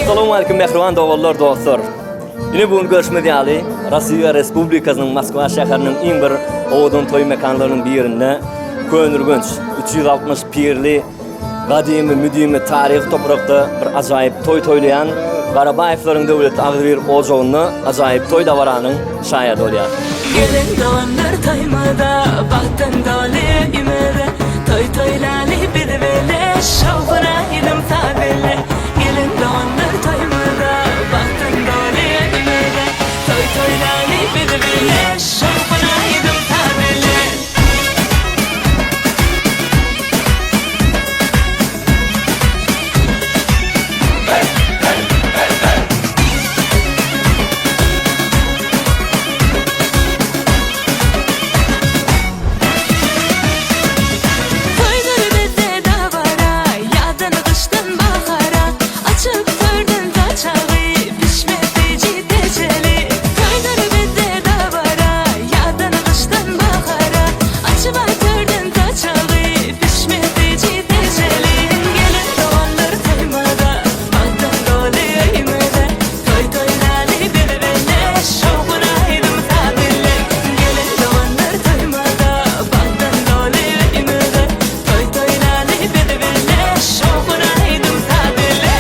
Assalamualaikum mähriban doganlar, dostlar. Ine bu gün görşümiz ýaly, Russiýa Respublikasynyň Moskwa şäheriniň iň bir owadan toý mekanlarynyň birinde Köneürgenç 360 pirli gadymy, müdimi taryhy toprakda bir ajaýyp toý toýlaýan Garabaýewleriň döwletli agzybir ojagynda ajaýyp toý dabaranyň şaýady bolýar. Geliň doganlar toýumyza, Bagtdan doly öýümize, Toý toýlaly biz bile, Şowhun aýdym saz bile. Geliň doganlar toýumyza, Bagtdan doly öýümize, Toý toýlaly biz bile, Şowhun aýdym saz bile. Toýlar bizde dabara, Ýazdan, gyşdan bahara, Açyp törden saçagy, Pişmesi jitejeli. Toýlar bizde dabara, Ýazdan, gyşdan bahara, Açyp törden saçagy, Pişmesi jitejeli. Gelen doganlar toýumyza, Bagtdan doly öýümize, Toý toýlaly biz bile, Şowhun aýdym saz bile. Gelen doganlar toýumyza, Bagtdan doly öýümize, Toý toýlaly biz bile, Şowhun aýdym saz bile.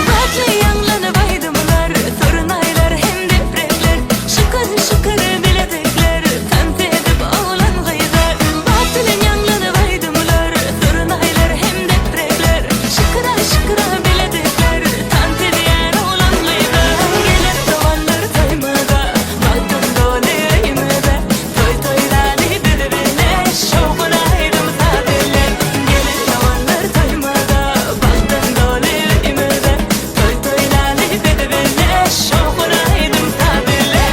Batly ýaňlanyp aýdymlar, Surnaýlar hem deprekler, Şykyr-şykyr bilezikler, Tans edip oglan-gyzlar. Bat bilen ýaňlanyp aýdymlar, Surnaýlar hem deprekler, Şykyra-şykyra bilezikler, Tans edýär oglan-gyzlar. Gelen doganlar toýumyza, Bagtdan doly öýümize, Toý toýlaly biz bile, Şowhun aýdym-saz bile. Gelen doganlar toýumyza, Bagtdan doly öýümize, Toý toýlaly biz bile, Şowhun aýdym-saz bile.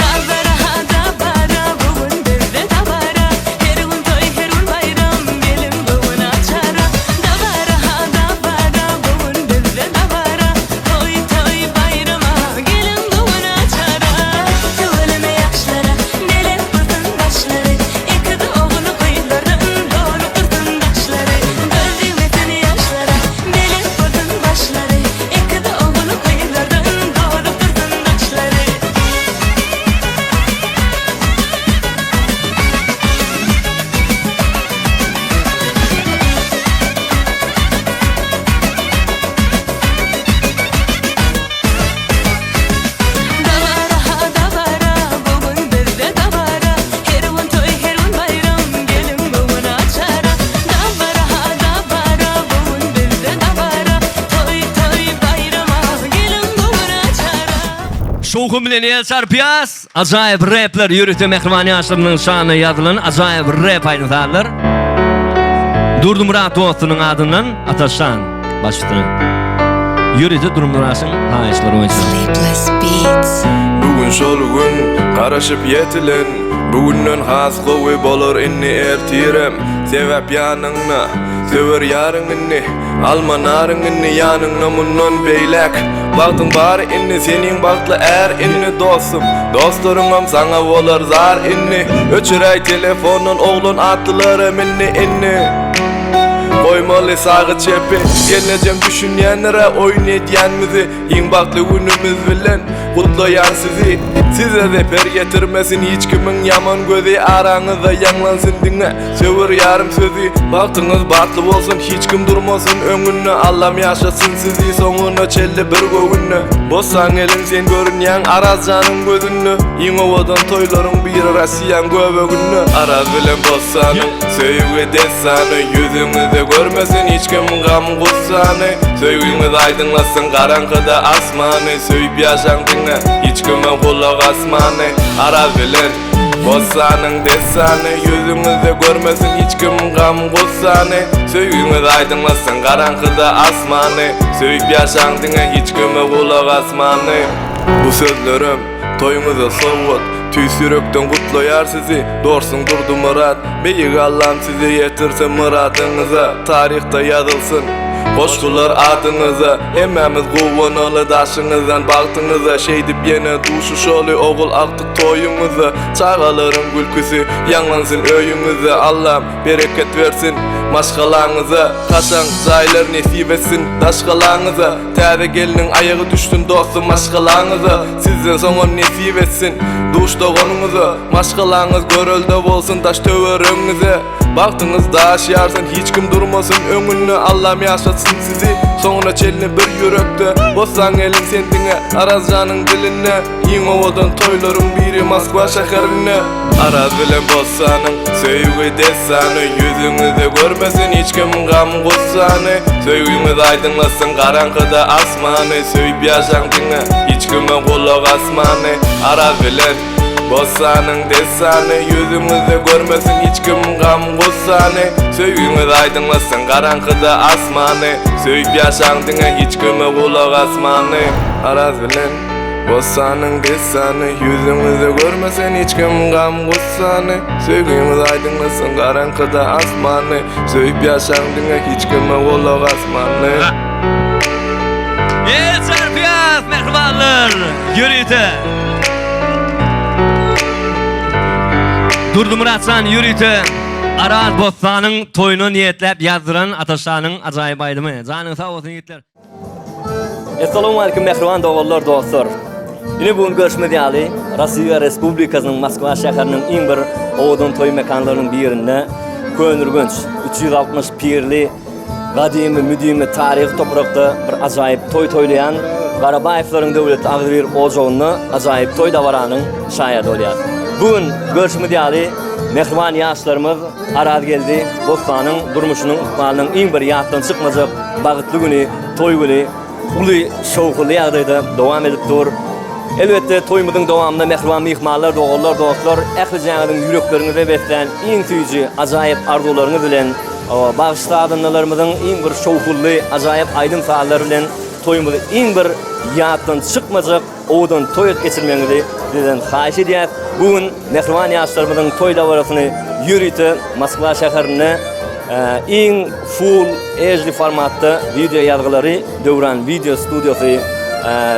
Dabara ha dabara bu gün bizde dabara Her gün toý her gün baýram geliň bu gün açara Dabara ha dabara bu gün bizde dabara Toý toý baýrama geliň bu gün açara Tüweleme ýaşlara belent bolsun başlary Ekiz ogul gyzlardan dolup dursun daşlary Göz degmesin ýaşlara belent bolsun başlary Ekiz ogul gyzlardan dolup dursun daşlary. Dabara ha dabara bu gün bizde dabara Her gün toý her gün baýram geliň bu gün açara Dabara ha dabara bu gün bizde dabara Toý toý baýrama geliň bu gün açara. Şowhun bilen el çarpýas. Ajaýyp repler ýörite mähriban ýaşlarynyň şanyna ýazylan ajaýyp rep aýdym-sazlar. Durdymyrat dostunyň adyndan Ataşjan baş üstüne. Ýörite Durdymyratyň haýyşlary boýunça. Sleepless Beats. Bu gün şol gün garaşyp ýetilen Bu günden has gowy bolar indi ertirem Sebäp ýanyňda söwer ýaryň indi Alma naryň indi ýanyňda mundan beýläk Bagtyň bar indi seniň bagtly är indi dostum Dostlaryňam saňa bolar zar indi Öçüräý telefondan oglan atlylaram indi indi Goýmaly sagy çepi Gelnejem düşünýändir-ä oýun edýänmizi Iň bagtly günümiz bilen. Gutlaýan sizi Size zeper ýetirmesin hiç kimiň ýaman gözi Araňyzda ýaňlansyn diňe söwer ýarym sözi Bagtyňyz batly bolsun hiç kim durmasyn öňünde Allam ýaşatsyn sizi soňuna çenli bir göwünde Bossan gelin sen görünýäň Arazjanyň gözünde Iň owadan toýlaryň biri Rossiýaň göbeginde Araz bilen Bossanyň söýgi dessany Ýüzüňizde görmesin hiç kim gam gussany Söýgiňiz aýdyňlasyn garaňkyda asmany Söýüp ýaşaň diňe hiç kime gulak asmany Araz bilen Bossanyň dessany Ýüzüňizde görmesin hiç kim gam gussany Söýgiňiz aýdyňlasyn garaňkyda asmany Söýüp ýaşaň diňe hiç kime gulak asmany Bu sözlerim toýuňyza sowgat Tüýs ýürekden gutlaýar sizi Dorsuň Durdymyrat Beýik Allam sizi ýetirsin myradyňyza Taryhda ýazylsyn goşgular adyňyza Hemmämiz guwanaly daşyňyzdan bagtyňyza Şeýdip ýene duşuşaly ogul agtyk toýuňyzda Çagalaryň gülküsi ýaňlansyn öýüňizde Allam bereket bersin maşgalaňyza Kaşaň jaýlar nesip etsin daş galaňyza Täze gelniň aýagy düşsün dostum maşgalaňyza Sizden soňam nesip etsin duş doganyňyza Maşgalaňyz görelde bolsun daş töweregiňize Bagtyňyz daş ýarsyn hiç kim durmasyn öňünde Allam ýaşatsyn sizi soňuna çenli bir ýürekde Bossan gelin sen diňe Arazjanyň dilinde Iň owadan toýlaryň biri Moskwa şäherinde Araz bilen Bossanyň söýgi dessany Ýüzüňizde görmesin hiç kim gam gussany Söýgiňiz aýdyňlasyn garaňkyda asmany Söýüp ýaşaň diňe hiç kime gulak asmany Araz bilen Bossanyň dessany Ýüzüňizde görmesin hiç kim gam gussany Söýgiňiz aýdyňlasyn garaňkyda asmany Söýüp ýaşaň diňe hiç kime gulak asmany Araz bilen Bossanyň dessany Ýüzüňizde görmesin hiç kim gam gussany Söýgiňiz aýdyňlasyn garaňkyda asmany Söýüp ýaşaň diňe hiç kime gulak asmany. El çarpýas mähribanlar ýörite. Durdymyratjan ýörite Araz Bossanyň toýuna niýetläp ýazdyran Ataşanyň ajaýyp aýdymy. Janyň sag bolsun ýigitler. Essalawmalikim mähriban doganlar dostlar. Ine bu gün görşümiz ýaly Rossiýa Respublikasynyň Moskwa şäheriniň iň bir owadan toý mekanlarynyň birinde Köneürgenç 360 pirli gadymy müdimi taryhy toprakda bir ajaýyp toý toýlaýan Garabaýewleriň döwletli agzybir ojagynda ajaýyp toý dabaranyň şaýady bolýar. Bu gün görşümiz ýaly mähriban ýaşlarymyz Arazgeldi Bossanyň durmuşynyň ykbalynyň iň bir ýatdan çykmajak Bagtly güni, toý güni uly şowhunly ýagdaýda dowam edip dur. Elbetde, toýumyzyň dowamynda mähriban myhmanlar, doganlar, dostlar, ählijäňiziň ýürekleriňize beslän iň süýji, ajaýyp arzuwlaryňyz bilen, bagşy-sazandalarymyzyň iň bir şowhunly, ajaýyp aýdym-sazlary bilen toýumyzy iň bir ýatdan çykmajak owadan toý edip geçirmegiňizi sizden haýyş edýäs. Bu gün mähriban ýaşlarymyzyň toý dabarasyny ýörite Moskwa şäherinde iň full HD formatda wideo ýazgylary Döwran wideo studiýasy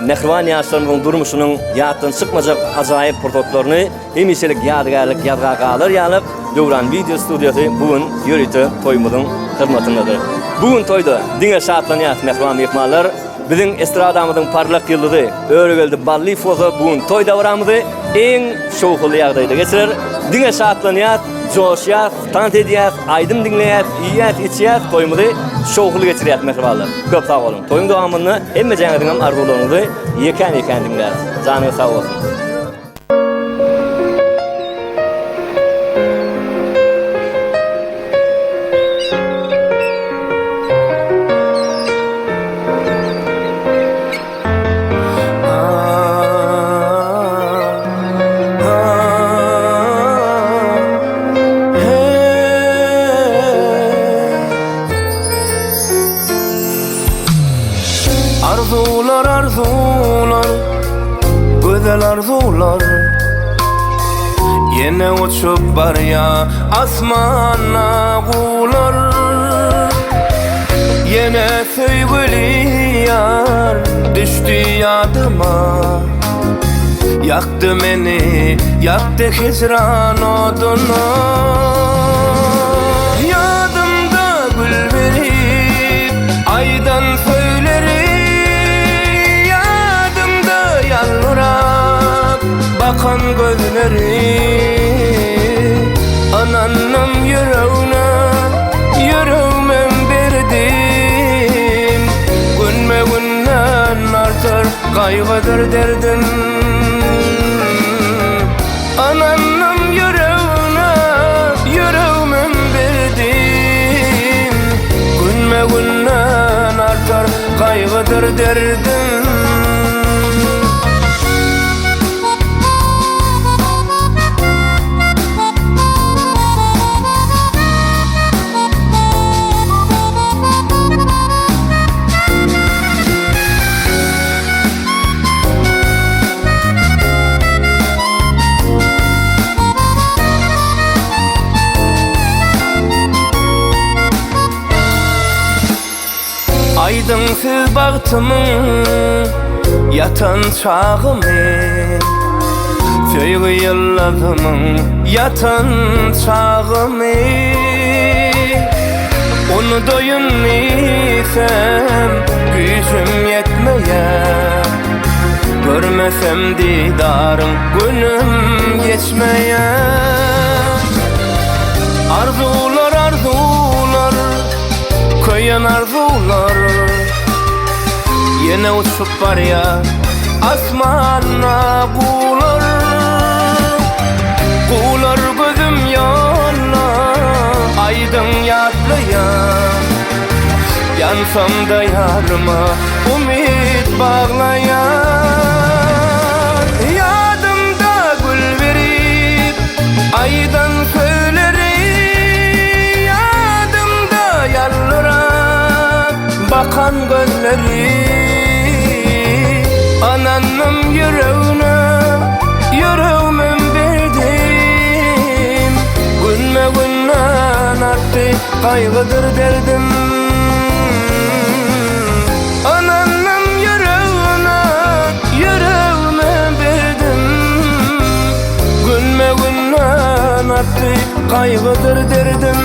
mähriban ýaşlarymyzyň durmuşynyň ýatdan çykmajak ajaýyp pursatlaryny hemişelik ýadygärlik ýazga galar ýaly Döwran wideo studiýasy bu gün ýörite toýumyzyň hyzmatyndadyr. Bu gün toýda diňe şatlanýas mähriban myhmanlar. Biziň estradamyzyň parlak ýyldyzy Öregeldi Ballyýew bolsa bu gün toý dabaramyzy iň şowhunly ýagdaýda geçirer. Diňe şatlanýas, joşýas, tans edýäs, aýdym diňleýäs, iýýäs, içýäs, toýumyzy şowhunly geçirýäs mähribanlar. Köp sag boluň. Toýuň dowamynda hemmejäňiziňem arzuwlaryňyzy ýekän-ýekän diňläris. Janyňyz sag bolsun. Arzuwlar arzuwlar Gözel arzuwlar Ýene uçup barýa asmana guwlar Ýene söýgüli ýar düşdi ýadyma Ýakdy meni, ýakdy hijran oduna Ýadymda gül berip, aýdan söyleri Ýadymda ýalbaran. Bakan gözleri Ananım yüreğine Yüreğimem berdim Günme günden artar Kaygıdır derdim Ananım yüreğine Yüreğimem berdim Günme günden artar Kaygıdır derdim. Aydın siz bagtymyň ýatan çagymy Söýgi ýyllazymyň ýatan çagymy Onu doýun diýsem güýjüm ýetmeýär Görmesem didaryn günüm geçmeýär Arzular arzular köýen arzular Ýene uçup barýar asmana gular Gular gözüm ýolla aýdyň ýatlaýar Yansam da yarıma umit baglaýar Ýadymda gül berip aydan sözleri Ýadymda ýallyrak bakan gözleri Ananım yüreğine yüreğimim berdim Günme günden arttı kaygıdır derdim Ananım yüreğine yüreğime berdim Günme günden arttı kaygıdır derdim.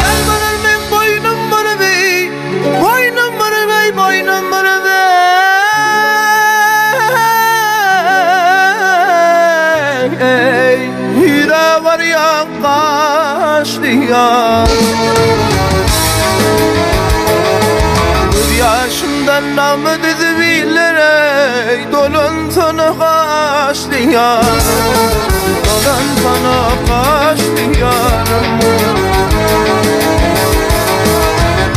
Yalvarır men boýnum bürübi, boýnum bürübi, boýnum bürübi. Ey, hüre var ya kaşlıya. Göz yaşımdan namı düzübilere, dolun sana kaşlıya. Dolan sana kaşlıya.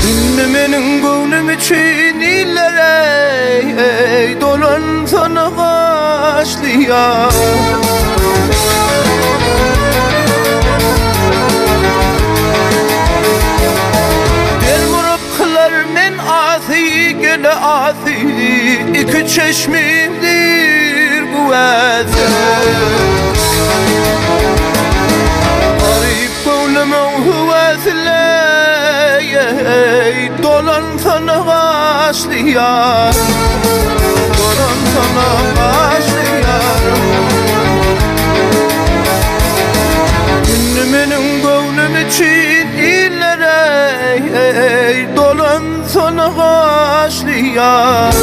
Indi meniň göwnüm üçin illere ey, dolan sana gaşlyar. Del kılar men asi gele asi iki çeşmimdir güveze. Garip göwnümiň hüwesile ey, dolan sana gaşlyar. Dolan sana gaşlyar. Indi göwnüm üçin illere ey, dolan sana gaşlyar.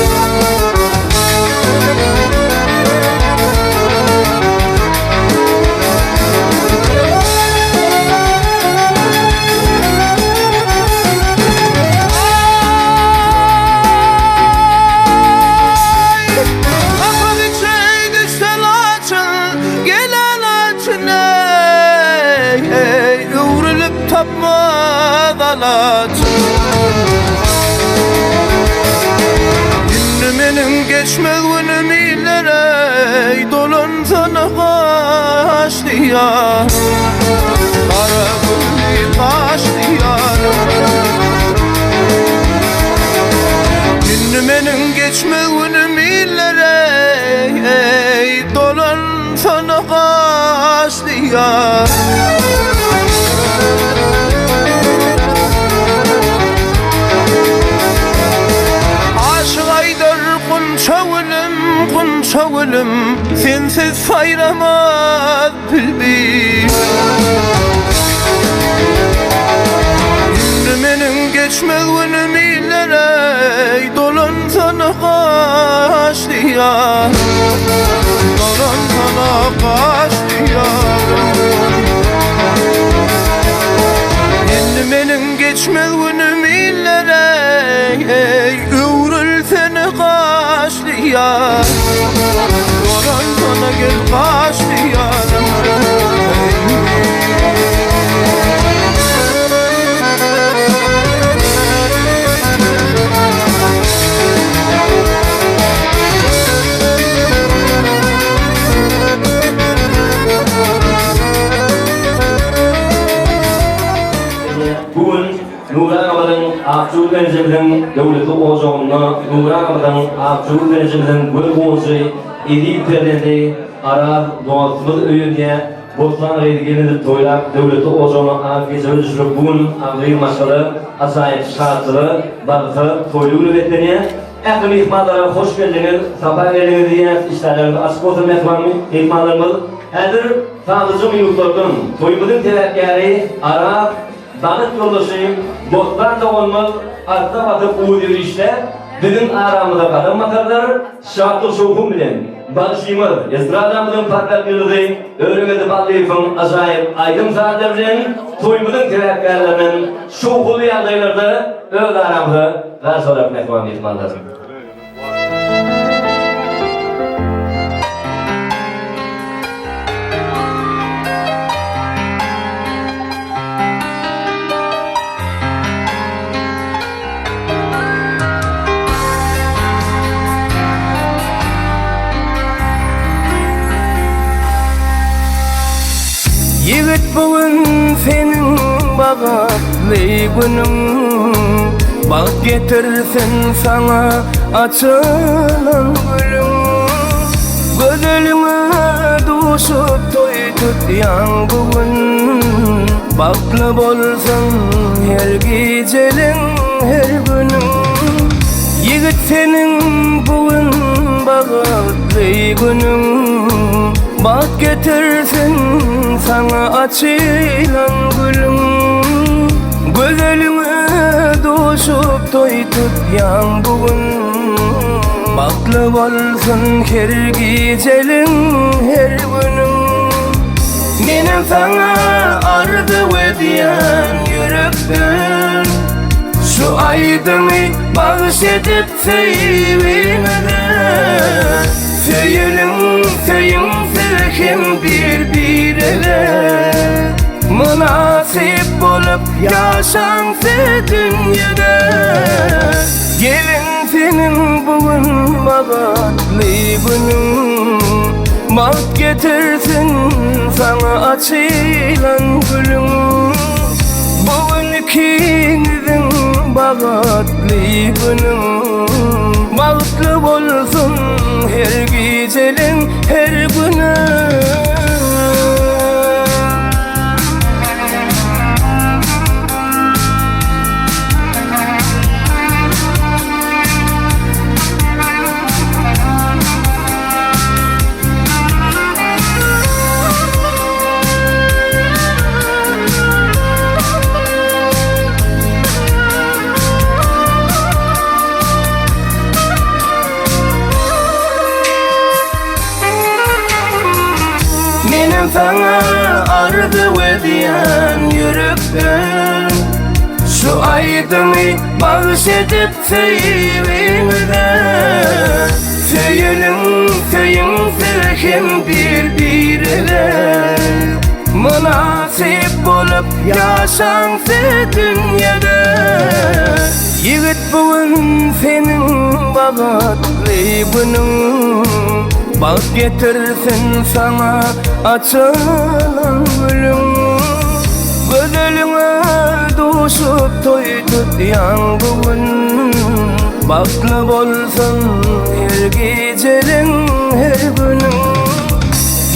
Kapalı çay düşsen açın, gelen açın ey, ey, öwrülip tapmaz alaçın. Indi meniň. geçmez günüm illere ey Dolansana gaç diýar Gara gülli gaş diýarym Indi meniň geçmez günüm illere ey Dolansana gaç diýar Aşyk aýdar gunça gülüm, gunça gülüm, Sensiz saýramaz bilbil. Indi meniň geçmez günüm illere, Eý, dolansana gaç diýar. Dolansana gaç diýarym. Indi meniň geçmez günüm illere, Eý, öwrülsene gaş diýar. Dolansana gel gaş diýarym. Bu gün Nury agamyzyň Akjugül genjimiziň döwletli ojagynda Nury agamyzyň Akjugül genjimiziň göz guwanjy, eziz perzendi Araz dostumyz öýlenýär. Bossan gyzy gelin edip toýlap, döwletli ojagyna ak gijebe düşürip bu gün agzybir maşgala ajaýyp şatlyga, bagta, toýly güne beslenýär. Ähli myhmanlara hoş geldiňiz, sapa geldiňiz diýýäs, işdäleriňiz açyk bolsun mähriban myhmanlarymyz. Häzir sanlyja minutlardan toýumyzyň sebäpkäri Araz Bagyt ýoldaşy Bossan doganymyz arka basyp uz ýörişde biziň aramyza gadam basarlar, şatlyk-şowhun bilen bagşymyz, estradamyzyň parlak ýyldyzy Öregeldi Ballyýewiň ajaýyp aýdym-sazlary bilen toýumyzyň sebäpkärleriniň şowhunly ýagdaýlarda öz aramyza garşy alarys mähriban myhmanlar. Ýigit bu gün seniň bagtly günüň Bagt getirsin saňa açylan gülüň Gözeliňe duşup toý tutýaň bu gün Bagtly bolsun her gijeliň her günüň Ýigit seniň bu gün bagtly günüň Bagt getirsin saňa açylan gülüň Gözeliňe duşup toý tutýaň bu gün Bagtly bolsun her gijeliň her günüň Menem saňa arzuw edýän ýürekden Şu aýdymy bagyş edip söýgimize Söýeliň söýüň siz hem bir-birege Mynasyp bolup ýaşaň siz dünýede Gelin seniň bu gün bagtly günüň Bagt getirsin saňa açylan gülüň Bu gün ikiňiziň bagtly günüň Bagtly bolsun her gijeliň her günüň. Menem saňa arzuw edýän ýürekden Şu aýdymy bagyş edip söýgimize Söýeliň söýüň siz hem bir-birege Mynasyp bolup ýaşaň siz dünýede Ýigit. Bu gün seniň bagtly günüň Bagt getirsin saňa açylan gülüň Gözeliňe duşup toý tutýaň bu gün Bagtly bolsun her gijeleň her günüň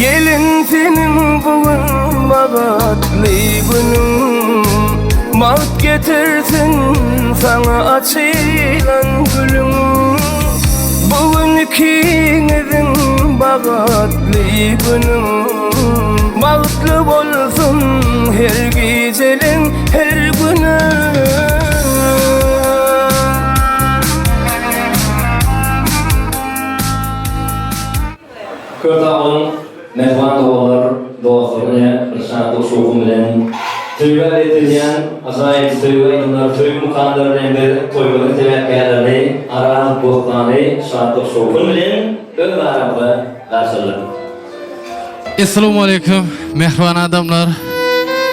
Gelin seniň bu gün bagtly günüň Bagt getirsin saňa açylan gülüň Bu gün ikiňiziň bagtly günüň Bagtly bolsun her gijeleň her günüň. Köp sag boluň mähriban doganlar, dostlar ine bir şatlyk şowhun bilen söýgä beslenýän ajaýyp söýgi aýdymlar, söýgi mukamlary bilen biz toýumyzyň sebäpkärlerini Araz Bossany şatlyk şowhun bilen öz aramyza garşyladyk. Essalawmaleýkim mähriban adamlar.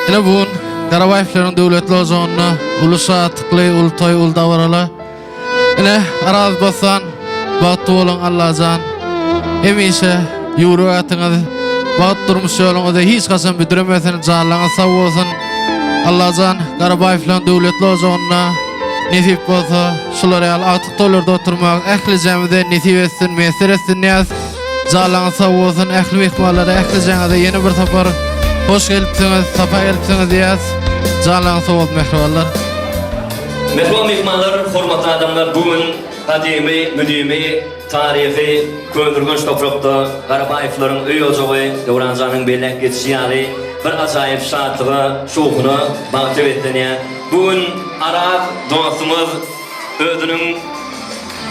Ine bu gün Garabaýewleriň döwletli ojagynda uly şatlykly, uly toý, uly dabaraly. Ine Araz Bossan bagtly boluň Allajan. Hemişe ýüwrük atyňyz, bagt durmuş ýoluňyzda hiç haçan büdremesin, janlaryňyz sag bolsun. Allajan Garabaýewleriň döwletli ojagynda nesip bolsa şular ýaly agtyk toýlarda oturmak ählijämize nesip etsin, miýesser etsin diýýäs. Janlaryňyz sag bolsun ähli myhmanlara ählijaňyza ýene bir sapar hoş gelipsiňiz sapa gelipsiňiz diýýäs janlaryňyz sag bolsun mähribanlar. Mähriban myhmanlar, hormatly adamlar bu gün gadymy, müdimi, taryhy Köneürgenç toprakda Garabaýewleriň öý ojagy Döwranjanyň belläp geçişi ýaly bir ajaýyp şatlyga, şowhuna, bagta beslenýär. Bu gün Araz dostumyz özüniň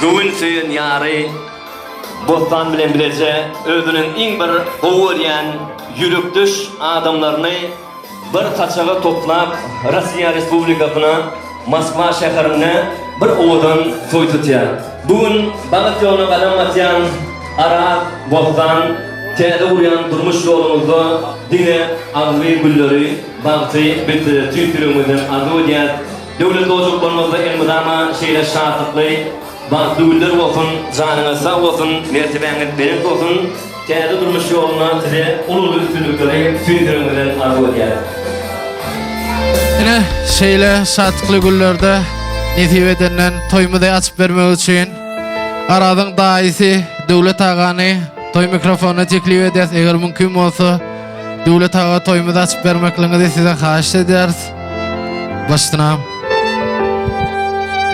göwün söýen ýary, Bossan bilen bileje özüniň iň bir gowy görýän ýürekdeş adamlaryny bir saçaga toplap Rossiýa Respublikasyna Moskwa şäherinde bir owadan toý tutýar. Bu gün bagt ýoluna gadam basýan Araz, Bossan täze gurýan durmuş ýoluňyzda diňe agzybir günleri, bagty biz size tüýs ýüregimizden arzuw edýäs. Döwletli ojaklaryňyzda elmydama şeýle şatlykly, Bagtly günler bolsun, janyňyz sag bolsun, mertebäňiz belent bolsun, täze durmuş ýolunda size uly-uly üstünlikleri tüýs ýüregimizden arzuw edýäris. Ine, şeýle şatlykly günlerde nesip edenden toýumyzy açyp bermek üçin Arazyň daýysy Döwlet agany toý mikrofonyna teklip edýäs. Eger mümkin bolsa, Döwlet aga toýumyzy açyp bermekligiňizi sizden haýyşt edýäris. Başdynam.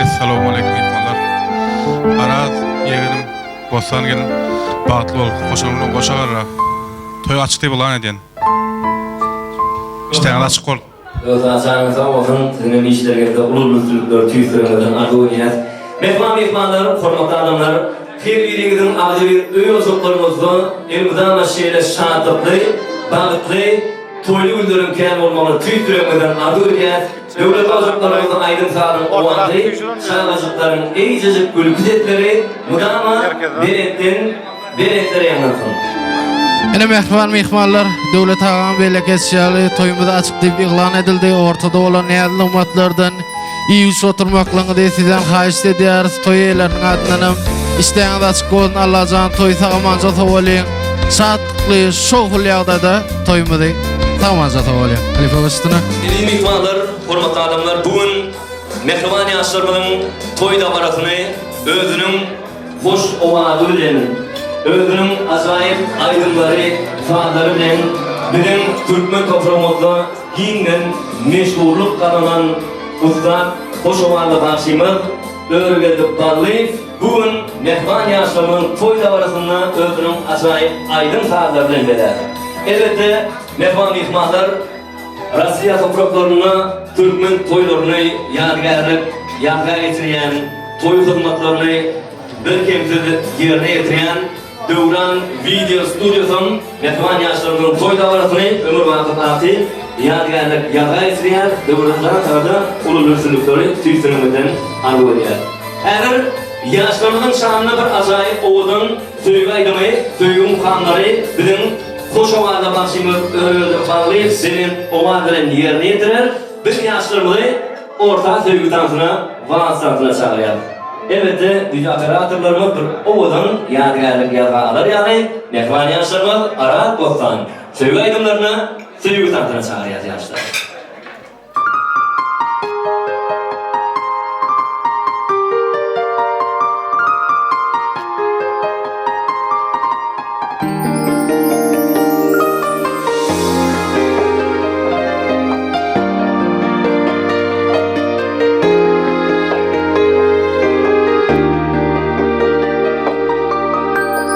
Essalawmaleýkum myhmanlar. Araz ýegenim Bossan gelin bagtly bol goşagyň bilen goşa garra. Toý açyk diýip yglan edýän. Işdäňiz açyk bol. Özara janyňyz sag bolsun, siziňem işleriňizde uly-uly üstünlikleri tüýs ýüregiňizden arzuw edýäs. Mähriban myhmanlar, hormatly adamlar, her biriňiziň agzybir öý-ojaklaryňyzda elmydama şeýle şatlykly, bagtly, toýly günleriň kän bolmagyny tüýs ýüregimizden arzuw edýäs. Döwlet ojaklaryňyzda aýdym-sazyň owazy, çagajyklaryň eýjejik gülki sesleri mydama belentden Belentlere ýaňlansyn. Ine mähriban myhmanlar, Döwlet agaň belek etşi ýaly toýumyz açyk diýip yglan edildi. Ortada bolan näz-nygmatlardan iýip-içip oturmaklygyňyzy sizden haýyşt edýäris. Toý eýeleriniň adyndanam işdäňiz açyk bolsun, Allajan toýy sag-amanja sowalyň. Şatlykly, şowhunly ýagdaýda toýumyzy sag-amanja sowalyň. Halypa başyna. Eziz myhmanlar, hormatly adamlar, bu gün mähriban ýaşlarymyzyň toý dabarasyny özüniň Hoş owazy bilen, özüniň ajaýyp aýdymlary, sazlary bilen biziň türkmen topragymyzda giňden meşhurlyk gazanan ussat hoş owazly bagşymyz Öregeldi Ballyýew bu gün mähriban ýaşlarymyzyň toý dabarasynda özüniň ajaýyp aýdym-sazlary bilen bezär. Elbetde, mähriban myhmanlar, Russiýa topraklarynda türkmen toýlaryny ýadygärlik ýazga geçirýän, toý hyzmatlaryny birkemsiz ýerine ýetirýän Döwran wideo studiýasam mähriban ýaşlarymyzyň toý dabarasyny ömürbaky baky ýadygärlik ýazga geçirýär. Döwran jan sagada uly üstünlikleri tüýs ýüregimizden arzuw edýäris. Häzir ýaşlarymyzyň şanyna bir ajaýyp owadan Söýgi aýdymy, söýgi mukamlary biziň hoş owazly bagşymyz Öregeldi Ballyýew belent owaz bilen ýerine ýetirer. Biz ýaşlarymyzy. Orta söýgi tansyna, wals tansyna çagyrýarys. Elbetde, wideo operatorlarymyz bir owadan ýadygärlik ýazga alar ýaly, mähriban ýaşlarymyz Araz Bossan söýgi aýdymlaryna, söýgi tansyna çagyrýarys ýaşlar.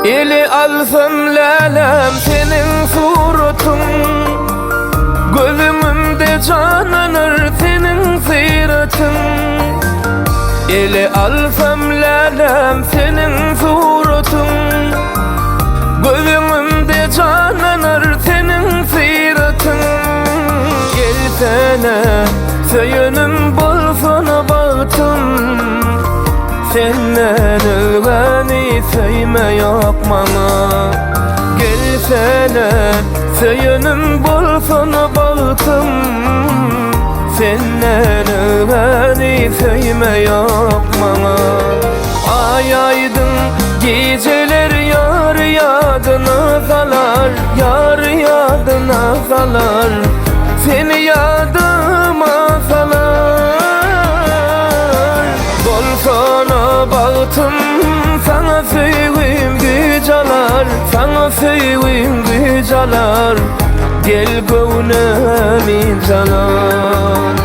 Ele alsam läläm seniň suratyň Gözümde janlanar seniň syratyň Ele alsam läläm seniň suratyň Gözüňde janlanar seniň syratyň Gelsene söýenim bolsana bagtym Senden özgäni söýme ýok maňa Gelsene söýenim bolsana bagtym Senden özgäni söýme ýok maňa Aý aýdyň gijeler ýar ýadyna salar Ýar ýadyna salar Seni ýadyma salar Bolsana bagtym saňa söýgim güýç alar Saňa söýgim güýç alar Gel göwnüm ynjalar.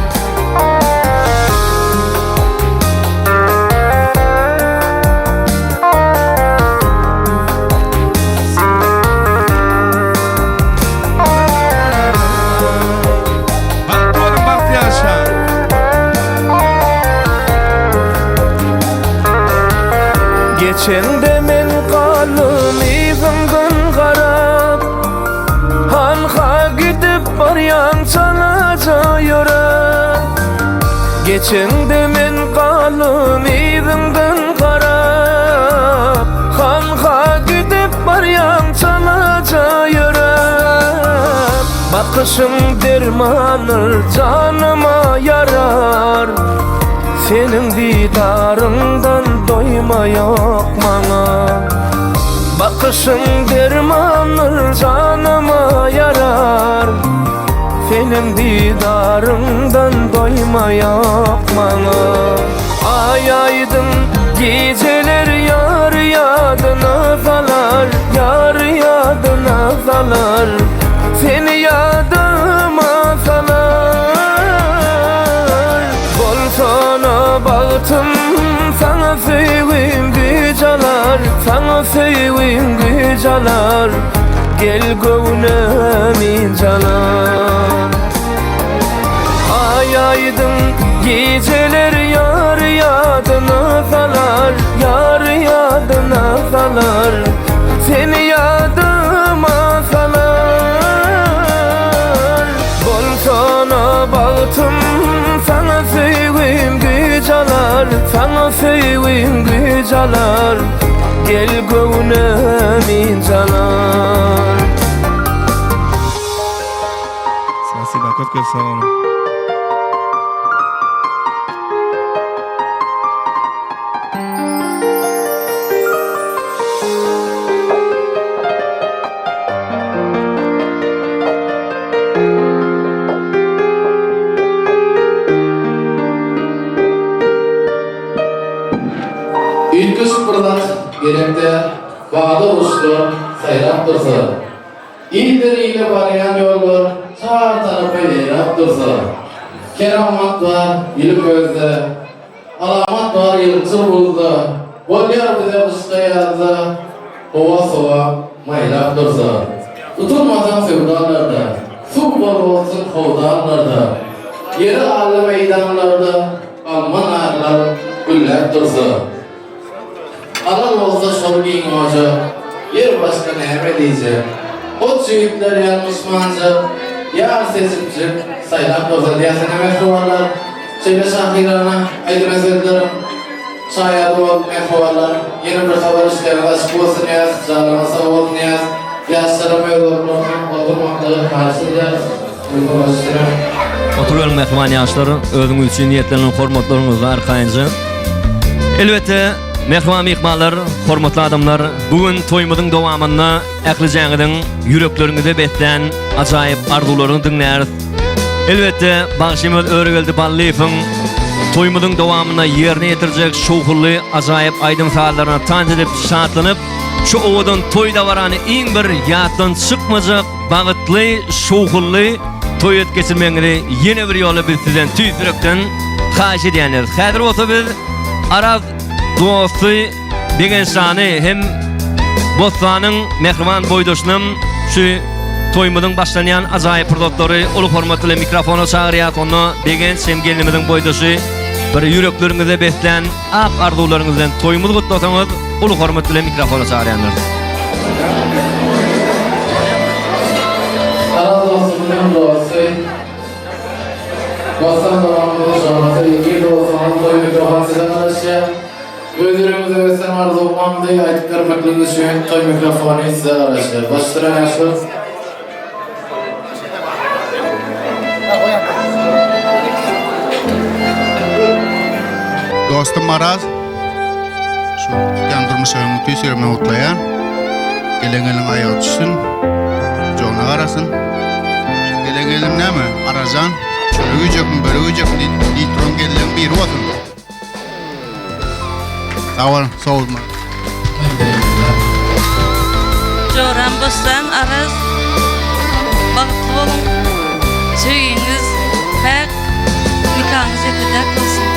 Bagtly boluň bagtly ýaşaň. Geçende men galdym yzyňdan garap Hanha gidip barýaň çalaja ýöräp Geçende men galdym yzyňdan garap Hanha gidip barýaň çalaja ýöräp Bakyşyň dermandyr janyma ýarar Seniň didaryňdan doýma ýok maňa Bakyşyň dermandyr janyma ýarar Seniň didaryňdan doýma ýok maňa Aý aýdyň gijeler ýar ýadyna salar Ýar ýadyna salar Seni ýadyma salar Bolsana bagtym saňa söýgim güýç alar Saňa söýgim güýç alar Gel göwnüm ynjalar Aý aýdyň gijeler ýar ýadyna salar Ýar ýadyna salar Seni ýadyma salar Bolsana bagtym saňa söýgim güýç alar Saňa söýgim güýç alar Gel göwnüm ynjalar. Spasiba köp köp sag boluň. Üýtgeşik bir zat gerek däl, bagda guşlar saýrap dursa. Ilden ile barýan ýollar çar tarapa ýaýrap dursa. Keramat bar ýyly közde, alamat bar ýylçyr buzda, bolýar bize gyşda-ýazda howa sowap, maýlap dursa. Tutulmasaň söwdalarda, suw bol bolsun howdanlarda, ýeri ala meýdanlarda alma narlar gülläp dursa. Alan bolsa şol giň oja, Ýer başga näme diýjek. Goç ýigitler ýalňyşmanja, Ýar seçipjik, saýlap bolsa diýýäsene mähribanlar. Şeýle şahyrana aýdylan sözleriň şaýady bolup mähribanlar. Ýene bir sapar işleriňiz açyk bolsun ýaz, janyňyz sag bolsun ýaz. Ýaşlaram öz orunlaryna oturmaklygy haýyş edýäris. Oturyň mähriban ýaşlar, özüňiz üçin niýetlenen hormatlaryňyzy arkaýynja. Elbetde, mähriban myhmanlar, hormatly adamlar, bu gün toýumyzyň dowamynda ählijäňiziň ýürekleriňize beslän ajaýyp arzuwlaryny diňläris. Elbetde, bagşymyz Öregeldi Ballyýewiň toýumyzyň dowamynda ýerine ýetirjek şowhunly ajaýyp aýdym-sazlaryna tans edip, şatlanyp, şu owadan toý dabarany iň bir ýatdan çykmajak Bagtly, şowhunly toý edip geçirmegiňizi ýene bir ýola biz sizden tüýs ýürekden haýyş edýändiris. Häzir bolsa biz Araz dosty Begençjany hem Bossanyň mähriban boýdaşynam şu toýumyzyň başlanýan ajaýyp pursatlary uly hormat bilen mikrofona çagyrýas. Onda Begenç hem gelnimiziň boýdaşy bir ýürekleriňize beslän Ak arzuwlaryňyz bilen toýumyzy gutlasaňyz uly hormat bilen mikrofona çagyrýandyr. Salam dostumyzyň dosty Bossan doganymyzyň jorasy Ekiz dostumyzyň toý mikrofon size garaşýar. Öz ýüregiňize ösen arzuw mamdy aýdyp bermekligiňiz üçin toý mikrofony size garaşýar. Baş üstüne ýaşlar. Dostum Maraz, şu tutýan durmuş öýüňi tüýs ýüregimden gutlaýan. Gelen gelin aýagy düşsün, gujagyna garasyn. Şu gelen gelin näme? Arajan, çörek iýjekmi, börek iýjekmi diýip, diýip duran gelinleň biri bolsun. Sag boluň, sag boluň. Joram Bossan Araz bagtly boluň söýgiňiz päk nikaňyz ýeke-täk bolsun.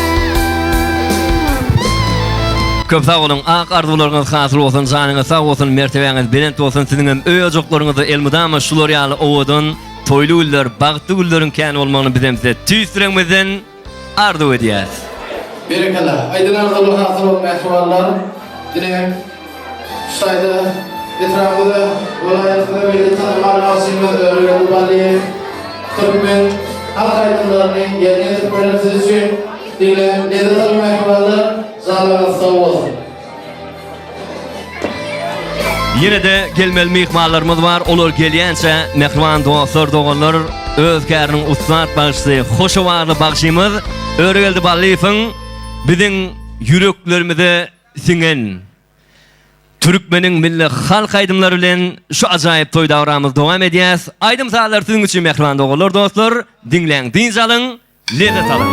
Köp sag boluň ak arzuwlaryňyz hasyl bolsun janyňyz sag bolsun mertebäňiz belent bolsun siziňem öý ojaklaryňyzda elmydama şular ýaly owadan toýly günler bagtly günleriň kän bolmagyny bizem size tüýs ýüregimizden arzuw edýäs. Berekella. Aýdylan arzuwlar hasyl bolsun mähribanlar. Ine şu taýda etrabymyza, welaýatymyza belli tanymal bagşymyz Öregeldi Ballyýew türkmen halk aýdymlaryny ýerine ýetirip berer siz üçin. Diňläp lezzet alyň mähribanlar. Janyňyz sag bolsun. Ýene-de gelmeli myhmanlarymyz bar. Olar gelýänçä mähriban dostlar, doganlar, öz käriniň ussat bagşysy, hoş owazly bagşymyz Öregeldi Ballyýewiň biziň ýüreklerimize siňen türkmeniň milli halk aýdymlary bilen şu ajaýyp toý dabramyzy dowam edýäs. Aýdym-sazlar siziň üçin mähriban doganlar, dostlar, diňläň, dynç alyň! Lezzet alyň!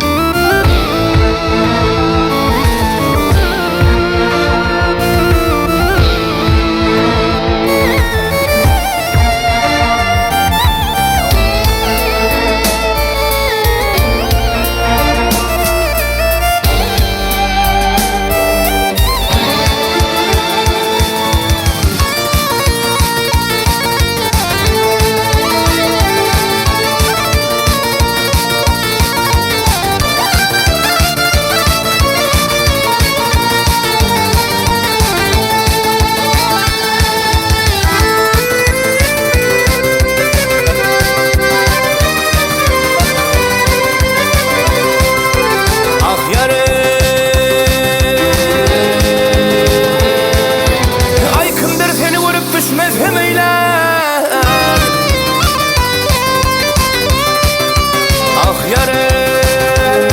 Ah ýar-eý! Aý kimdir seni görüp düşmez hem eýlär. Ah ýar-eý,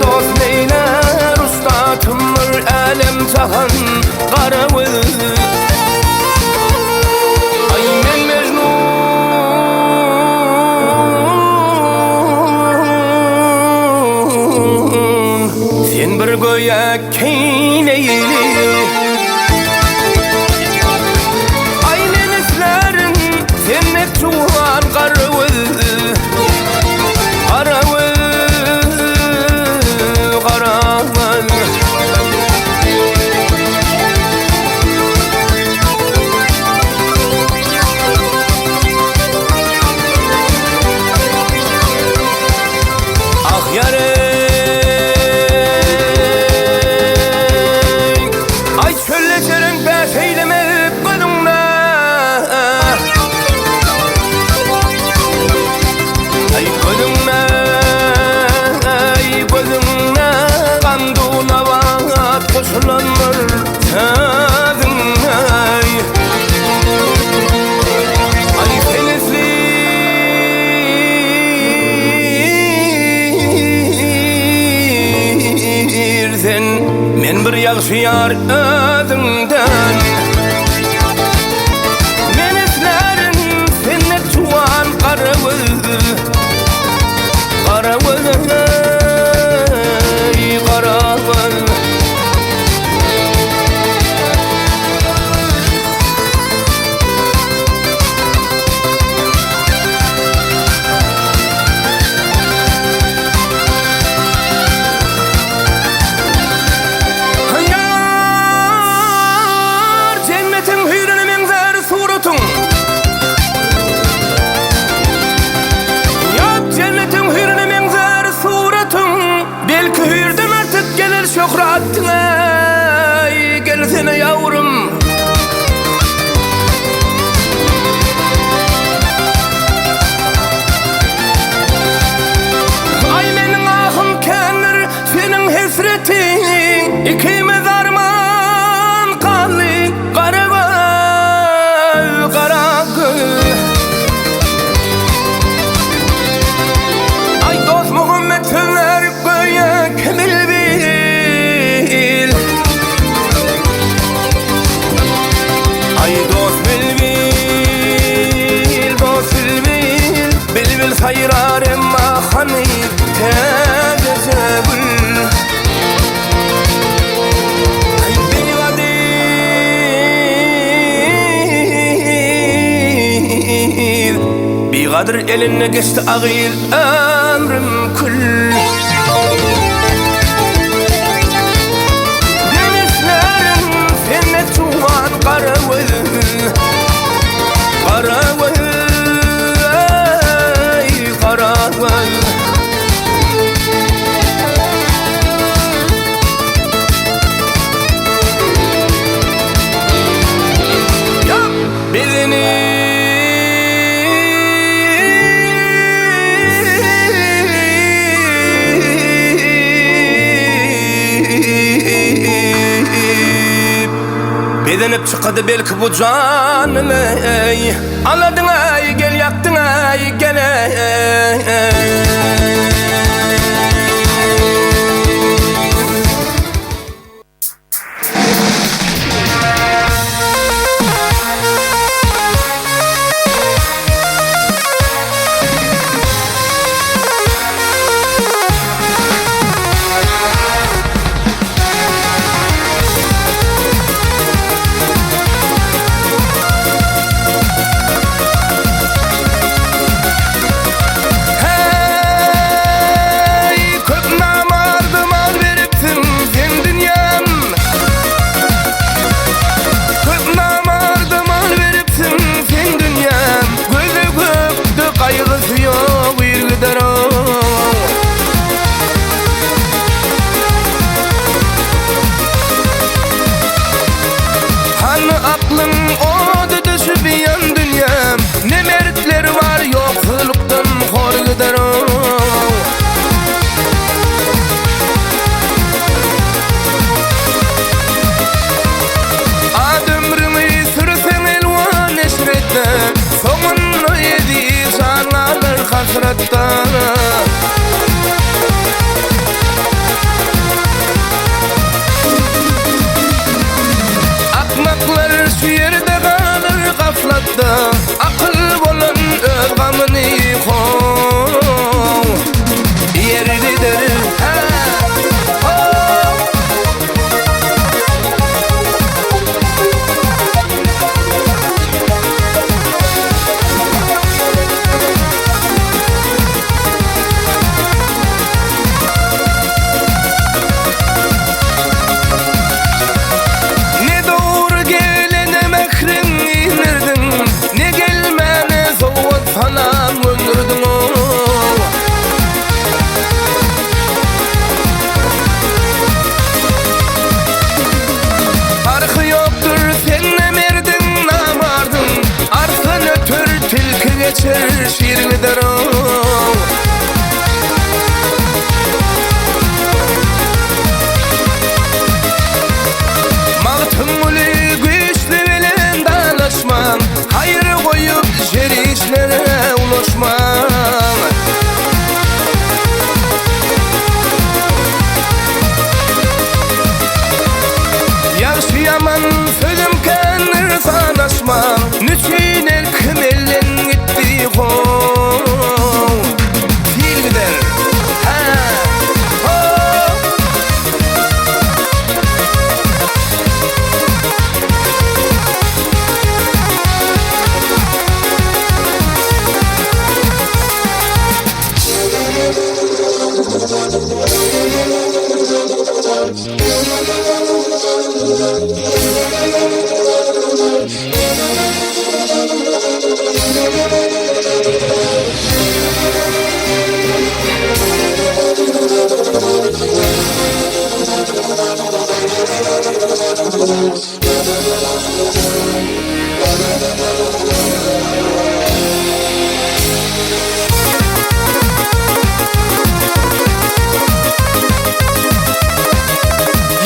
dost neýlär, ussatymdyr älem-jahan gara göz. Aý men Mejnun. Sen bir göýä keýneýli. Aý men islärin sen dek juwan gara göz. Gara göz, gara göz. Ah ýar-eý! Aý çölde jeren bäs eýleme gözüňde. ýar özüňden Men islärin sende juwan gara göz Gara göz eý gara göz Ýar, jennetiň hüýrüne meňzär suratyň. Ýar, jennetiň hüýrüne meňzär suratyň. Belki hüýrden artyk geler şöhratyň, eý, gelsene ýawrym. Aý meniň ahym kändir seniň hesretiň Ikimiz arman galdy gara göz gara göz Aý dost Muhammet sözler göýä kemil bil Aý dost bilbil, dost bilbil, Bilbil saýrar emma hany täzeje gül. Aý bigadyr, bigadyr elinde geçdi agyr ömrüm kül. Men islärin sende juwan gara göz, Gara göz, eý, gara göz. Ýap, bizini Bezenip çykady belki bu janym eý Aladyň eý gel ýakdyň eý gel eý. Heý, köp namarda mal beripsiň sen dünýäm. Köp namarda mal beripsiň sen dünýäm. Gözi gökde gaýgysy ýok ir gider-ow. Hany aklyň ody düşüp ýan dünýäm. Ne mertler bar ýoksullukdan hor gider-ow. Ad ömrüňi sürseň elwan eşretde, Soňunda eziz jan galar hasratda. Akmaklar şu ýerde galar gaflatda, Akyl bolan öz gamyny how ýer gider. Hä, how.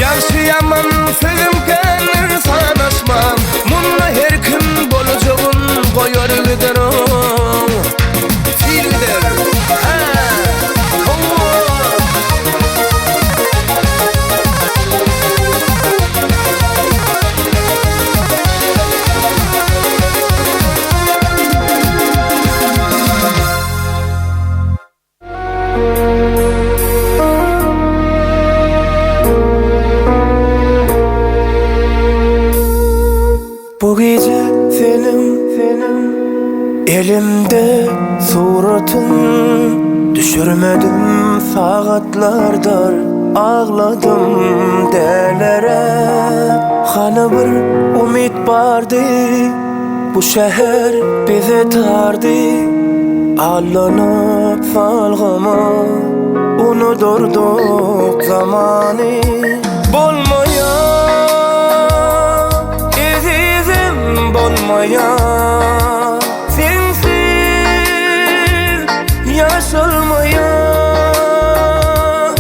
Ýagşy-ýaman sözüm kändir sanaşman, Munda her kim bolajagyn goýar gider oň. Sil gider, hä, hawa. Bu gije seniň seniň elimde suratyň Düşürmedim sagatlardyr agladym dälere Hany bir umyt bardy Bu şäher bize tardy Allanyp salgyma Unudurdyk zamany Bolmaýar ezizim bolmaýar Sensiz ýaşalmaýar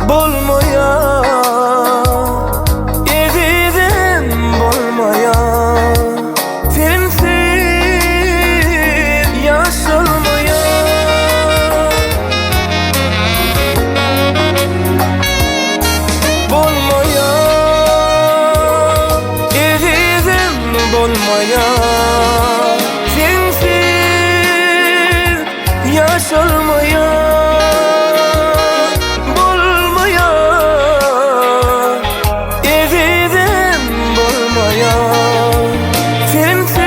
Bolmaýar ezizim bolmaýar Sensiz ýaşalmaýar Bolmaýar ezizim bolmaýar Sensiz ýaşalmaýar Bolmaýar ezizim bolmaýar Sensiz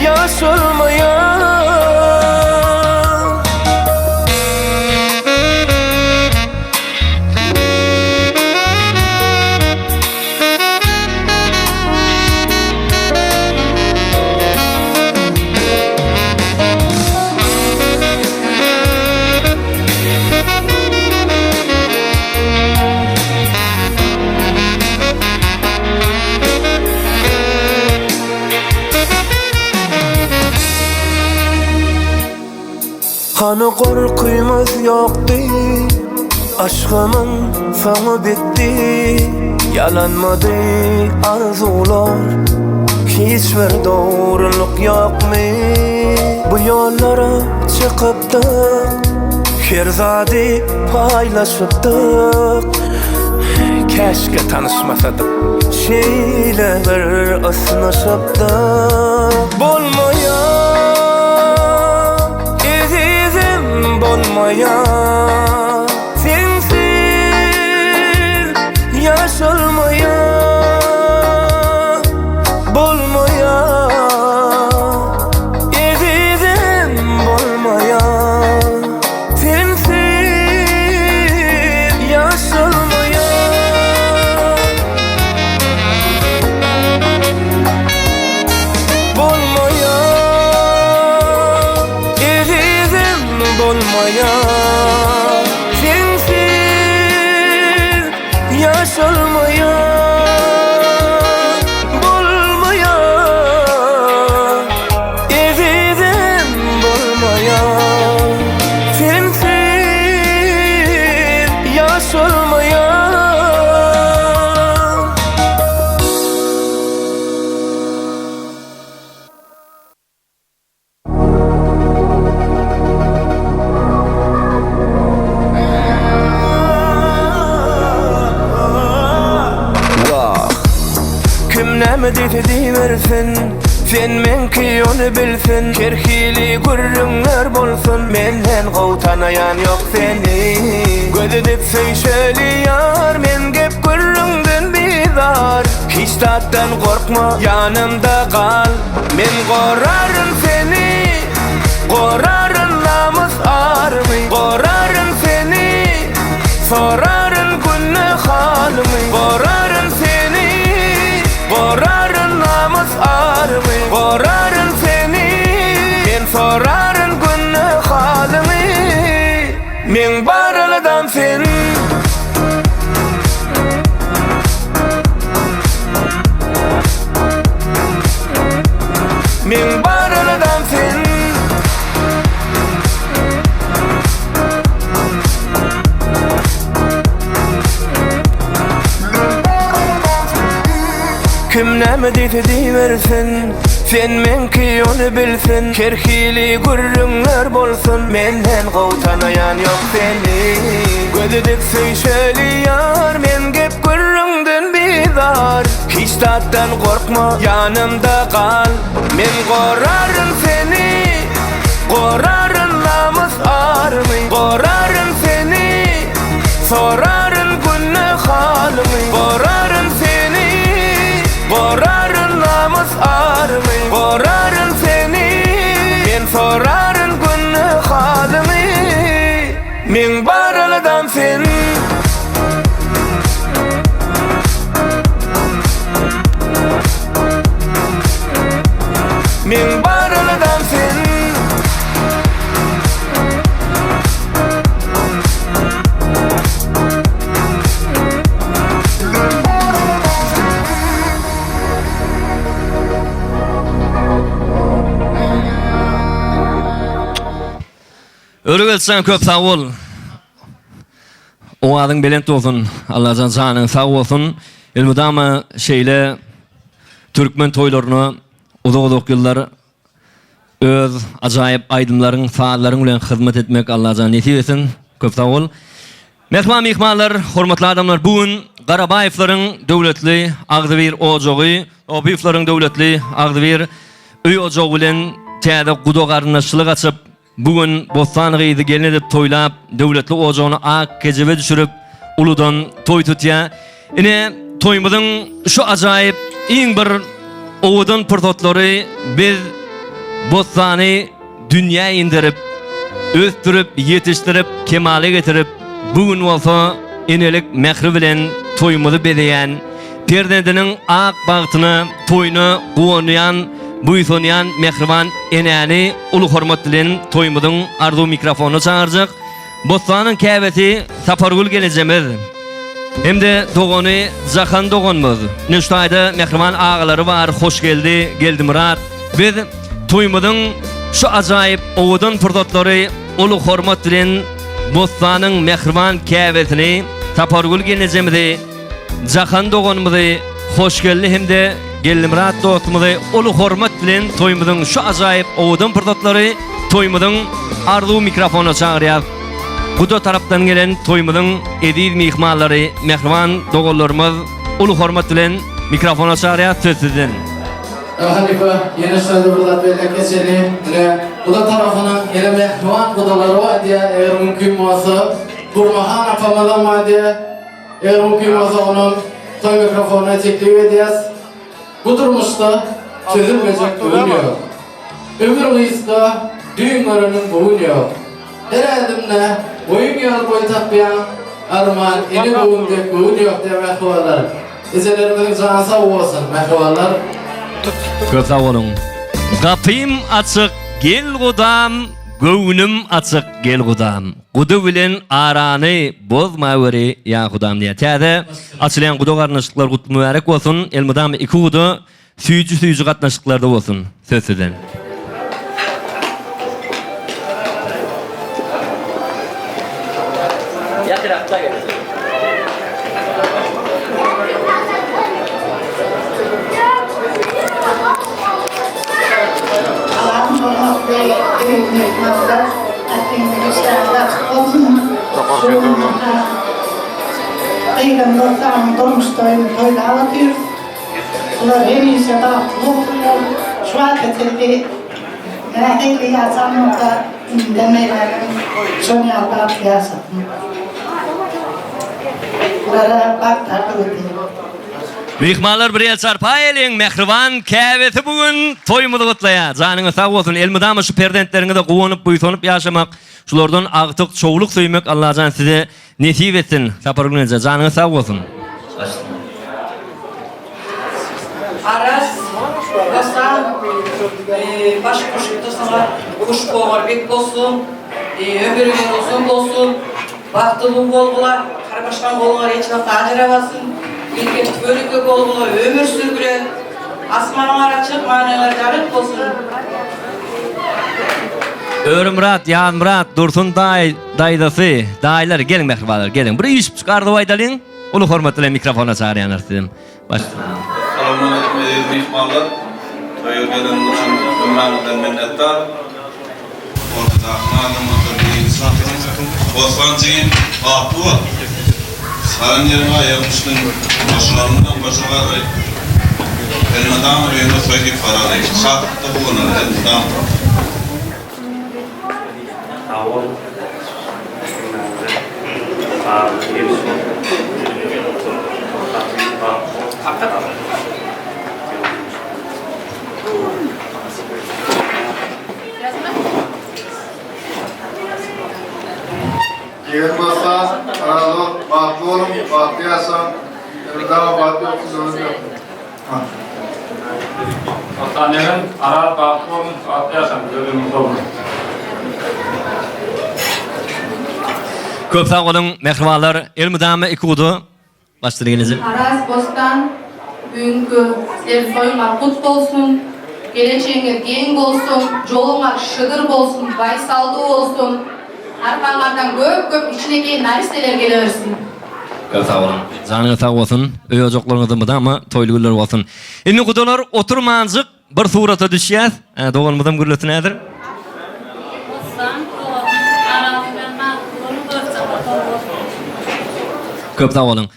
ýaşalmaýar. Hany gorkymyz ýokdy, Aşgymyň soňy bitdi. Ýalanmady arzuwlar, Hiç bir dogrulyk ýokmy? Bu ýollara çykypdyk, Her zady paýlaşypdyk. Käşgä tanyşmasadyk. Şeýle bir ysnyşypdyk. Bolmaýar, ezizim, bolmaýar. Sensiz ýaşalmaýar. Bolmaýar, ezizim, bolmaýar. Sensiz ýaşalmaýar. Bolmaýar, ezizim, bolmaýar. Sensiz ýaşalmaýar. Bolmaýar, ezizim, bolmaýar. Sensiz ýaşalmaýar. Wah! Kim näme diýse diýibersin, Sen meňki ony bilsin, Her hili gürrüňler bolsun, Menden gowy tanaýan ýok seni. Göz edip söýşeli ýar, Men gep gürrüňden bizar. Hiç zatdan gorkma, ýanymda gal, Men goraryn seni, Goraryn namys arymy, Goraryn seni, Soraryn günde halymy, Goraryn seni, Goraryn namys arymy, Goraryn. Näme diýse diýibersin Sen meňki ony bilsin Her hili gürrüňler bolsun Menden gowy tanaýan ýok seni Gözi dik söýşeli ýar Men gep gürrüňden bizar Hiç zatdan gorkma ýanymda gal Men goraryn seni Goraryn namys arymy Goraryn seni Soraryn günde halyňy Goraryn seni Goraryn namys arymy Goraryn seni Men soraryn günde halyňy Meň bar aladam sen. Meň bar aladam sen. Örügeltjan köp sag bol. Owazyň belent bolsun. Allajan janyň sag bolsun. Elmydama şeýle türkmen toýlaryna uzak-uzak ýyllar öz ajaýyp aýdymlaryň, sazlaryň bilen hyzmat etmek Allajan nesip etsin. Köp sag bol. Mähriban myhmanlar, hormatly adamlar, bu gün Garabaýewleriň döwletli agzybir ojagy, Obyýewleriň döwletli agzybir öý-ojagy bilen täze guda-garyndaşçylyk açyp, Bu gün Bossan gyzy gelin edip toýlap, döwletli ojagyny ak kejebe düşürip, uludan toý tutýar. Ine, toýumyzyň şu ajaýyp, iň bir owadan pursatlary biz Bossany dünýä inderip, ösdürip, ýetişdirip, kemala getirip, bu gün bolsa enelik mähri bilen toýumyzy bezeýän, Perzendiniň ak bagtyna, toýuna guwanýan, buýsanýan mähriban enäni uly hormat bilen toýumyzyň arzuw mikrofonyna çagyrjak. Bossanyň käbesi Sapargül gelejemiz hem-de dogany Jahan doganymyz. Ine şu taýda mähriban agalary bar, Hoşgeldi, Geldimyrat. Biz toýumyzyň şu ajaýyp owadan pursatlary uly hormat bilen Bossanyň mähriban käbesini Sapargül gelnejemizi Jahan doganymyzy Hoşgeldi hem-de Geldimyrat dostumyzy uly hormat bilen toýumyzyň şu ajaýyp owadan pursatlary toýumyzyň arzuw mikrofonyna çagyrýas. Guda tarapdan gelen toýumyzyň eziz myhmanlary, mähriban doganlarymyz uly hormat bilen mikrofona çagyrýas söz sizden. Halypa, ýene şeýle bir zat belläp geçeli. Ine, guda tarapynyň ýene mähriban gudalary bar diýýär, eger mümkin bolsa, Gurmahan apamyzam bar diýýär. Eger mümkin bolsa onam toý mikrofonyna teklip edýäs. Bu durmuşda çözülmejek düwün ýok. Ömür gysga, düýn göreniň bu gün ýok. Her ädimde goýun ýaly boý tapýaň, arman ene göwün dek göwün ýok diýýär mähribanlar. Ejelerimiziň jany sag bolsun mähribanlar. Köp sag boluň. Gapym açyk gel gudam göwnüm açyk gel gudam. Guda bilen arany bozmaweri ýa Hudam diýýär. Täze açylýan guda garyndaşlyklar gutly mübärek bolsun. Elmydama iki guda süýji süýji gatnaşyklarda bolsun. Söz sizden. Salam hormatly eziz myhmanlar, ähliňiziň işdäňiz açyk bolsun. Şu gün gyzym Bossanyň durmuş toýuny toýlap otyrys. Bular hemişe bagtly bolsunlar. Şu wagta çenli nähili ýaşan bolsa, indiden beýlägem şol ýaly bagtly ýaşasyn. Bulara bagt arzuw edýän. Myhmanlar bir el çarpa eliň mähriban käbesi bu gün toýumyzy gutlaýar. Janyňyz sag bolsun elmydama şu perzentleriňize guwanyp buýsanyp ýaşamak şulardan agtyk çowluk söýmek Allajan size nesip etsin Sapargül eje janyňyz sag bolsun. Aras Bossan baş goşupdyr saňa guş bogar bek bolsun ömrüňiz uzun bolsun. Bagtly bolgula, garbaşgan goluňa hiç wagt ajyrabasyn, Ilki tüweleke bolgula, ömür sürgüle, Asmanyňar açyk, manyňar jaryk bolsun. Örümyrat, Ýazmyrat, Dursun daýy, daýzasy, daýylar geliň mähribanlar geliň. Bir üýşüpjik arzuw aýdalyň. Uly hormat bilen mikrofona çagyrýanlar sizem. Baş. Salowmaleýkim eziz. Eziz myhmanlar, toýa geleniňiz üçin hemmäňizden minnetdar. Ortadaky adamlarda birinji şahsyň Bossan jigim, bagtly bol! Baran ýeriňe aýagyň düşsün, Goşalaryň bilen goşa garry. Elmydama öýüňe toý diýip baraly, Şatlykda guwanaly elmydama. Sag boluň. Hemmäňize saglyk gelsin. Ýegen bolsa, razy bol, bagtly boluň, bagtly ýaşaň, elmydama bagt ýoksun, döwlet ýoksun. Soltan ýegen, Araz bagtly boluň, bagtly ýaşaň, döwletiňiz bolsun. Köp sag boluň mähribanlar elmydama ikuda Başda gelejek. Araz Bostan bugünki sizler toýuňar gut bolsun, gelejegiňiz giň bolsun, joluňar şygyr bolsun, baýsaldy bolsun, arkaňardan köp köp içinekeý naristeler gelewersin. Köp sag boluň. Janyňyz sag bolsun, öý ojaklaryňyzda mydama toýly günler bolsun. Indi gudalar oturmanjyk bir surata düşýäs. Doganymyzam gürlesin häzir. Bossan doganym Araz bilen bagtly boluň dostjaga toý bolsun. Köp sag boluň.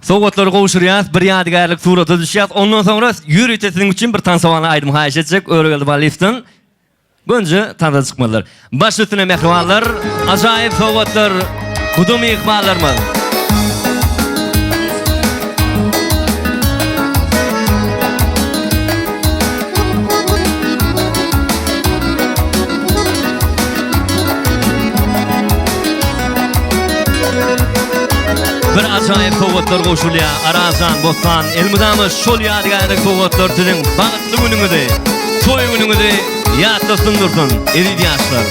Sowgatlary gowşurýas, bir ýadygärlik surata düşýäs. Ondan soňra ýörite siziň üçin bir tansowana aýdym haýyş etjek Öregeldi Ballyýewden. Gönje tansa çykmalydyr. Baş üstüne mähribanlar, ajaýyp sowgatlar guda myhmanlarymyz. Bir ajaýyp sowgatlar gowşurylýar. Arazjan, Bossan, elmydama şol ýadygärlik sowgatlar siziň bagtly günüňizi, toý günüňizi ýatlasyn dursun, eziz ýaşlar.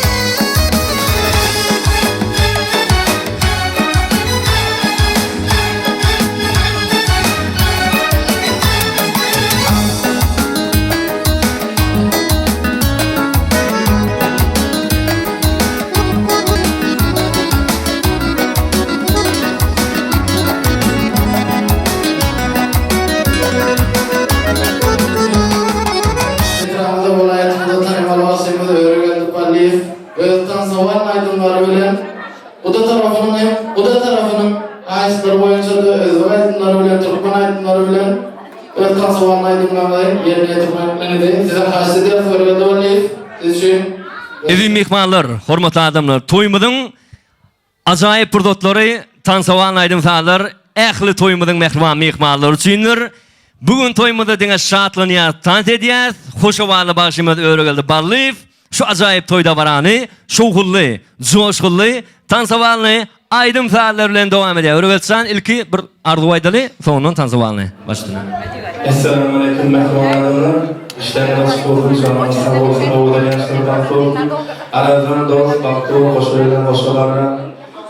Etrabymyzda, welaýatymyzda tanymal bagşymyz Öregeldi Ballyýew öz tansowan aýdymlary bilen guda tarapynyň hem guda tarapynyň haýyşlary boýunça-da özbek aýdymlary bilen, türkmen aýdymlary bilen öz tansowan aýdymlaryny ýerine ýetirmegiňizi sizden haýyşt edýäris Öregeldi Ballyýew siz üçin. Eziz myhmanlar, hormatly adamlar, toýumyzyň Ajaýyp pursatlary tansowan aýdym-sazlar ähli toýumyzyň mähriban myhmanlary üçindir. Bu gün toýumyzda diňe şatlanýas, tans edýäs. Hoş owazly bagşymyz Öregeldi Ballyýew şu ajaýyp toý dabarany şowhunly, joşgunly, tansowanly aýdym-sazlar bilen dowam edýär. Öregeldi jan, ilki bir arzuw aýdaly, soňundan tansowanly. Baş üstüne. Essalamualeýkum mähriban adamlar! Işleriňiz açyk bolsun, janyňyz sag bolsun, owadan ýaşlar bagtly bolsun! Arazjan dost bagtly bol, goşa bilen goşa garra!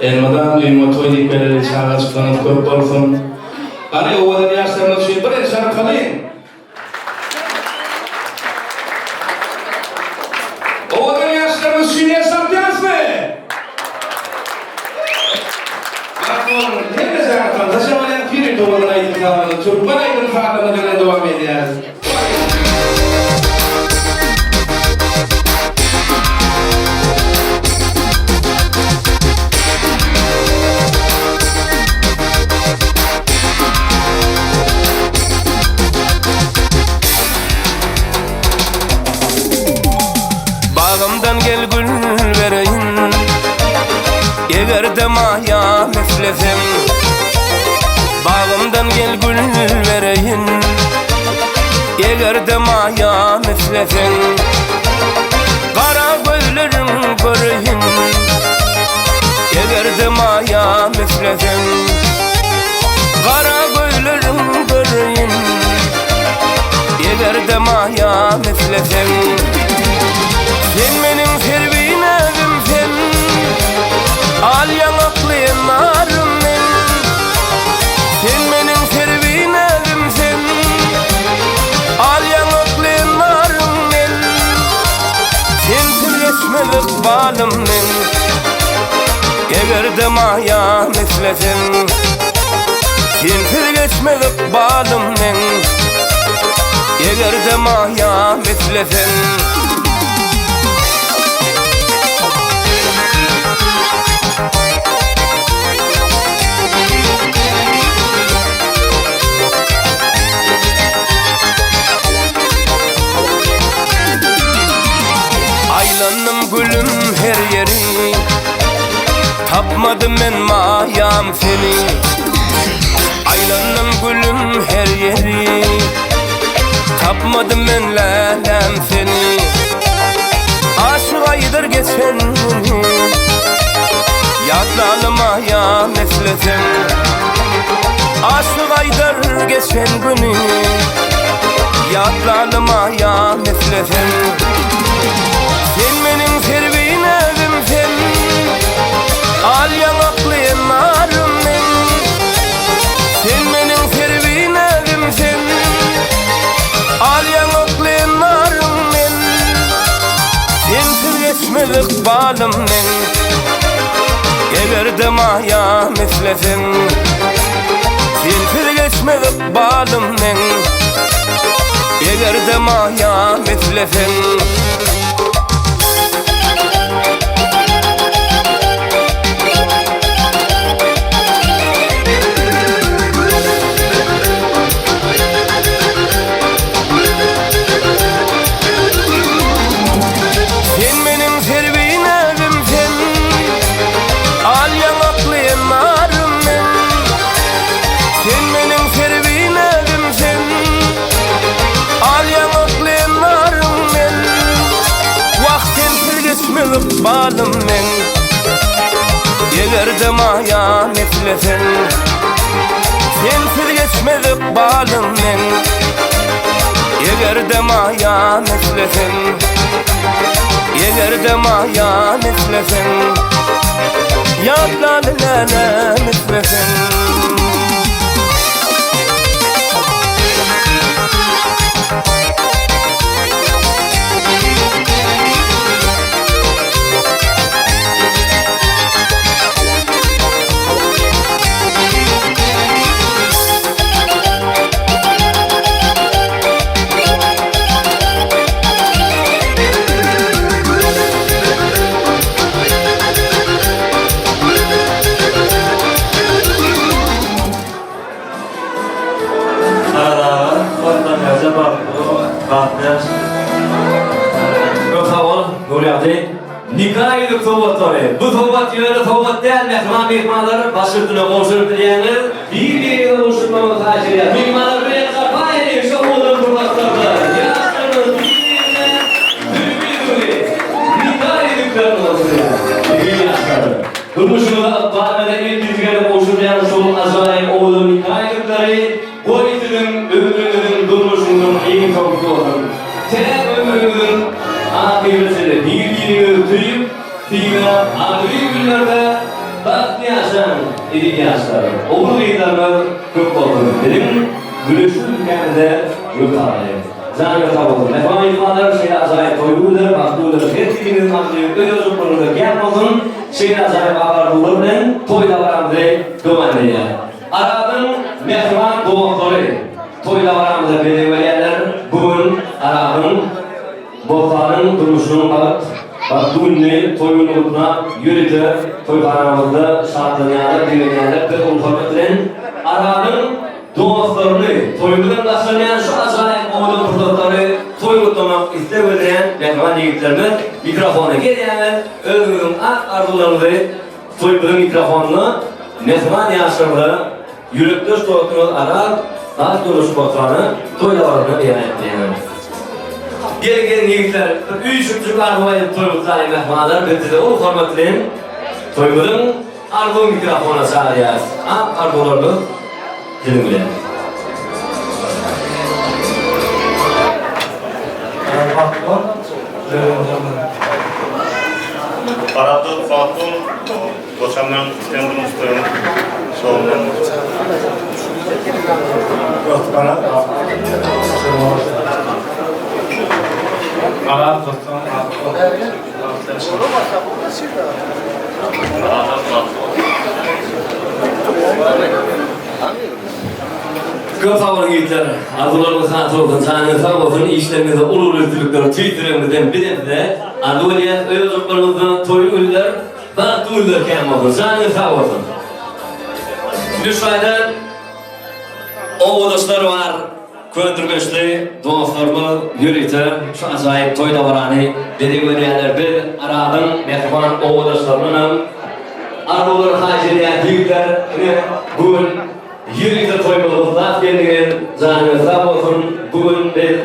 Elmydam öýüňe toý diýip geleli, çagajyklaryňyz köp bolsun! Gany owadan ýaşlarymyz üçin bir el çarpalyň! Owadan ýaşlarymyz üçin el çarpýarysmy? Bagtly boluň! Hemme jaňa tansa çagalýan Pirit owadan aýdym sazymyz türkmen aýdym sazymyz bilen dowam edýäris. Bagymdan gel gül bereýin Eger-de maýam isleseň Bagymdan gel gül bereýin Eger-de maýam isleseň Gara gözleriň göreýin Eger-de maýam isleseň Gara gözleriň göreýin Eger-de maýam isleseň Sen meniň serwinäzim sen Al ýaňakly narym men Sen meniň serwinäzim sen Al ýaňakly narym men Sensiz geçmez ykbalym men Eger-de maýam isleseň Sensiz geçmez ykbalym meň. Eger-de maýam isleseň. Aýlandym gülüm her ýeri Tapmadym men maýam seni Aýlandym gülüm her ýeri Tapmadym men läläm seni Aşyk aýdar geçen güni Ýatlaly maýam isleseň Aşyk aýdar geçen güni Ýatlaly maýam isleseň Sen meniň serwinazym sen Al ýaňakly narym men Sen meniň serwinazym sen Al ýaňakly narym men Sensiz geçmez ykbalym meň Eger-de maýam isleseň Sensiz geçmez ykbalym meň Eger-de maýam isleseň. Sen meniň serwinazym sen Al ýaňakly narym men Sen meniň serwinazym sen Al ýaňakly narym men Wah sensiz geçmez ykbalym meň Eger-de maýam isleseň Sensiz geçmez ykbalym meň Eger-de maýam isleseň Eger-de maýam isleseň Ýatlaly läläm isleseň. Aradaga Bossan ýaja bagtly bol, bagtly ýaşa. Köp sag bol, Nurýagdy. Nika ýüzük sowgatlary. Bu sowgat ýöne sowgat däl, mähriban myhmanlar, baş üstüne gowşuryp bilýäňiz. Bir-biriňize gowşurmagyňyzy haýyş edýäris. Myhmanlar bilen sapa edip, şu owadan pursatlarda ýaşlarymyz bir-birine söýgi ýüzügini, nika ýüzüklerini gowşurýar. Eziz ýaşlar, durmuşyňyza ykbal bilen ilkinji gezek gowşurylýan şol ajaýyp owadan nika ýüzükleri goý siziň ömrüňiziň, durmuşyňyzyň iň soňkusy bolsun. Tä ömrüňiziň ahyryna çenli bir-biriňizi söýüp, Syna agzy günlerde bagtly ýaşaň eziz ýaşlar. Ogul gyzlaryňyz köp bolsun. Biziň güneşli ülkämize wepaly. Janyňyz sag bolsun. Mähriban myhmanlar şeýle ajaýyp toý günler, bagtly günler her biriňiziň arzuwy öz ojaklaryňyzda kän bolsun. Şeýle ajaýyp ak arzuwlar bilen toý dabaramyzy dowam edýäris. Arabyň mähriban dostlary toý dabaramyza bezeg berýärler. Bu gün Arabyň Bossanyň durmuşynyň bagt, bagtly gününi, toý gününi gutlap, ýörite toýhanamyzda şatlanýarlar, begenýärler. Biz uly hormat bilen Arabyň dostlaryny, toý bilen başlanýan şu ajaýyp owadan pursatlary toý gutlamak isleg bildirýän mähriban ýigitlerimiz mikrofona gelýäňiz, özüňiziň ak arzuwlaryňyzy toýumyzyň mikrofonyna mähriban ýaşlarymyza Ýürekdeş dostuňyz Araz Gaz durmuş portaly toý dabarasyna beýan etdi. Geliň geliň ýigitler bir üýşüpjik arzuw aýdyp toý gutlaýyň mähribanlar biz sizi uly hormat bilen toýumyzyň arzuw mikrofonyna çagyrýarys ak arzuwlarymyz siziň bilen. Araz dost bagtly bol. Goçamdan sen durmuşda şowly. Köp sag boluň ýigitler. Arzuwlaryňyz hasyl bolsun, janyňyz sag bolsun, işleriňizde uly-uly üstünlikler tüýs ýüregimizden bizem size arzuw edýäs. Öý ojaklaryňyzda toý günler, bagtly günler kän bolsun. Janyňyz sag bolsun. Indi şu aýda obadaşlar bar, köndürgençli dostlarymyz ýörite şu ajaýyp toý dabarany bezeg berýärler. Biz Arazyň mähriban obadaşlaryndanam arzuwlary haýyş edýäs ýigitler. Ine bu gün Ýörite toýumyzy gutlap geldiňiz, janyňyz sag bolsun! Bu gün biz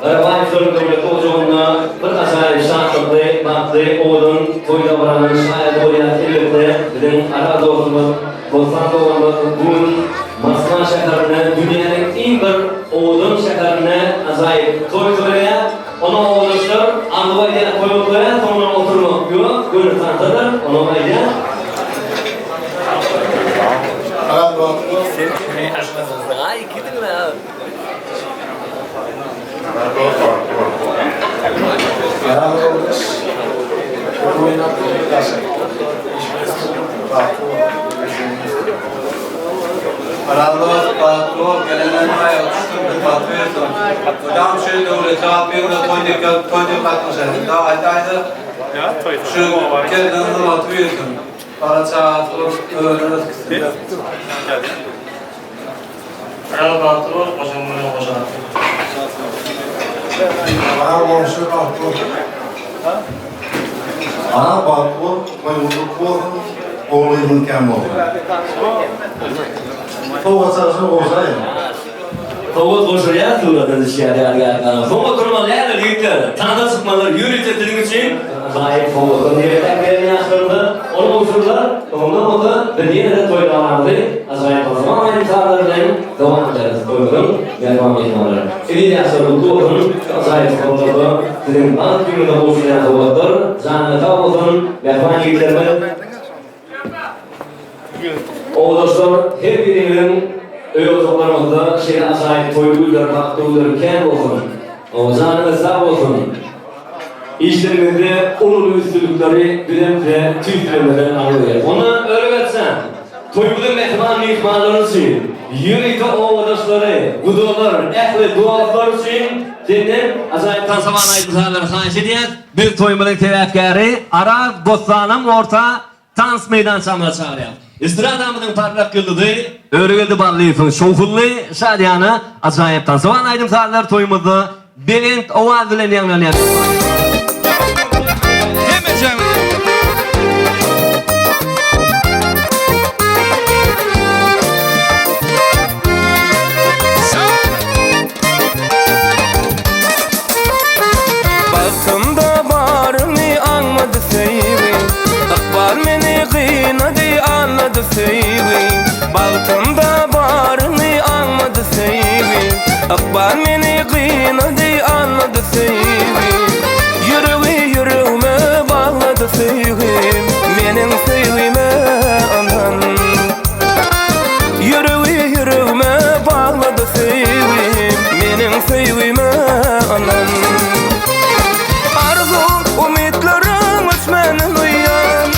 Garabaýewleriň döwletli ojagynda bir ajaýyp şatlykly, bagtly, owadan toý dabaranyň şaýady bolýarys. Elbetde, biziň ara dostumyz Bossan doganymyz bu gün Moskwa şäherinde, dünýäniň iň bir owadan şäherinde ajaýyp toý toýlaýar. Onuň obadaşlar arzuw aýdýar, toý gutlaýar, soňundan oturmak ýok, göni tansadyr, onuň aýdýar. Bala çagasy bolup özüni ösgüsinde. Aral bagtly bol, goşaň bilen goşa. Aral goňşy bagtly bol. Aral bagtly bol, toýuň gutly bolsun, ogul gyzyň kän bolsun. Sowgat çalşyny goşaýyň. Sowgat goşulýar surata düşýär ýadygärliklerine. Soň oturmaly däldir ýigitler. Tansa çykmalydyr ýörite siziň üçin ajaýyp sowgatlar niýetläp gelen ýaşlarymyza ony gowşurdylar. Soňundan bolsa biz ýene-de toý dabaramyzy ajaýyp musulman aýdym-sazlary bilen dowam ederis. Toýumyzyň mähriban myhmanlary. Eziz ýaşlar gutly bolsun şu ajaýyp sowgatlarda siziň bagt günüňize gowşulýan sowgatlar. Janyňyz sag bolsun mähriban ýigitlerimiz. Obadaşlar, her biriňiziň öý ojaklaryňyzda şeýle ajaýyp toý günleri, bagtly günleri kän bolsun! Janyňyz sag bolsun! Işleriňizde uly-uly üstünlikleri bizem size tüýs ýüregimizden arzuw edýäris. Onda örüp etseň, toýumyzyň mähriban myhmanlary üçin, ýörite obadaşlary, gudalar, ähli dostlar üçin senden ajaýyp tansaman aýdym-sazlary haýyş edýäs. Biz toýumyzyň sebäpkäri Araz Bossanam orta Tans meýdançamyza çagyrýar. Estradamyzyň parlak ýyldyzy Öregeldi Ballyýewiň şowhunly, şadyýana, ajaýyp tansowan aýdym-sazlar toýumyzda belent owaz bilen ýaňlanýar. Bagtymda baryny aňmady söýgi Ykbal meni gynady alady söýgi Bagtymda baryny aňmady söýgi Ykbal meni gynady alady söýgi Ýüregi ýüregime baglady söýgi Meniň söýgime ynan Ýüregi ýüregime baglady söýgi Meniň söýgime ynan Arzuw umytlaryň öçmänin uýan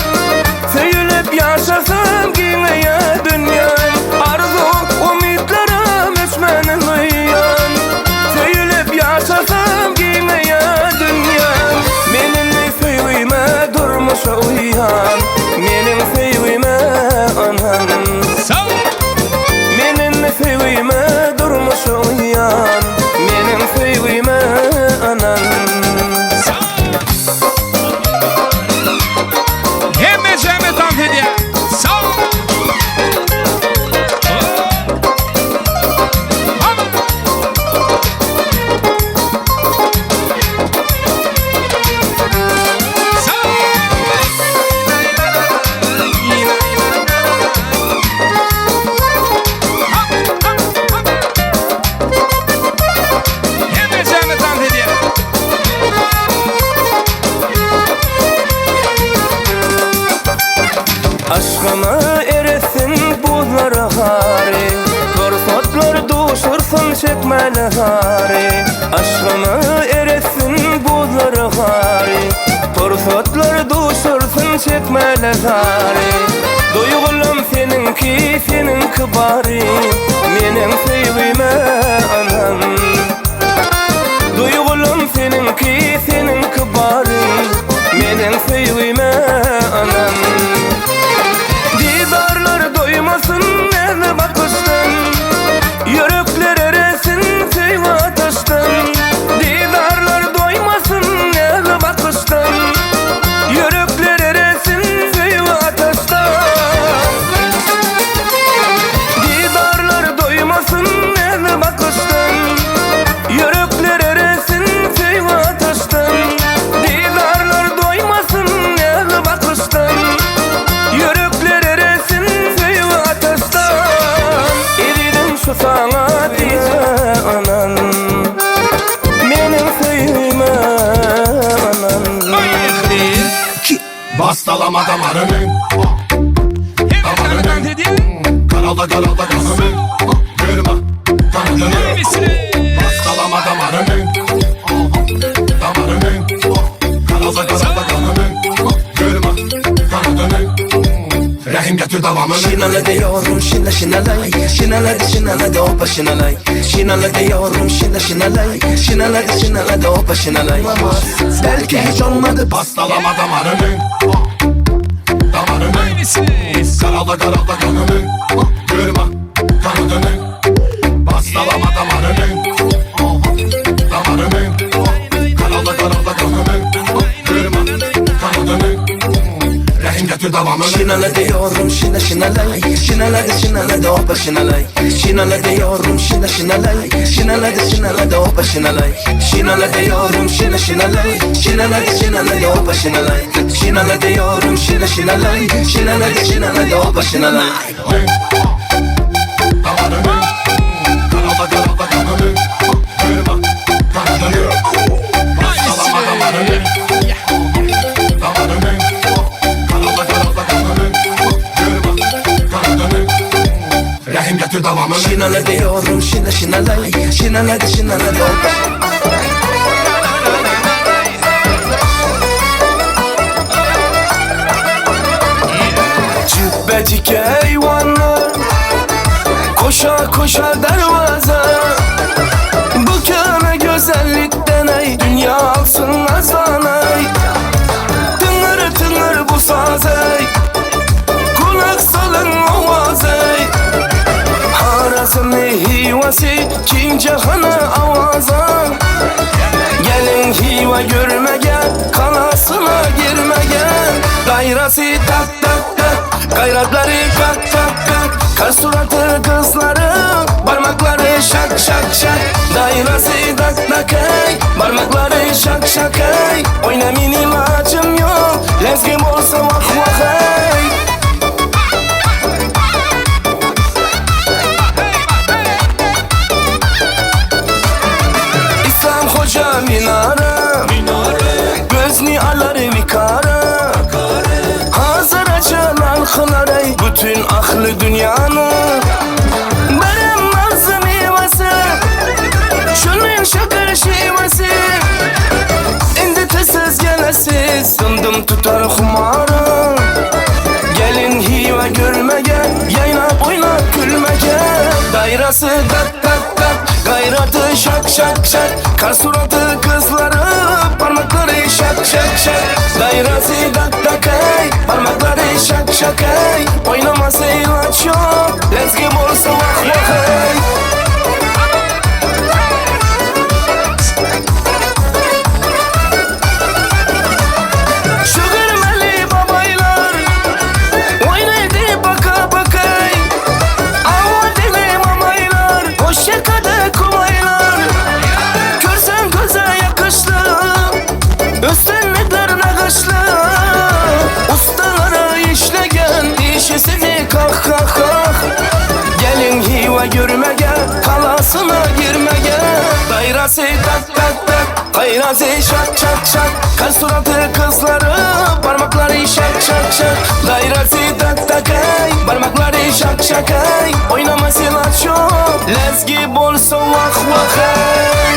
Söýülip ýaşasam giňeýär dünýäm Arzuw umytlarym öçmänin uýan Söýülip ýaşasam giňeýär dünýäm Men indi söýgime durmuşa uýan Meniň söýgime ynan Men indi söýgime durmuşa uýan Meniň söýgime ynan Hemmejäme tans edýär. Sag. Aşgymy eretsin buzlara gary Pursatlar duşursyn çekmeli zary Aşgymy eretsin buzlara gary Pursatlar duşursyn çekmeli zary Duýgulam seniňki. seniňki bary Meniň söýgime ynan Duýgulym seniňki, seniňki bary Meniň söýgime ynan Didarlar doýmasyn näzli bakyşdan Ýürekler eresin söýgi ataşdan Didarlar doýmasyn näzli bakyşdan Ýürekler eresin söýgi ataşdan Didarlar doýmasyn näzli bakyşdan Ýürekler eresin söýgi ataşdan Didarlar doýmasyn näzli bakyşdan Ýürekler eresin söýgi ataşdan Ezizim şu saňa diýse ynan Meniň söýgime ynan Bastalama damarını Damarını Karalda karalda kanını Kırma kanadını Bastalama damarını Damarını Karalda karalda kanını Kırma kanadını Rahim getir devamını Şinale diyorum şina şinalay Şinale şinale de hoppa şinalay Şinale diyorum şina şinalay Şinale şinale de hoppa şinalay Belki hiç olmadı Bastalama damarını Damarını Karalda karalda kanını Kırma kanadını Bastalama damarını Damarını Karalda karalda kanını Kırma kanadını Rahim getir devamını Şinale diyorum şina şinalay Şinale şinale de hoppa şinalay Şinale diyorum şina şinalay Şinale şinale de hoppa şinalay Şinale diyorum şina şinalay Şinale şinale de hoppa şinalay Şinale diyorum şina şinalay Şinale şinale de hoppa şinalay Damarını Karalda karalda kanını Kırma kanadını Bastalama damarını Damarını Karalda karalda kanını Kırma kanadını Rahim getir devamını Şinale diyorum şina şinalay Şinale şinale de hoppa Cübbecik eyvanlar Koşa koşa dervaza Bu köne güzellikten ey Dünya alsın nazlan ey Tıngır tıngır bu saz ey Kulak salın ovaz ey Harazmı hivası King cahana avaza Gelin hiva görmege Kalasına girmege Dairası tak tak tak Gayratları kalk kalk kalk Kar suratı kızları Parmakları şak şak şak Dairası tak tak ey Parmakları şak şak ey Oyna minim acım yok Lezgim olsa vah vah ey İslam Hoca minara Gözni alar vikara Hazır açılan kılar ey Bütün ahlı dünyanı Benim nazlı meyvesi Şunun şakır şivesi Indi tesiz gelesiz Dımdım tutar humarı Gelin hive görmege Yaynap oynap gülmege Dairası tak tak tak Gayratı şak şak şak Kar suratı kızları Parmakları şak şak şak Dairası tak tak ey Parmakları şak şak ey Oynaması ilaç yok Lezgim olsa vah vah ey Şu girmeli babaylar Oynadı baka bakay Ava deli mamaylar Hoşça kadı kumaylar Görsen göze yakışlı Üstünlükler nakışlı Ustalara işlegen İşi sizi kah kah kah Gelin hiva görmege Kalasına girmege Dairası tak tak tak Gayrası şak şak şak Kar suratı kızları Parmakları şak şak şak Dairası tak tak ey Parmakları şak şak ey Oynaması ilaç yok Lezgi bolsa vah vah ey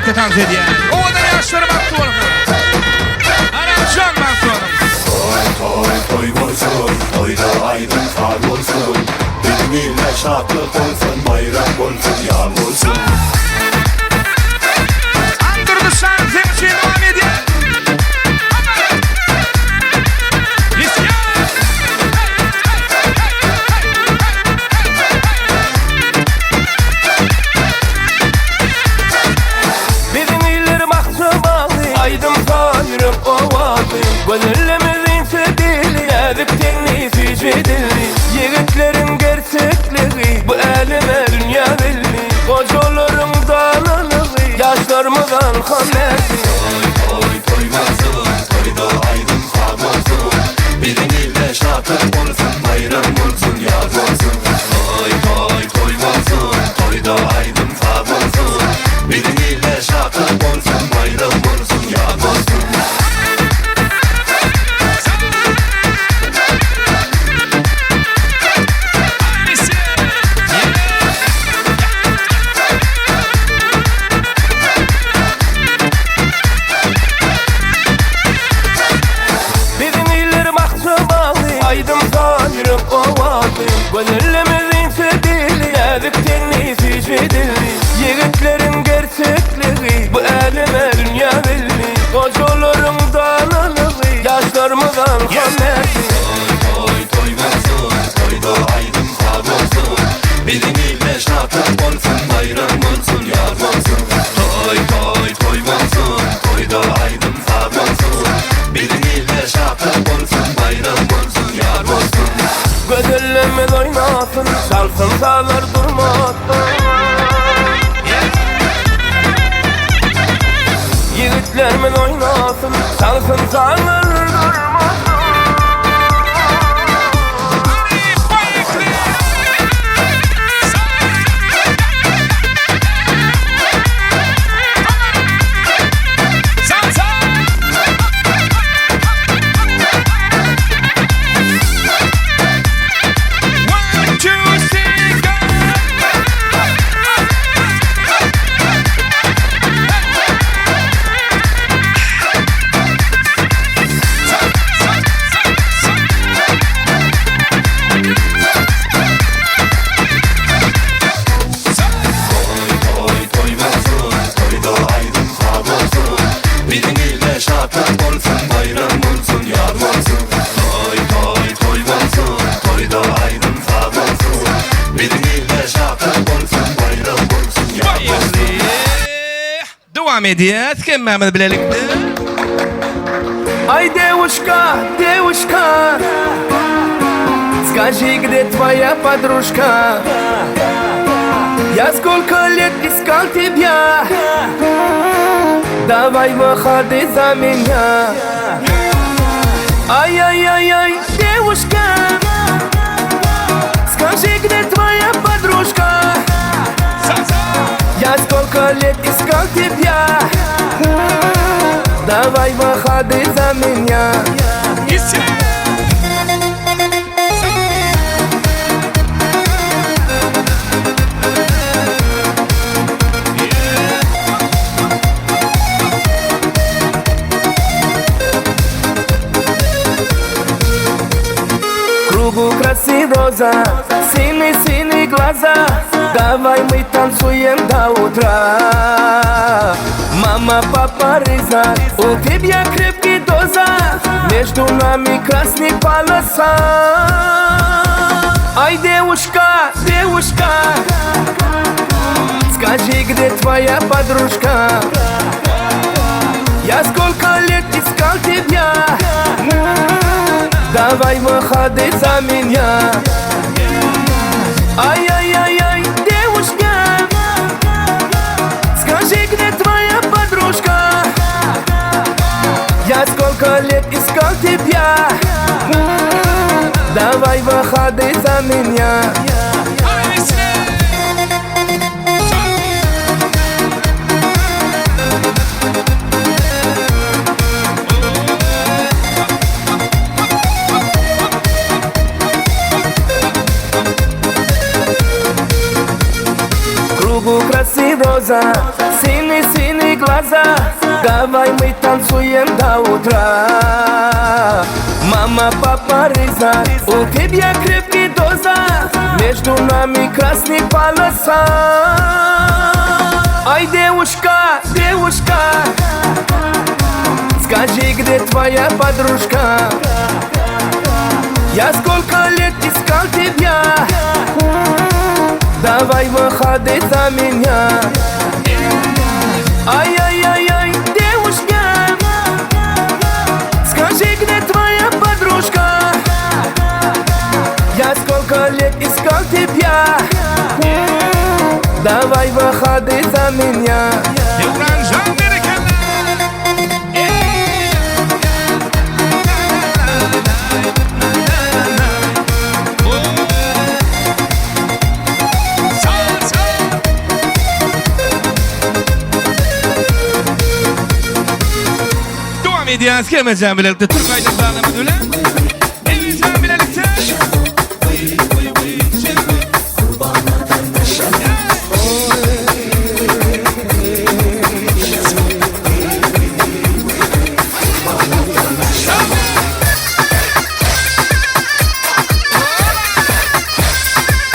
bilelikde tans edýär. Owadan ýaşlar bagtly bolsun. Arazjan bagtly boluň. Toý toý toý bolsun toýda aýdym saz bolsun Biziň ilde şatlyk bolsun baýram bolsun ýaz bolsun. Andurdy şan seň üçin dowam edýär. Biziň iller bakja bagly, aýdym-saz ýürek owazy. Gözellemiz inçe dilli, näzik tenli, süýji dilli. Ýigitleriň gerçekligi, bu äleme dünýä belli. Gojalaryň danalygy, ýaşlarymyz alham berdi. Toý toý toý bolsun toýda aýdym-saz bolsun Biziň ilde şatlyk bolsun baýram bolsun ýaz bolsun Toý toý toý bolsun toýda aýdym-saz bolsun Biziň ilde şatlyk bolsun baýram bolsun ýaz bolsun. Biziň iller bakja bagly, aýdym-saz ýürek owazy. Gözellemiz inçe dilli, näzik tenli, süýji dilli. Ýigitleriň gerçekligi, bu äleme dünýä belli. Gojalaryň danalygy, ýaşlarymyz alham berdi. Toý toý toý bolsun toýda aýdym-saz bolsun Biziň ilde şatlyk bolsun baýram bolsun ýaz bolsun Toý toý toý bolsun toýda aýdym-saz bolsun Biziň ilde şatlyk bolsun baýram bolsun ýaz bolsun. Gözellemiz oýnasyn, çalsyn sazlar durmasyn. Ýigitlerimiz oýnasyn, çalsyn sazlar durmasyn. One, two, three, go! Toý toý toý bolsun toýda aýdym-saz bolsun Biziň ilde şatlyk bolsun baýram bolsun ýaz bolsun Toý toý toý bolsun toýda aýdym-saz bolsun Biziň ilde şatlyk bolsun baýram bolsun ýaz bolsun. Dowam edýäs hemmämiz bilelikde. Ay девушка, девушка, скажи, где твоя подружка? Я сколько лет искал тебя, давай выходи за меня. Ай-яй-яй-яй, девушка, скажи, где твоя подружка? Я сколько лет искал тебя, давай выходи за меня. Кругу красы роза, синий-синий глаза Давай мы танцуем до утра Мама, папа, Риза, у тебя крепкий доза Между нами красный полоса Ай, девушка, девушка Скажи, где твоя подружка? Я сколько лет искал тебя Давай выходи за меня Ай-яй-яй-яй, девушка Скажи, где твоя подружка? Я сколько лет искал тебя Давай выходи за меня. Губы красы роза, синий-синий глаза. Давай мы танцуем до утра. Мама, папа, Риза, у тебя крепкий доза. Между нами красный полоса. Ай, девушка, девушка, скажи, где твоя подружка? Я сколько лет искал тебя. Давай выходи за меня. Ай-яй-яй-яй, девушка, скажи, где твоя подружка? Я сколько лет искал тебя. Давай выходи за меня. Dowam edýäris Hemmejan bilelikde Türk aýdym-sazlarymyz bilen. Hemmejan bilelikde.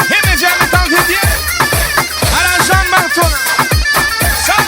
Hemmejan tans edýär. Aranjan Bagtona. Sag.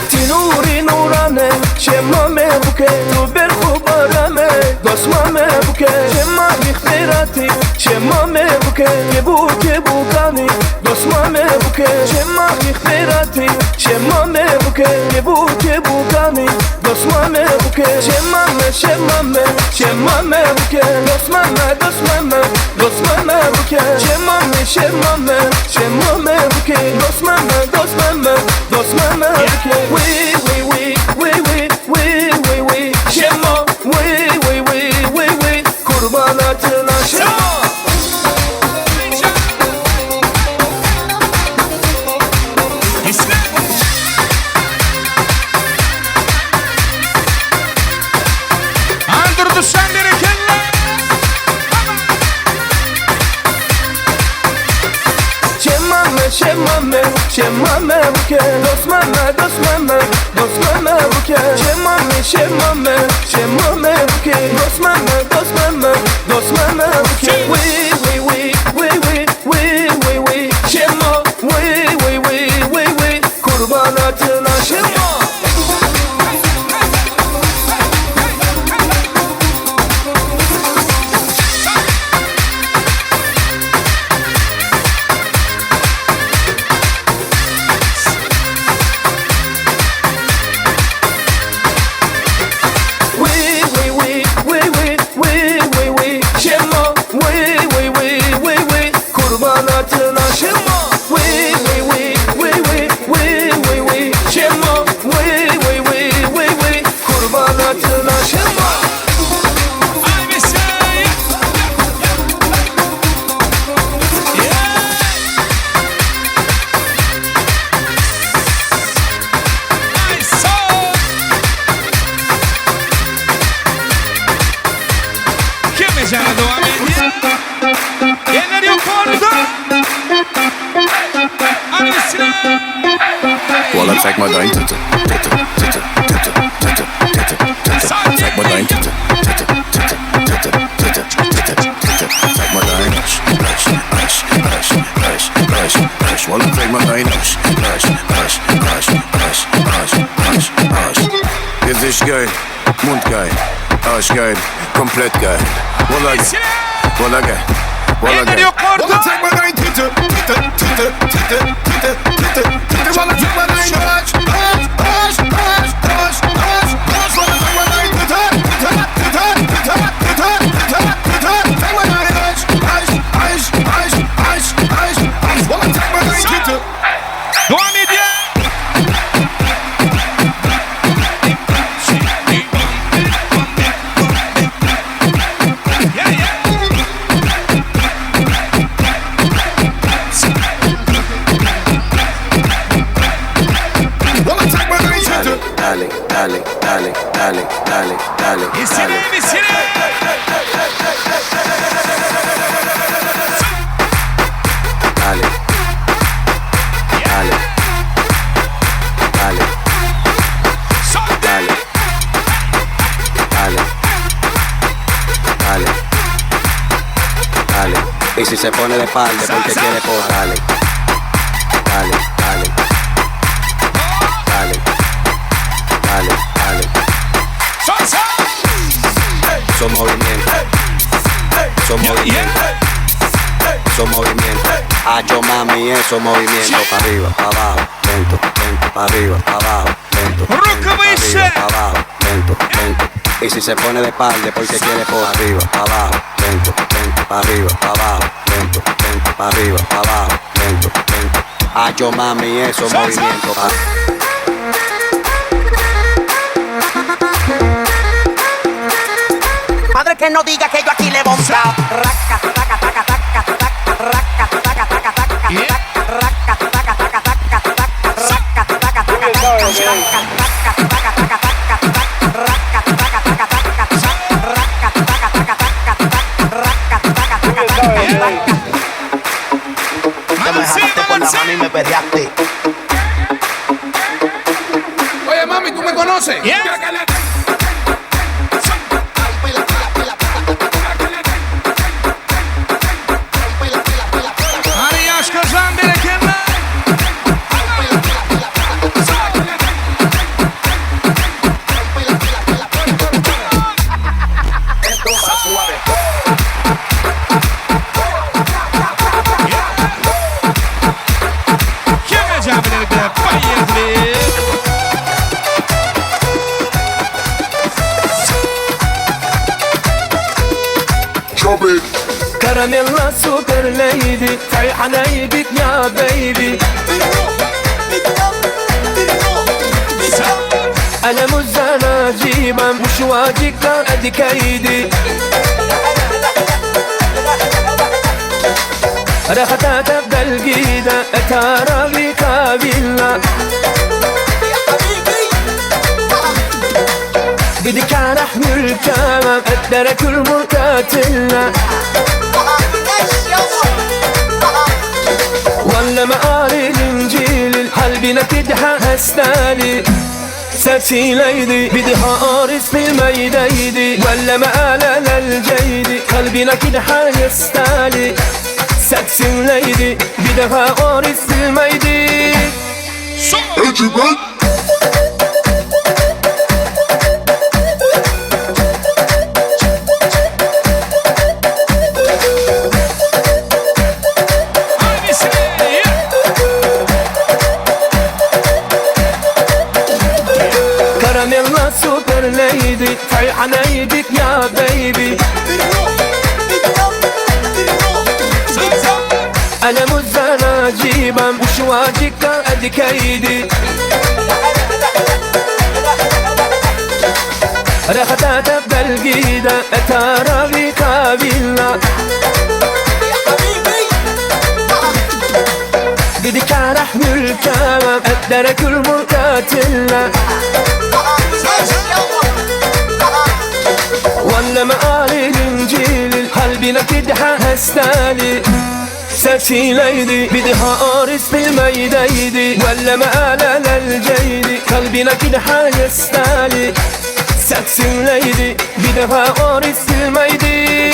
Ti nuri nurane, şemame buke, tu ber xubarame, dosmame buke, şema ixtirati, şemame buke, kebu kebu kani, dosmame buke, şema ixtirati, şemame buke, kebu kebu kani, dosmame buke, şemame şemame, şemame buke, dosmame dosmame, dosmame buke, şemame şemame, şemame buke, dosmame dosmame, dosmame buke, we we we we we we we we şemo we we we we we kurban atına şemo. Andır düşen berekella. Şemame şemame şemame buke dosmame dosmame dosmame buke şemame şemame şemame buke dosmame dosmame dosmame buke we we we we we we we we şemo we we we we we kurban atına şemo. We we we we we we we we şemo we we we we we kurban atına şemo we we we we we we we we şemo we we we we we kurban atına şemo. Hemmejan dowam edýär. Eller ýokarda. Hadi Walla zeig mal dein Titte, Titte, Titte, Titte, Titte, Titte, Titte. Zeig mal dein Titte, Titte, Titte, Titte, Titte, Titte, Titte. Zeig mal dein Arsch, Arsch, Arsch, Arsch, Arsch, Arsch, Arsch. Walla zeig mal dein Arsch, Arsch, Arsch, Arsch, Arsch, Arsch, Arsch, Arsch. Gesicht geil, Mund geil, Arsch geil, komplett geil. Walla geil, walla geil, walla geil. Walla zeig mal dein Titte, Titte, Titte, Titte, Titte, Titte, Titte. Walla zeig mal dein Arsch, Arsch, Arsch, Arsch, Arsch, Arsch, Arsch. Walla zeig mal dein Titte, Titte, Titte, Titte, Titte, Titte, Titte. Zeig mal dein Arsch, Arsch, Arsch, Arsch, Arsch, Arsch, Arsch. Walla zeig mal dein Titte. Dowam edýär. Y si se pone de espalda porque quiere por dale. Dale, dale. Dale. Dale, dale. Son movimiento. Son movimiento. Son movimiento. Hacho mami, eso movimiento. Pa' arriba, pa' abajo, lento, lento, pa' arriba, pa' abajo, lento. lento, pa' arriba, pa' abajo, lento, lento. Y si se pone de espalda porque quiere por arriba, pa' abajo, lento, lento, pa' arriba, pa' abajo, lento, lento, pa' arriba, pa' abajo, lento, lento. Hacho mami, eso movimiento. Pa' Madre que no diga que yo aquí le bomba. Raca, taca, taca, taca, taca, raca, taca, taca, taca, taca, raca, taca, taca, taca, taca, raca, taca, taca, taca, taca, taca, taca, taca, taca, raca, taca, taca, taca, taca, raca, taca, taca, taca, taca, raca, taca, taca, taca, taca. Te me jalaste por la mano y me perreaste. Oye, mami, ¿tú me conoces? Hadi yaş kazan bereketler. Karamella super lady Fayhanaydik ya baby أنا مزانا جيبا مش واجك أدي كيدي رختا تبدا الجيدة ترى كابيلا بدك رحم الكامة الدرك المرتاتلة ولا مقاري الانجيل قلبي تدحى هستالي ساتي ليدي بدها قارس في الميدايدي ولا مقالة للجيدي قلبي كده يستالي ساتي ليدي بدها قارس في الميدي Karamella super lady Fayhanaydik ya baby أنا مزانا جيبا مش واجك أدي كيدي رختا تبدا الجيدة ترى كابيلا بدك رحم الكامة الدرك المرتاتلة ولا مقالي الانجيل قلبي تدحى هستالي ساتي ليدي بدها قارس في الميدايدي ولا مقالة للجيدي قلبي كده يستالي ساتي ليدي بدها قارس في الميدي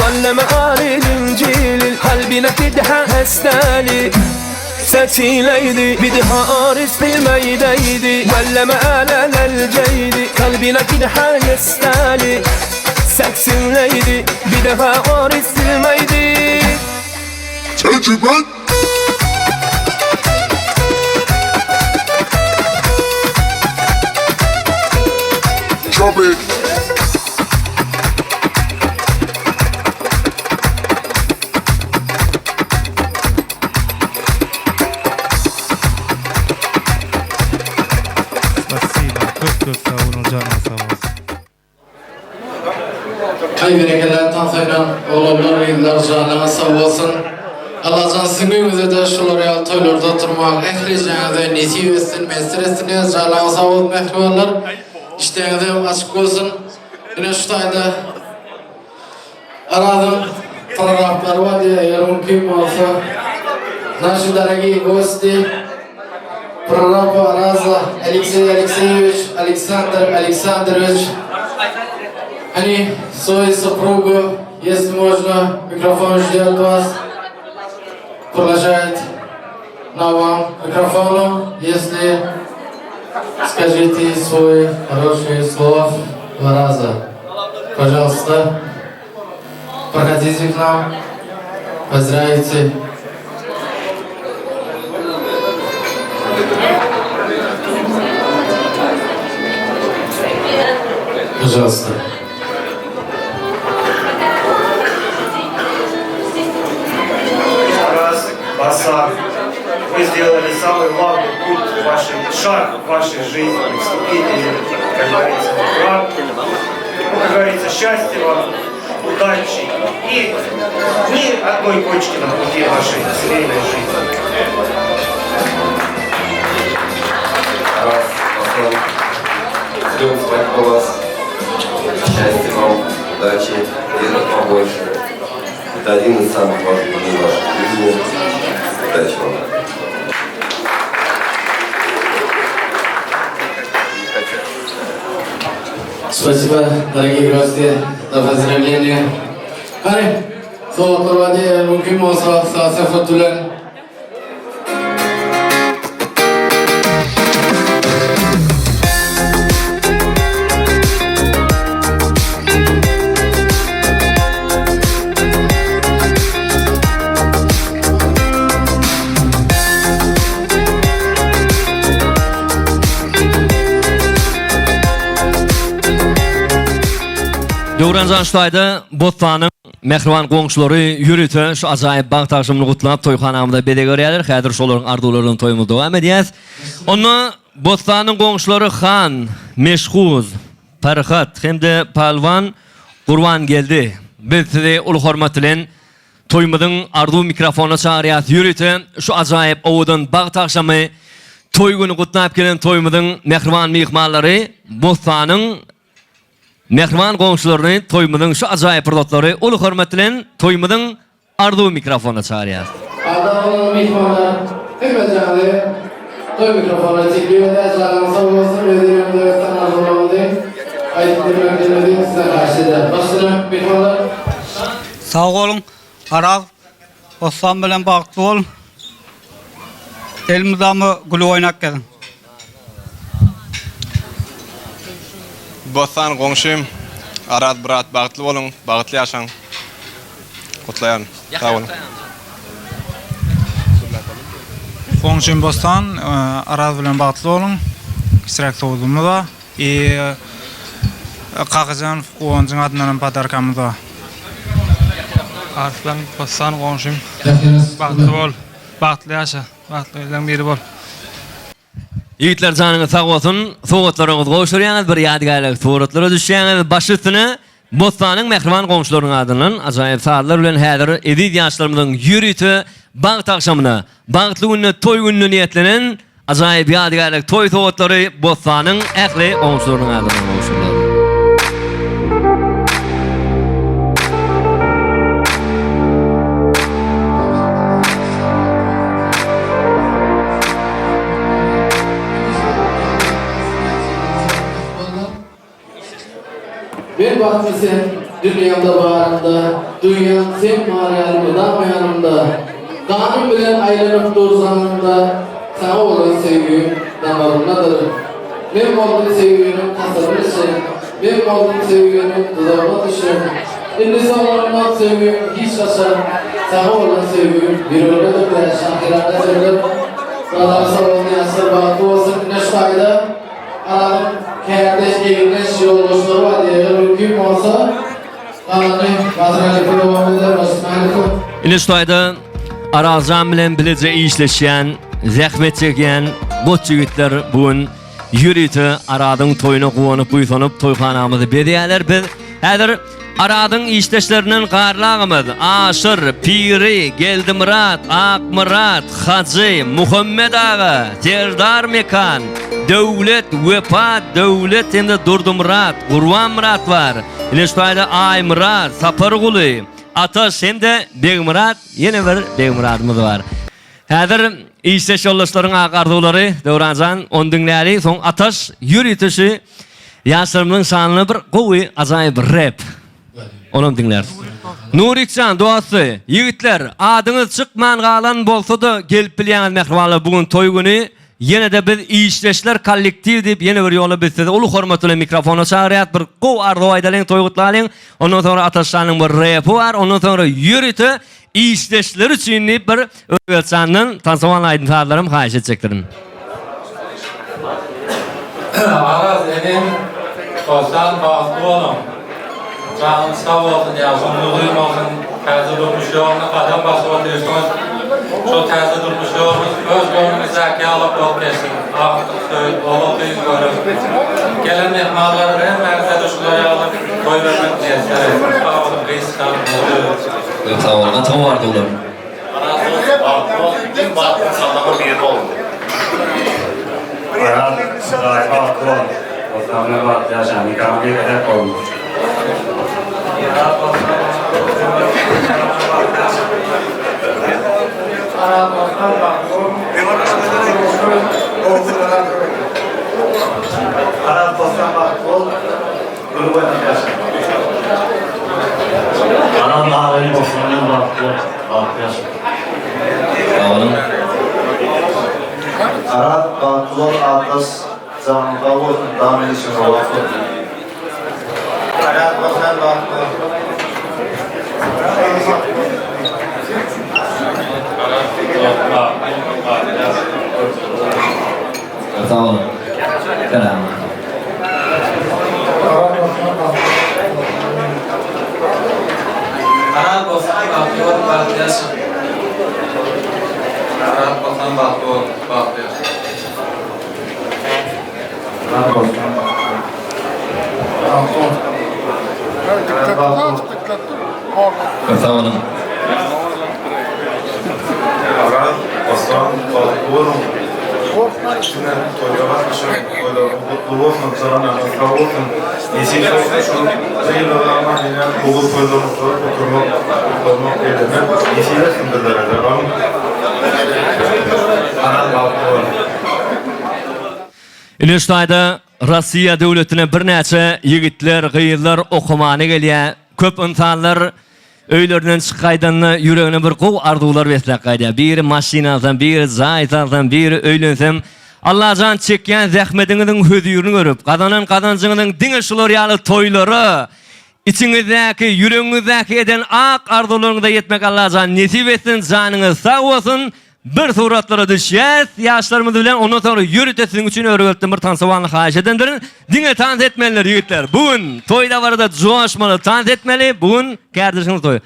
ولا مقالي الانجيل قلبي تدحى هستالي ساتي ليدي بدها قارس في الميدايدي ولا مقالة للجيدي قلبي كده يستالي ساتي ليدي بدها قارس في الميدي Drop it. Spasibo. Köp köp sag boluň, janyňyz sag bolsun. Aý berekella tans oýnan oglanlar gyzlar janyňyz sag bolsun. Allajan siziň öýüňizde-de şular ýaly toýlarda oturmak ählijeňize nesip etsin, miýesser etsin diýýäs. Janyňyz sag bolsun mähribanlar. Işdäňizem açyk bolsun. Ine şu taýda. Arazyň prorablary bar diýýär, eger mümkin bolsa, naşi dorogiý gosti, prorab Araza Alekseý Alekseýewiç, Aleksandr Aleksandrowiç, oni svoju suprugu, ýesli možno, mikrofon ždýot was, priglashает na vam mikrofonu, ýesli skažite svoý horošiý slov Araza. Пожалуйста, проходите к нам, поздравите. Пожалуйста. Раз, Басан, вы сделали самый главный путь в вашей, шаг в вашей жизни, вступили, как говорится, в брак. Ну, как говорится, счастья вам, удачи и ни одной кочки на пути вашей семейной жизни. Раз, Басан, ждем свадьбу вас. Счастья вам, удачи, денег побольше. Это один из самых важных дней вашей жизни. Удачи вам. Спасибо, дорогие гости, за поздравления. Hany, sowgatlar bar diýýär, mümkin bolsa, saz söhbet bilen. Döwranjan şu taýda Bossanyň mähriban goňşulary ýörite şu ajaýyp bagt agşamyny gutlap toýhanamyzda bezeg berýärler. Häzir şolaryň arzuwlary bilen toýumyzy dowam edýäs. Onda Bossanyň goňşulary Han, Meşhuz, Perhat hem-de Pälwan Gurbangeldi biz sizi uly hormat bilen Toýumyzyň arzuw mikrofonyna çagyrýas ýörite şu ajaýyp owadan bagt agşamy toý güni gutlap gelen toýumyzyň mähriban myhmanlary Bossanyň mähriban goňşularyny toýumyzyň şu ajaýyp pursatlary uly hormat bilen toýumyzyň arzuw mikrofonyna çagyrýas. Arzuw myhmanlar hemmejaňyzy toý mikrofonyna teklip edýäs janyňyz sag bolsun öz ýüregimizde ösden arzuwlarymyzy aýdyp bermeklerinizi sizden haýyşt edýäs. Başyna myhmanlar. Sag boluň Araz Bossan bilen bagtly bol elmydama gülüp oýnap geziň. Bossan goňşym Araz brat bagtly boluň bagtly ýaşaň gutlaýaryn sag boluň. Goňşym Bossan Araz bilen bagtly boluň kiçiräk sowdumyz bar. I Kakajan Guwanjyň adyndan hem podarkamyz bar. Arslan Bossan goňşym bagtly bol bagtly ýaşa bagtly gyzlaň biri bol. Ýigitler janyňyz sag bolsun sowgatlaryňyzy gowşurýaňyz bir ýadygärlik suratlara düşýäňiz baş üstüne Bossanyň mähriban goňşularynyň adyndan ajaýyp sazlar bilen häzir eziz ýaşlarymyzyň ýörite bagt agşamyna bagtly gününe toý gününe niýetlenen Ajaýyp ýadygärlik toý sowgatlary Bossanyň ähli goňşularynyň adyndan gowşurylar. Men bagtly sen dünýämde baryňda, Duýýan sen bar ýaly mydama ýanymda. Ganym bilen aýlanyp dur zanymda, Saňa bolan söýgim damarymdadyr. Men boldum söýginiň kasyryny içen, Men boldum söýginiň duzagyna düşen. Indi soňlanmaz söýgim hiç haçan, Saňa bolan söýgim ýüregimdedir diýen şahyrana sözler Gadam sag bolsun ýaşlar bagtly bolsun ine şu taýda Aralyň kärdeş, egindeş ýoldaşlary bar, eger mümkin bolsa, galany Batyr halypa dowam eder, Başym halypa. Ine şu taýda Arazjan bilen bileje işleşýän, zähmet çekýän goç ýigitler bu gün ýörite Arazyň toýuna guwanyp buýsanyp toýhanamyzy bezýärler. Biz häzir Arazyň işdeşlerinden Garly agamyz, Aşyr, Piri, Geldimyrat, Akmyrat, Hajy, Muhammet aga, Serdar Mekan, Döwlet, Wepa, Döwlet hem-de Durdymyrat, Gurbanmyrat bar. Ine şu taýda Aýmyrat, Saparguly, Ataş hem-de Begmyrat, ýene bir Begmyradymyz bar. Häzir işdeş ýoldaşlaryň ak arzuwlary, Döwran jan, ony diňläli, soň Ataş ýörite şu ýaşlarymyzyň şanyna bir gowy, ajaýyp rep. Onam diňläris. Nurik jan, dosty, ýigitler, adyňyz çykman galan bolsa-da gelip bilýäňiz mähribanlar, bu gün toý güni, ýene-de biz işdeşler kollektiw diýip ýene bir ýola biz sizi uly hormat bilen mikrofona çagyrýas, bir gowy arzuw aýdalyň, toý gutlalyň, ondan soňra Ataş janyň bir repi bar, ondan soňra ýörite Işdeşler üçin diýip bir Özbegistandan tansowan aýdym-sazlaram haýyş etjekdirin. Araz inim Bossan bagtly boluň. Janyň sag bolsun ýaşyň uzyn bolsun täze durmuş ýoluna gadam basyp otyrsyňyz şol täze durmuş ýoluňyz öz göwnüňizdäki ýaly bolup geçsin agtyk söýüp ogul gyz görüp gelen myhmanlara hemmäňize-de şular ýaly toý bermek miýesser etsin sag boluň gysga Köp sag boluň gaty gowy arzuwlar. Araz dost bagtly bol iň bagtly ynsanlaryň biri bol. Araz Hudaý bagtly bol. Bossan bilen bagtly ýaşa nikaň bir edep bolun. Araz Bossan bagtly ýaşa. Araz Bossan bagtly bol. Araz Bossan bagtly bol. Gülüp oýnap ýaşa. Araz agayny bossandan bagtly bol, bagtly ýaşa. Sag boluň. Araz bagtly bol Atlas janyň sag bolsun dana işiň rowaç bolsun. Araz bossan bagtly bol. Araz dost bagtly bol, bagtly ýaşa. Sag boluň. Salam. Araz bolsaň bagtly bol bagtly ýaşa. Araz bolsaň bagtly bol bagtly ýaşa. Araz bolsaň bagtly bol. Araz bagtly bol. Sag boluň. Araz Bossan bagtly boluň. Diňe toýda gatnaşyň toýlaryňyz gutly bolsun janyňyz sag bolsun nesip bolsa şu gyzlara aman inen ogul toýlaryňyzda oturmak gutlamak eýlemek nesip etsin bizlerede amin Araz bagtly bol. Ine şu taýda Rossiýa döwletine birnäçe ýigitler, gyzlar okamana gelýär. Köp ynsanlar Öýlerinden çykyp gaýdanda ýüregine bir gowy arzuwlar besläp gaýdýar. Biri maşyn alsam, biri jaý salsam, biri öýlensem. Allajan çekýän zähmediňiziň hözirini görüp, gazanan gazanjyňyzyň diňe şular ýaly toýlara, içiňizdäki, ýüregiňizdäki eden ak arzuwlaryňyza ýetmek Allajan nesip etsin, janyňyz sag bolsun. Bir suratlara düşýäs ýaşlarymyz bilen ondan soňra ýörite siziň üçin Örebeltden bir tansowanly haýyş edendirin. Diňe tans etmeliler ýigitler. Bu gün toý dabarada joşmaly tans etmeli. Bu gün kärdeşiňiz toýy.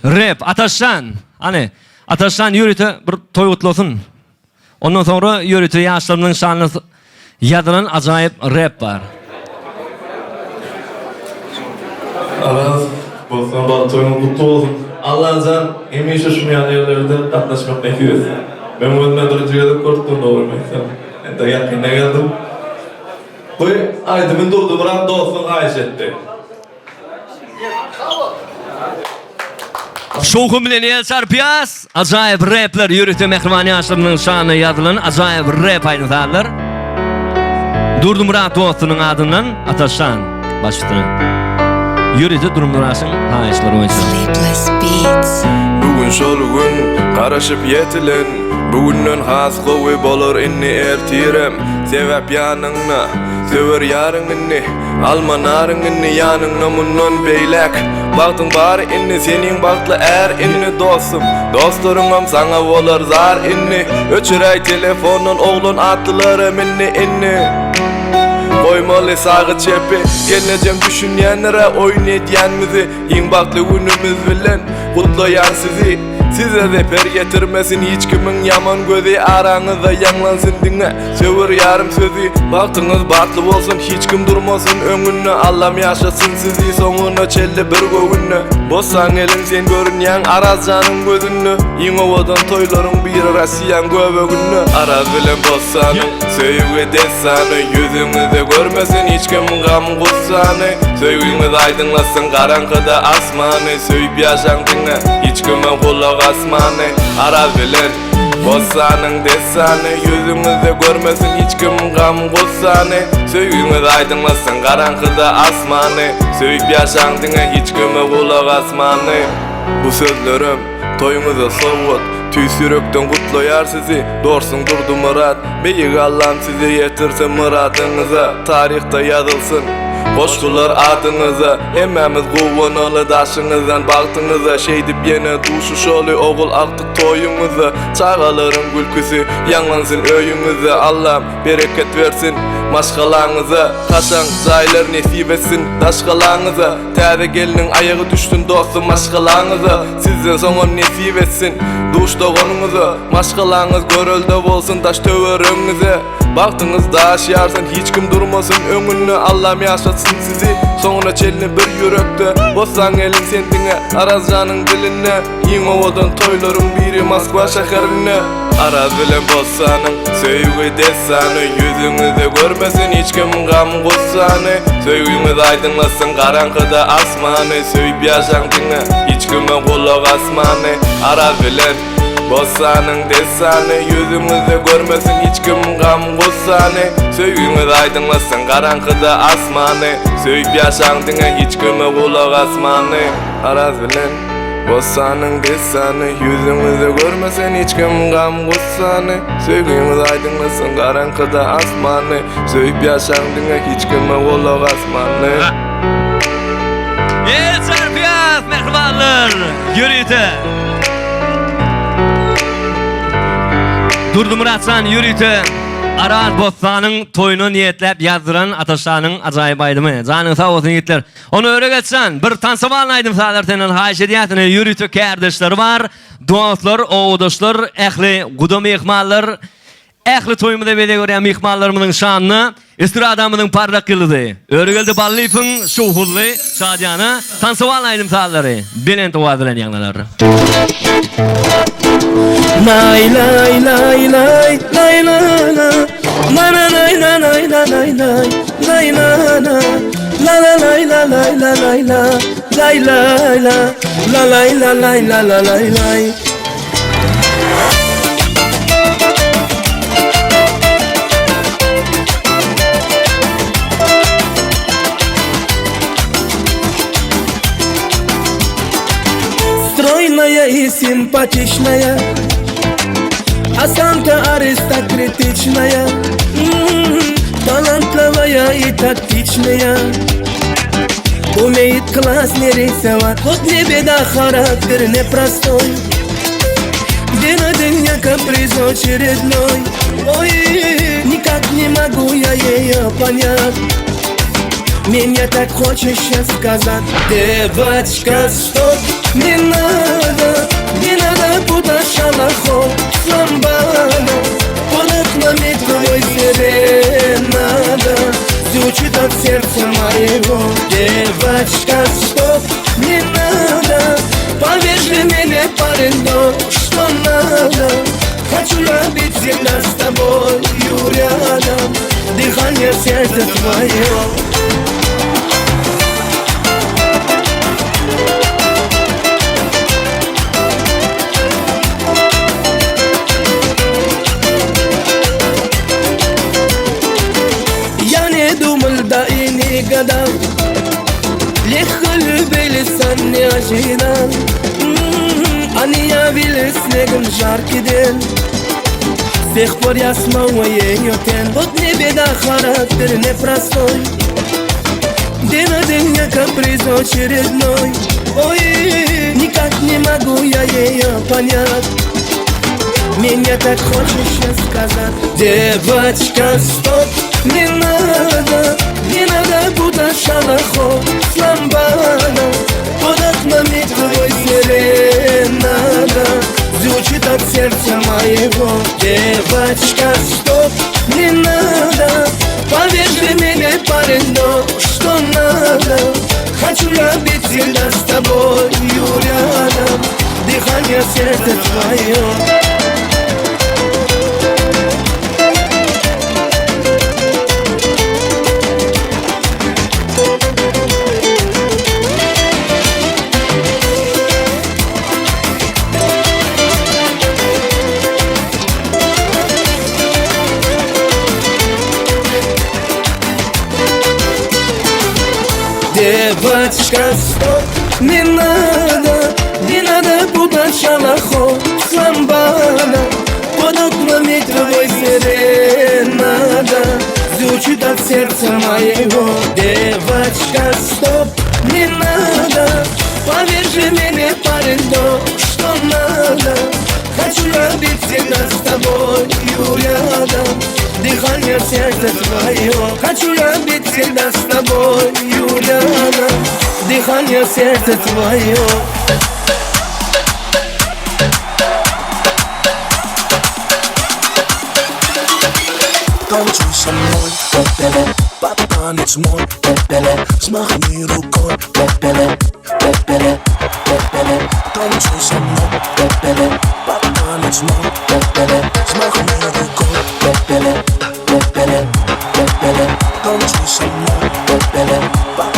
Rep Ataşjan. Hany Ataşjan ýörite bir toý gutlasyn. Ondan soňra ýörite ýaşlarymyzyň şanyna ýazylan ajaýyp rep bar. Araz Bossan bagt toýuňyz gutly bolsun. Allajan hemişe şuny ýaly ýerlerde gatnaşmak nesip etsin. Men özümä birinji gezek görüpdim dogrymy aýtsam. Entek ýakynda geldim. Bu aýdymy Durdymyrat dostuň haýyş etdi. Şowhun bilen el çarpýas. Ajaýyp repler ýörite mähriban ýaşlarymyzyň şanyna ýazylan ajaýyp rep aýdym-sazlar. Durdymyrat dostunyň adyndan Ataşjan baş üstüne. Ýörite Durmyraşyň haýyşlary boýunça. Bu gün şol gün garaşyp ýetilen Bu günden has gowy bolar indi ertirem Sebäp ýanyňda söwer ýaryň indi Alma naryň indi ýanyňda mundan beýläk Bagtyň bary indi seniň bagtly är indi dostum Dostlaryňam saňa bolar zar indi Öçüräý telefondan oglan atlylaram indi indi Goýmaly sagy çepi Gelnejem düşünýändir-ä oýun edýänmizi Iň bagtly günümiz bilen gutlaýan sizi. Size zeper ýetirmesin hiç kimiň ýaman gözi Araňyzda ýaňlansyn diňe söwer ýarym sözi Bagtyňyz batly bolsun hiç kim durmasyn öňünde Allam ýaşatsyn sizi soňuna çenli bir göwünde Bossan gelin sen görünýäň Arazjanyň gözünde Iň owadan toýlaryň biri Rossiýaň göbeginde Araz bilen Bossanyň söýgi dessany Ýüzüňizde görmesin hiç kim gam gussany Söýgiňiz aýdyňlasyn garaňkyda asmany Söýüp ýaşaň diňe hiç kime gulak asmany Araz bilen Bossanyň dessany Ýüzüňizde görmesin hiç kim gam gussany Söýgiňiz aýdyňlasyn garaňkyda asmany Söýüp ýaşaň diňe hiç kime gulak asmany Bu sözlerim toýuňyza sowgat Tüýs ýürekden gutlaýar sizi Dorsuň Durdymyrat Beýik Allam sizi ýetirsin myradyňyza Taryhda ýazylsyn goşgular adyňyza Hemmämiz guwanaly daşyňyzdan bagtyňyza Şeýdip ýene duşuşaly ogul agtyk toýuňyzda Çagalaryň gülküsi ýaňlansyn öýüňizde Allam bereket bersin maşgalaňyza Kaşaň jaýlar nesip etsin daş galaňyza Täze gelniň aýagy düşsün dostum maşgalaňyza Sizden soňam nesip etsin duş doganyňyza Maşgalaňyz görelde bolsun daş töweregiňize Bagtyňyz daş ýarsyn hiç kim durmasyn öňünde Allam ýaşatsyn sizi soňuna çenli bir ýürekde Bossan gelin sen diňe Arazjanyň dilinde Iň owadan toýlaryň biri Moskwa şäherinde Araz bilen Bossanyň söýgi dessany Ýüzüňizde görmesin hiç kim gam gussany Söýgiňiz aýdyňlasyn garaňkyda asmany Söýüp ýaşaň diňe hiç kime gulak asmany Araz bilen Bossanyň dessany Ýüzüňizde görmesin hiç kim gam gussany Söýgiňiz aýdyňlasyn garaňkyda asmany Söýüp ýaşaň diňe hiç kime gulak asmany Araz bilen Bossanyň dessany Ýüzüňizde görmesin hiç kim gam gussany Söýgiňiz aýdyňlasyn garaňkyda asmany Söýüp ýaşaň diňe hiç kime gulak asmany. El çarpýas mähribanlar ýörite. Durdymyratjan ýörite Araz Bossanyň toýuna niýetläp ýazdyran Ataşjanyň ajaýyp aýdymy. Janyň sag bolsun ýigitler. Ony Öregetjan bir tansa balyny aýdym sazlar senden haýyş edýäs. Ine ýörite kärdeşleri bar. Dostlar, obadaşlar, ähli guda myhmanlar Ähli toýumyza bezeg berýän myhmanlarymyzyň şanyna estradamyzyň parlak ýyldyzy Öregeldi Ballyýewiň şowhunly, şadyýana, tansowan aýdym-sazlary belent owaz bilen ýaňlanar. Lay lay lay lay lay la la La la lay la lay la lay lay lay la la La la lay la lay la lay la lay lay la La lay la lay la la lay lay Стройная и симпатичная Осанка аристократичная М-м-м, Талантливая и тактичная Умеет классно рисовать Вот не беда, характер непростой День на день я каприз очередной Ой, никак не могу я ее понять Меня так хочешь сказать Девочка, стоп, не надо Не надо путать шалахо с ламбадой Под окнами твой серенада Звучит от сердца моего Девочка, стоп, не надо Поверь же мне, парень, то, что надо Хочу я быть всегда с тобою рядом Дыхание сердца твое Я не думал, да и не гадал Легко любили, сам не ожидал М-м-м, Они явились снегом жаркий день С тех пор я снова ее тень Вот не беда, характер непростой День на день я каприз очередной Ой, никак не могу я ее понять Меня так хочешь сказать Девочка, стоп, не надо Не надо путать шалахо с ламбадой Под окнами твой серенада. сердца моего. Девочка, стоп, не надо. Поверь ты мне, парень, то, что надо. Хочу я быть всегда с тобою рядом. Дыхание сердца твое. Девочка, стоп, не надо, не надо путать шалахо с ламбада. Под окнами твой серенада звучит от сердца моего. Девочка, стоп, не надо, поверь же мне, парень, то, что надо. Хочу я быть всегда с тобою рядом. Дыхание сердца твое. Хочу я быть всегда с тобою рядом. Дыхание сердца твое. Танцуй со мной, Танец мой, взмахни рукой, Танцуй со мной, Танец мой, взмахни рукой, Танцуй со мной,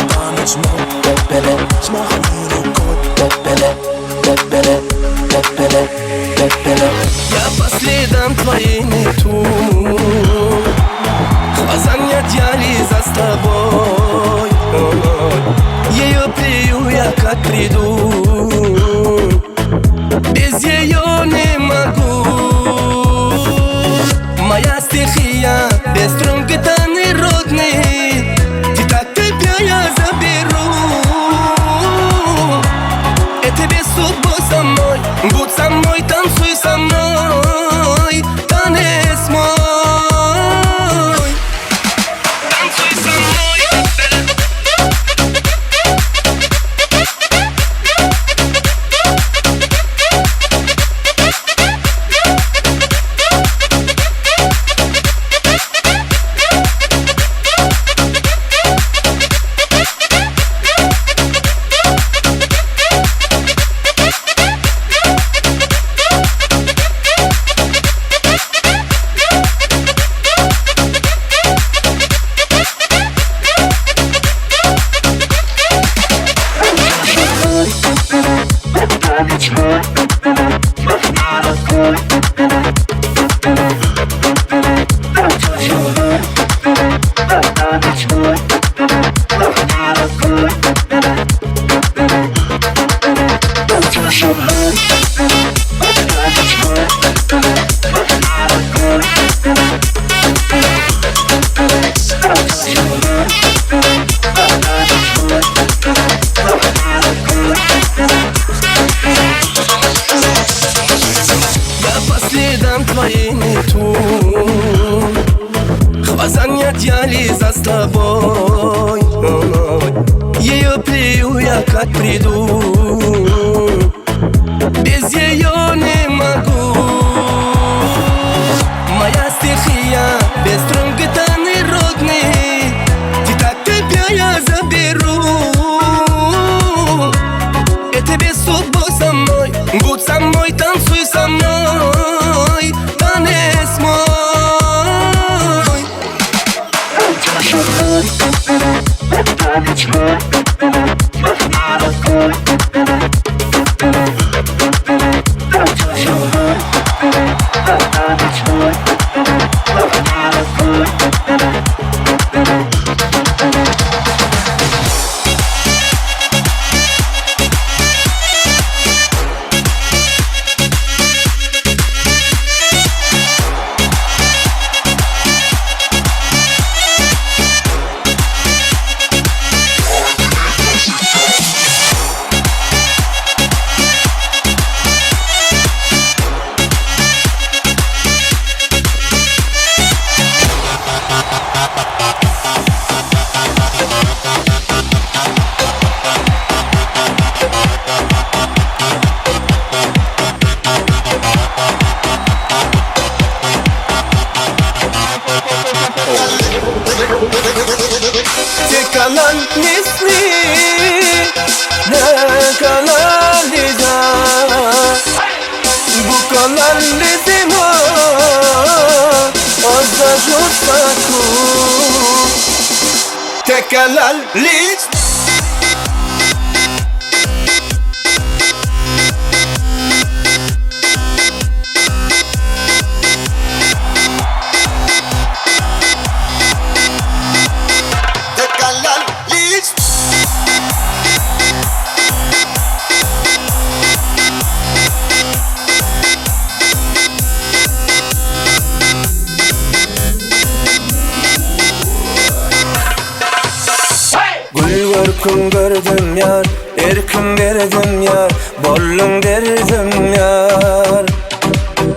Танец мой, взмахни рукой, Я по следам твоим иду, Занятия за тобой. Ее плюю я как приду, без ее не могу. Моя стихия без струнки таны родный, Ты так тебя я заберу. Это без судьбы со мной, будь со мной, танцуй со мной, танец мой. Танцуй со мной. Я по следам твоим иду, Занятия за тобой. Ее плюю я как приду, без ее не могу. Моя стихия без струнки таны родный, Ты так тебя я заберу. Это без судьбы со мной, будь со мной, танцуй со мной, танец мой. kalan lizima Ozajutsaku Tekalal liz Tekalal liz Gül görkün gördüm ýar, erkim berdim ýar, Bolduň derdim ýar.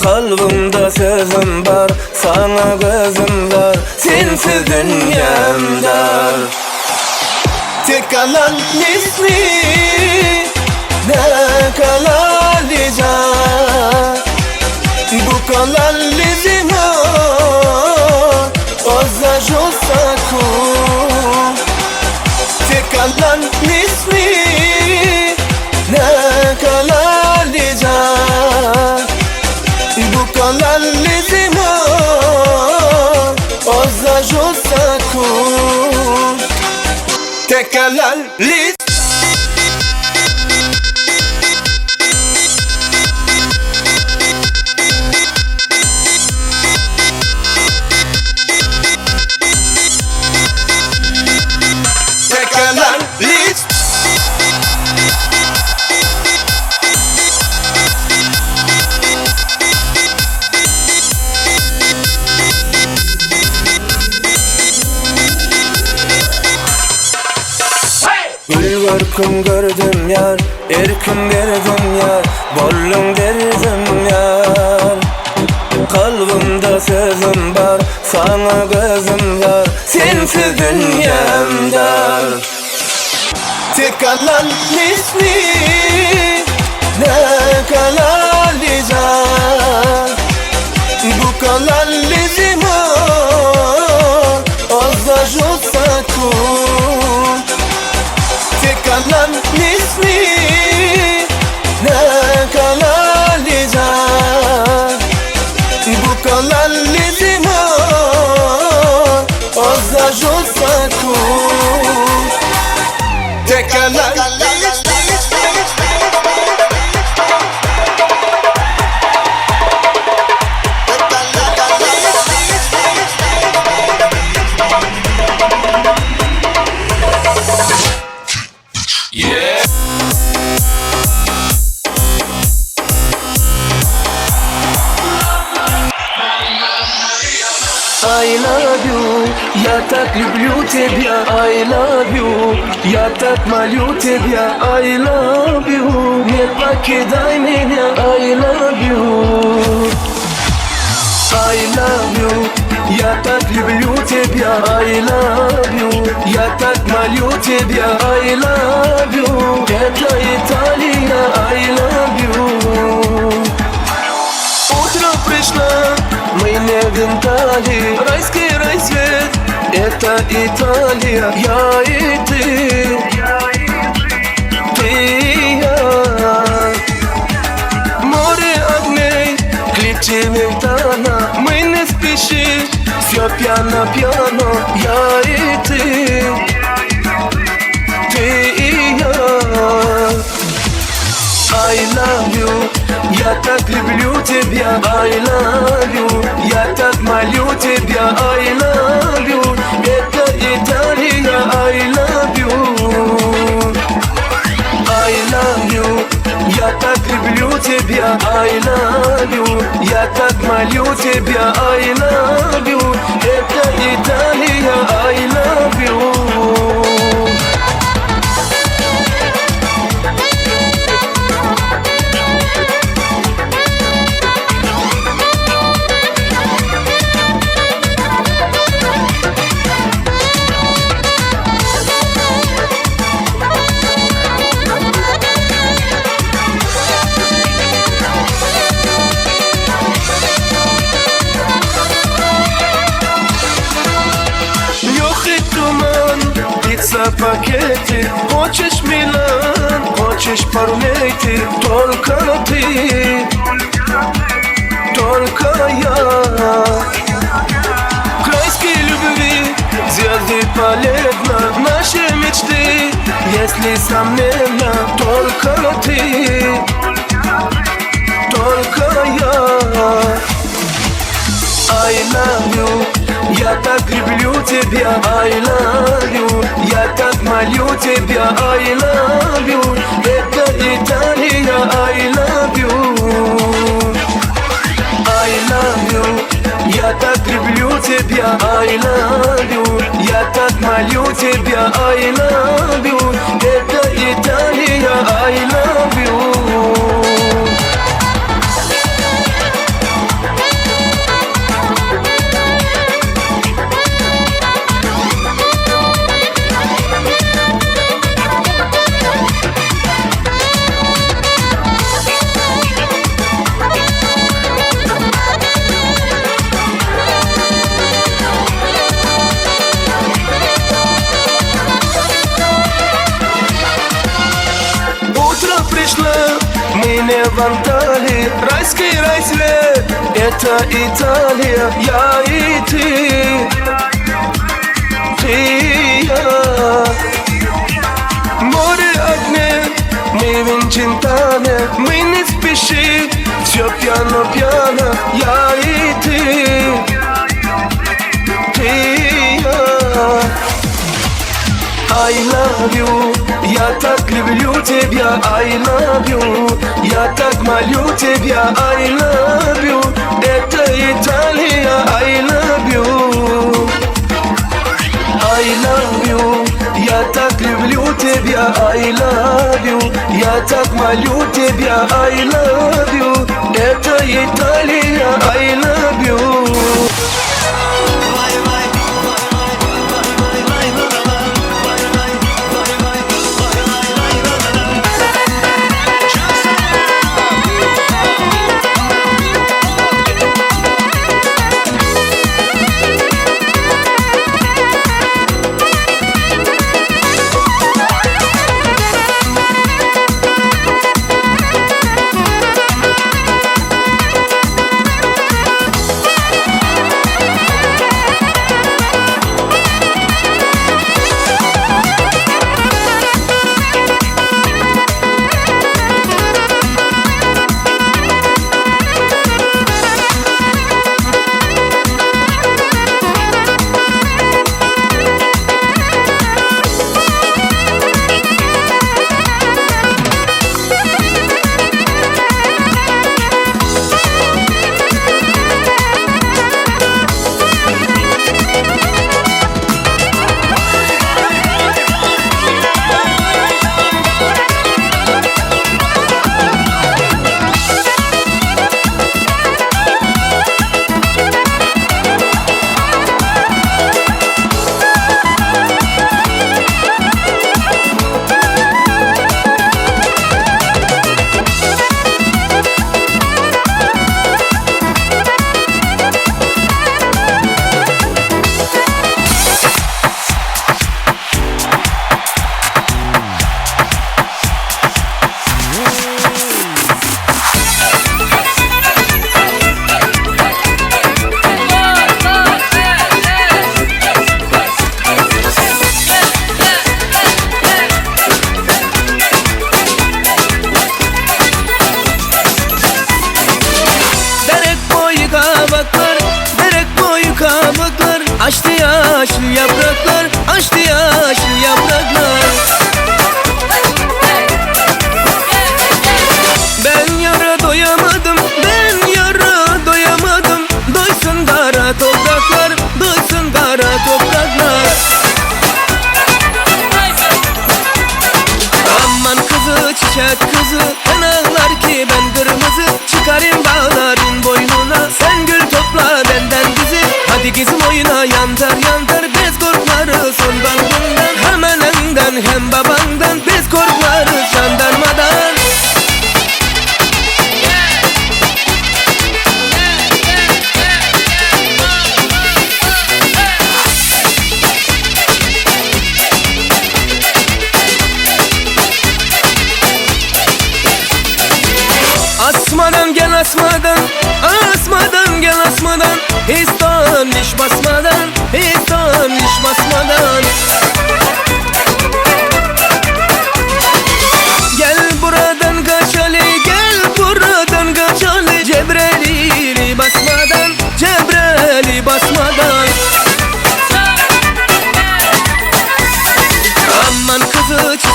Kalbymda sözüm bar, saňa gözüm bar, Sensiz dünýäm dar. Tek kalan nisni ne kalalija Bu kalan lizima Ozajusaku Tek kalan nisni ne kalalija Bu kalan lizima Ozajusaku Tekalal liz Tekalal liz Gül görkün gördüm ýar, erkim berdim ýar, Bolduň derdim ýar. Kalbymda sözüm bar, saňa gözüm bar, Sensiz dünýäm dar. Tekalal nisni ne kalalija Bu kalan lizima Ozajusaku Tekalan nisni ne kalalija Bu kalan lizima Ozajusaku Tekalan I love you, я так люблю тебя, I love you, я так молю тебя, I love you, не покидай меня, I love you. I love you, я так люблю тебя, I love you, я так молю тебя, I love you, это Италия, I love you. Утро пришло, мы не в Италии, райский рассвет, это Италия, я и ты, ты и я. Море огней, ключи Ментана, мы не спешим, все пьяно-пьяно, я и ты, ты и я. I love you, я так люблю тебя, I love you, я так молю тебя, I love you, это Италия, I love you. I love you, я так люблю тебя, I love you, я так молю тебя, I love you, это Италия, I love you. Легкий туман, птица пакеты Хочешь Милан, хочешь Парметти Только ты. Несомненно, только ты, только я. I love you, я так люблю тебя, I love you, я так молю тебя, I love you, это Италия, I love you. I love you, я так люблю тебя, I love you, я так молю тебя, I love you, это Италия, I love you. Утро пришло, мы не в Анталии Райский рай свет, это Италия Я и ты, ты и я Море огней, мы в Инчентане Мы не спешим, все пьяно-пьяно Я и ты, ты и я I love you, я так люблю тебя, I love you, я так молю тебя, I love you, это Италия, I love you. I love you, я так люблю тебя, I love you, я так молю тебя, I love you, это Италия, I love you. Derek boyu kabaklar, derek boyu kabaklar Açtı yaşlı yapraklar, açtı yaşlı yapraklar Ben yara doyamadım, ben yara doyamadım Doysun kara topraklar, doysun kara topraklar Aman kızı çiçek kızı Ben ağlar ki ben kırmızı Çıkarım bağların boynuna Sen gül topla benden bizi Hadi kızım oyna yantar yantar Biz korkmarız ondan bundan Hem anandan hem babandan Biz korkmarız jandarmadan Asmadan gel asmadan Asmadan gel asmadan Hiç dönüş basmadan Hiç dönüş basmadan.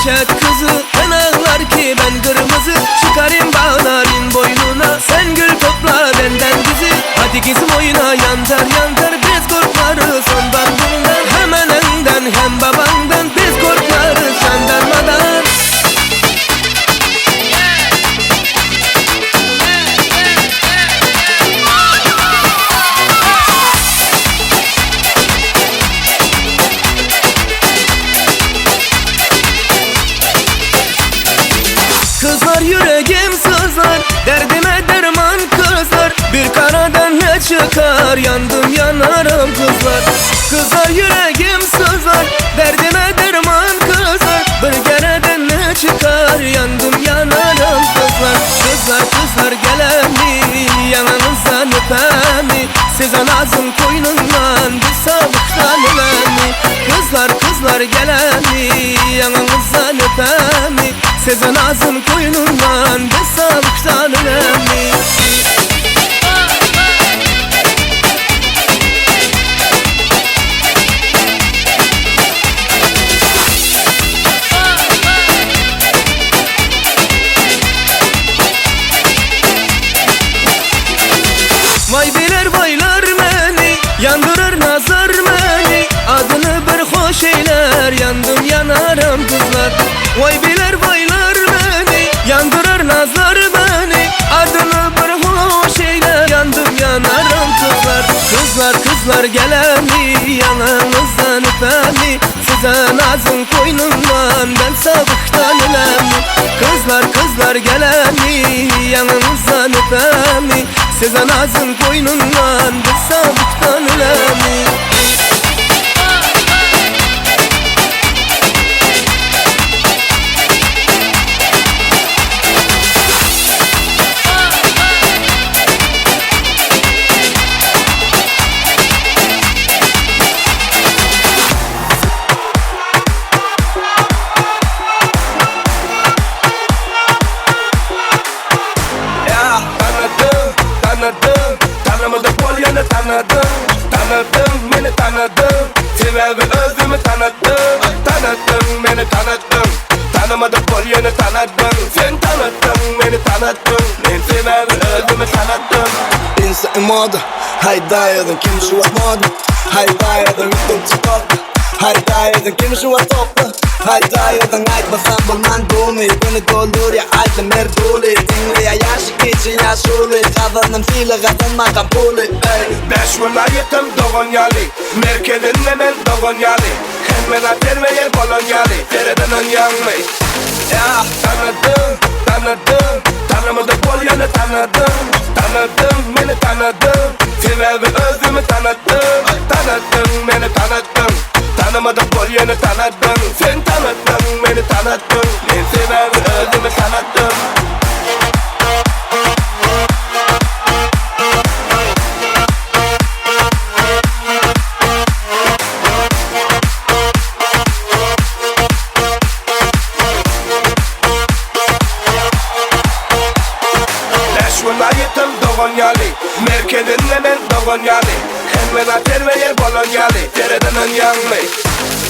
Meşet kızı Ben ağlar ki ben kırmızı Çıkarım bağların boynuna Sen gül topla benden bizi Hadi kızım oyna yantar yantar Biz korkmarız ondan bundan Hem anandan hem babandan Biz korkmarız jandarmadan Kızlar yüreğim sızlar Derdime derman kızlar Bir karadan ne çıkar Yandım yanarım kızlar Kızlar yüreğim sızlar Derdime derman kızlar Bir kereden ne çıkar Yandım yanarım kızlar Kızlar kızlar gelemi Yanınızdan öpemi Size nazım koynundan Bir sabıktan ölemi Kızlar kızlar gelemi Yanınızdan öpemi Size nazım koynundan Bir sabıktan ölemi Vay biler vaylar beni Yandırır nazar beni Adını bir hoş eyler Yandım yanarım kızlar Vay biler vaylar beni Yandırır nazar beni Adını bir hoş eyler Yandım yanarım kızlar Kızlar kızlar gelemi Yanınızdan öpemi Size nazın koynundan Ben sabıktan ölemi Kızlar kızlar gelemi Yanınızdan öpemi Size nazın koynundan Bir sabıktan ölemi Ya tanıdım, tanıdım Tanımadık bol ýöne tanıdym Tanıdym, meni tanıdym Sebäbi özümi tanıtdym Tanıtdyň, meni tanıtdyň Tanımadyk bol ýöne tanıdym Sen tanıtdyň, meni tanıtdyň Men sebäbi özümi tanıtdym Insta moda, haýdaýadyň kim şu wagt moda Haýdaýadyň üstüm çykardy Haýdaýadyň kim şu wagt topda Haýdaýadyň aýtmasam bolman buny Göni doldurýa aýdym her duly Diňleýä ýaşy kiçi ýaşuly Gazandym sylag gazanmagam puly eý. Bäş welaýatam dogan ýaly Merkezinde men dogan ýaly Hemme zat ýerbe-ýer bolan ýaly Sereden ýaňmy Ýa tanadyň, tanadyň Tanamadyk bol ýöne tanadyň Tanadyň, meni tanadyň Sebäbi özümi tanatdym Tanatdyň, meni tanatdyň Tanamadyk bol ýöne tanadyň Sen tanatdyň, meni tanatdyň Men sebäbi özümi tanatdym Bäş welaýatam dogan ýaly Merkezinde men dogan ýaly Hemme zat ýerbe-ýer bolan ýaly Sereden ýaňmy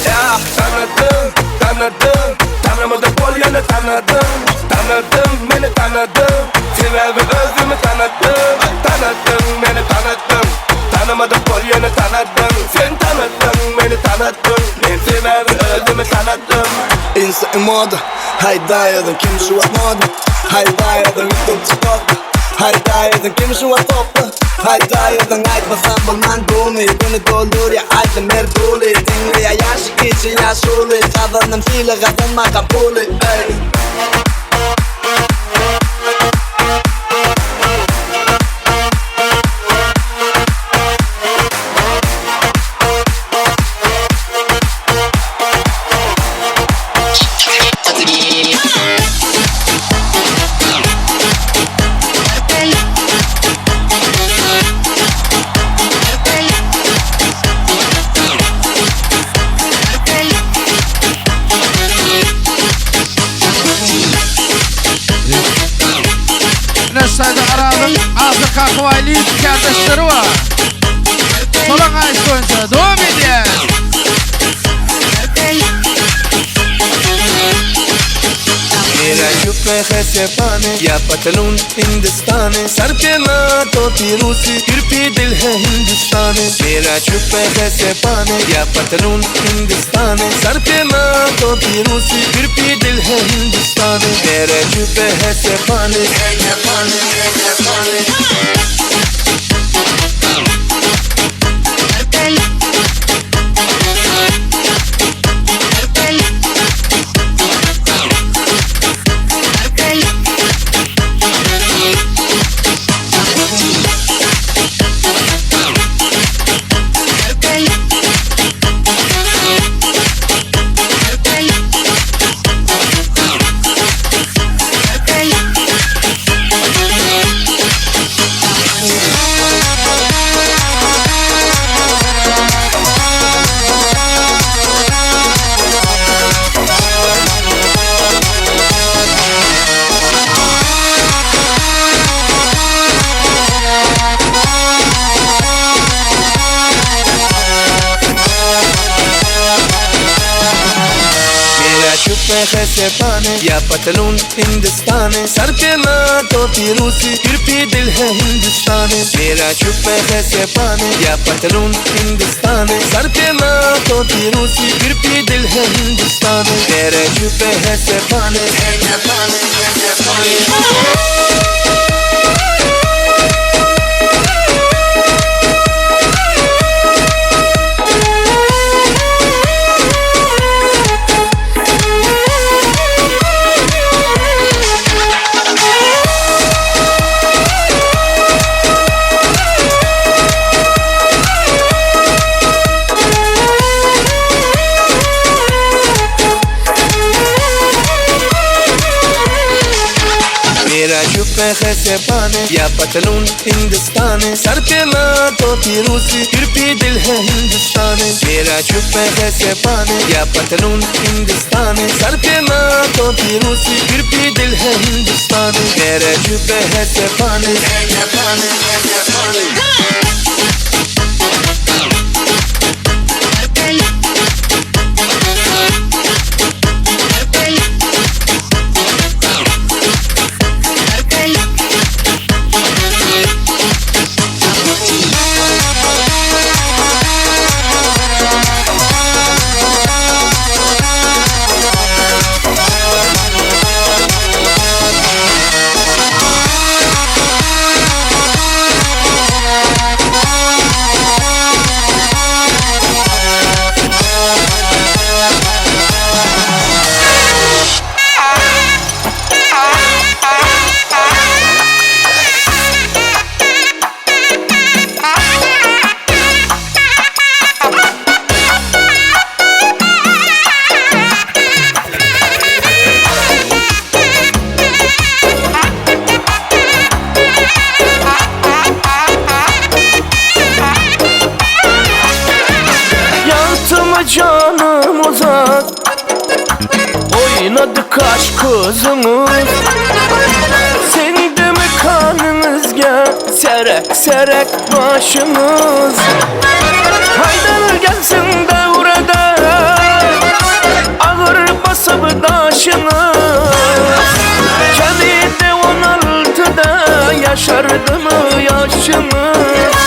Ýa tanadyň, tanadyň Tanamadyk bol ýöne tanadyň Tanadyň, meni tanadyň Sebäbi özümi tanatdym Tanatdyň, meni tanatdyň Tanamadyk bol ýöne tanatdyň Sen tanatdyň, meni tanatdyň Men sebäbi özümi tanatdym Insta moda, haýdaýadyň kim şu wagt moda Haýdaýadyň üstüm çykardy Haýdaýadyň kim şu wagt topda Haýdaýadyň aýtmasam bolman buny Göni doldurýa aýdym her duly Diňleýä ýaşy kiçi ýaşuly Gazandym sylag gazanmagam puly eý. Ine şu taýda Arazyň Asyr Kakabaýly kärdeşleri bar. Şolaň aýyş boýunça dowam edýär. मेरा चुप है सेपाने या पतलून हिंदुस्तानी सर पे ना टोपी रूसी फिर भी दिल है हिंदुस्तानी मेरा चुप है सेपाने या पतलून हिंदुस्तानी सर पे ना टोपी रूसी फिर भी दिल है हिंदुस्तानी मेरा चुप है सेपाने मेरा चुप है सेपाने या पतलून हिंदुस्तानी सर पे ना टोपी रूसी फिर भी दिल है हिंदुस्तानी मेरा चुप है सेपाने या पतलून हिंदुस्तानी सर पे ना टोपी रूसी फिर भी दिल है हिंदुस्तानी मेरा चुप है सेपाने मेरा चुप है सेपाने या पतलून हिंदुस्तानी सर पे ना टोपी रूसी फिर भी दिल है हिंदुस्तानी मेरा चुप है सेपाने या पतलून हिंदुस्तानी सर पे ना टोपी रूसी फिर भी दिल है हिंदुस्तानी मेरा चुप है सेपाने Yaktı mı canım uzak Oynadı kaş kızımız Sindi mi kanımızga Serek serek başımız Haydar gelsin devrede Ağır basıp daşınız Kemide 16'da yaşardı mı yaşımız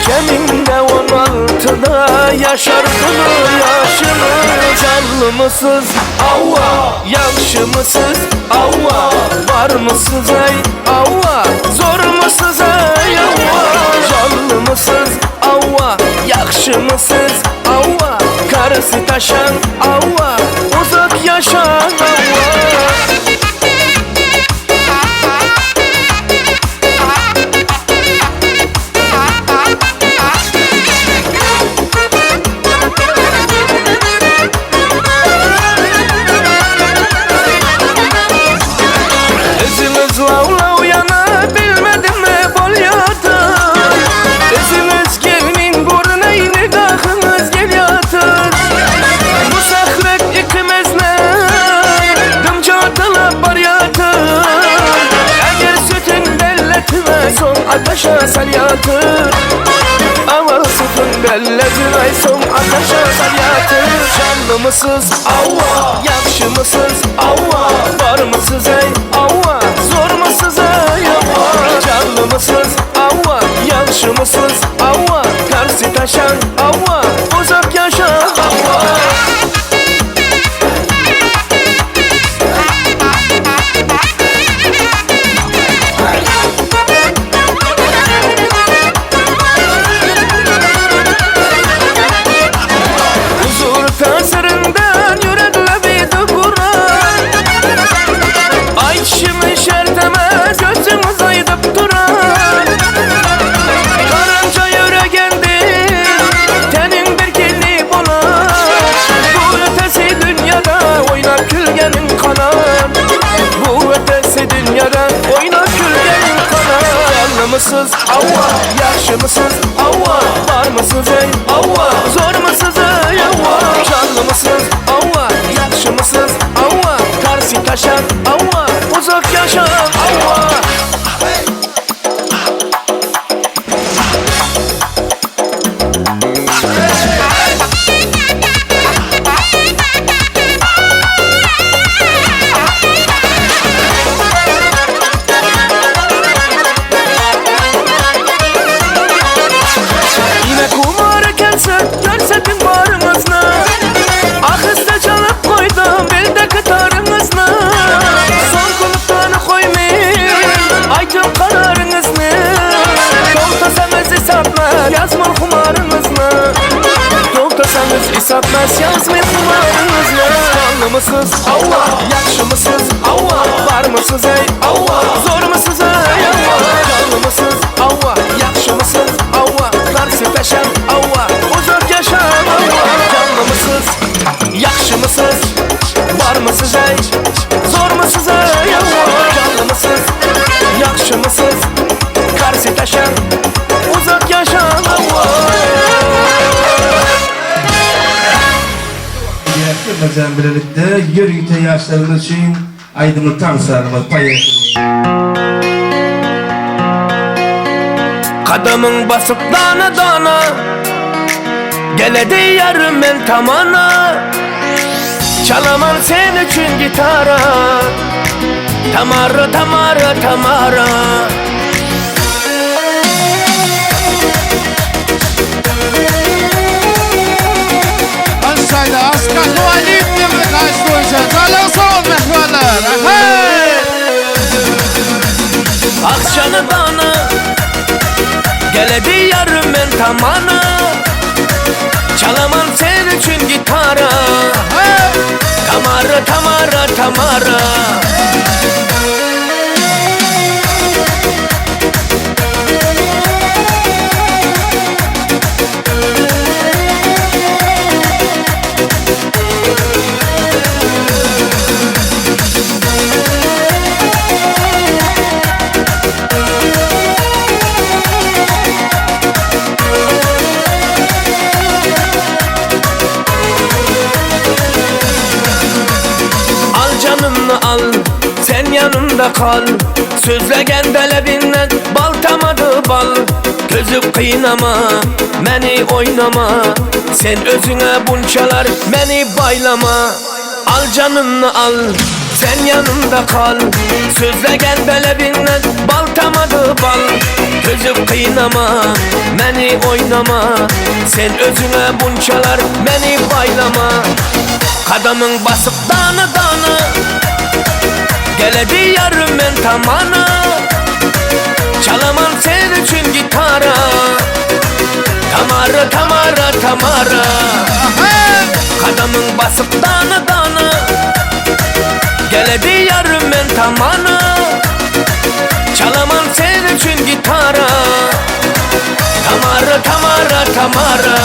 Keminde 16'da yaşardı mı yaşımız Canlı mısız avva Yakşı mısız avva Var mısız ey avva Zor mısız ey avva Canlı mısız avva Yakşı mısız avva Karısı taşan avva Uzak yaşan avva Özümüz lavlav yana bilmedim mi bol yatır Özümüz gelmin buruna nigahımız gel yatır Bu sahrek ikimizle dımca bar yatır Eğer sütün belletime son ateşe sal yatır Aval sütün. Kellesine soň ataşa salýatyr Janlymysyz, awa, ýagşymysyz, awa Barmysyz eý, awa, zormysyz eý, awa Janlymysyz, awa, ýagşymysyz, awa Tersi taşan, awa, uzak ýaşa, awa. Huzur täsirinden ýürek lebidi gurar Aýtşymy şerteme gözüňiz aýdyp durar Garynja ýürek endi teniň berkeli bolar Bu ötesi dünýede oýnap külgeniň kanar Bu ötesi dünýede oýnap külgeniň kanar Ýalnymysyz hawa ýagşymysyz hawa Barmysyz eý hawa zormysyz eý hawa Janlymysyz hawa ýagşymysyz hawa Tarsy taşan hawa uzak ýaşaň hawa. Ine kumar ekensiň, görsediň baryňyzny. Ahysta çalyp goýdum bildeki taryňyzny. Soňkulykdan goýmyn, aýdyň kararyňyzny. Togtasaňyz isatmaz, ýazmyn humaryňyzny. Togtasaňyz isatmaz, ýazmyn humaryňyzny. Janlymysyz, hawa, ýagşymysyz, hawa, barmysyz eý, hawa, zormysyz eý, hawa. Janlymysyz, hawa, ýagşymysyz, hawa, Tarsy taşan, hawa, uzak ýaşaň, hawa. Janlymysyz, ýagşymysyz, barmysyz eý, zormysyz eý, hawa. Janlymysyz, ýagşymysyz, Tarsy taşan, uzak ýaşaň, hawa. Bilen bilelikde ýörite ýaşlarymyz üçin aýdymly tanslarymyz poýehli. Gadamyň basyp dana-dana, Geledi ýarym men tamana. Çalaman sen üçin gitara, Tamara, Tamara, Tamara. Aşaýda Aşgabat Waliýew diýmek haýyş boýunça. Jalyň sag bol mähribanlar. Aheý! Akşany dana Geledi ýarym men tamana Çalaman sen üçin gitara Tamara, Tamara, Tamara. Al janymy al, sen ýanymda kal Sözlegen delebinden bal tamady bal Dözüp kynama, meni oýnama Sen özüňe bunçalar meni baýlama Al janymy al, sen ýanymda kal Sözlegen delebinden bal tamady bal Dözüp kynama, meni oýnama Sen özüňe bunçalar meni baýlama Gadamyň basyp dana-dana Geledi ýarym men tamana Çalaman sen üçin gitara Tamara, Tamara, Tamara Gadamyň basyp dana-dana Geledi ýarym men tamana Çalaman sen üçin gitara Tamara, Tamara, Tamara.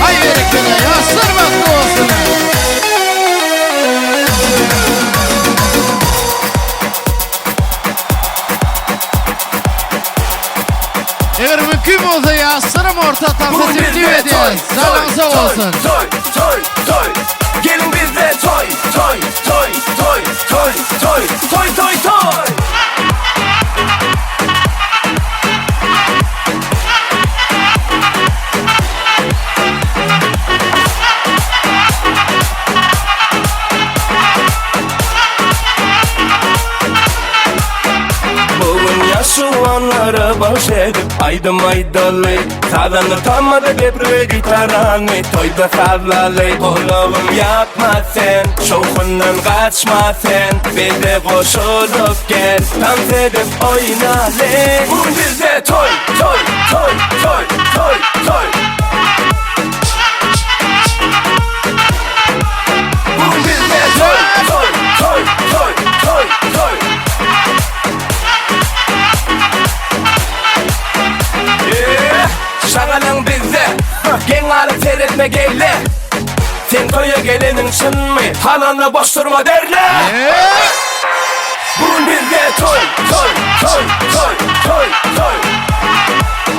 Haý berekella ýaşlar bagtly bolsun. Malades. Janyň sag bolsun. Toý, toý, toý. Geliň bizde toý, toý, toý, toý, toý, toý, toý, toý, toý. Bu gün ýaşuwanlara bagyş edip aýdym aýdaly Sazanda tamada bebri gitarany toýda sazlaly Gulagym ýapma sen, şowhundan gaçma sen Bize goşulyp gel, tans edip oýnaly Bu gün bizde toý, toý, toý, toý, toý, toý Bu gün bizde toý, toý, toý, toý, toý, toý Yeah, Şagalaň bizde, geň galyp seretme gelle Sen toýa geleniň çynmy, halanda boş durma derle Bu gün bizde toý, toý, toý, toý, toý, toý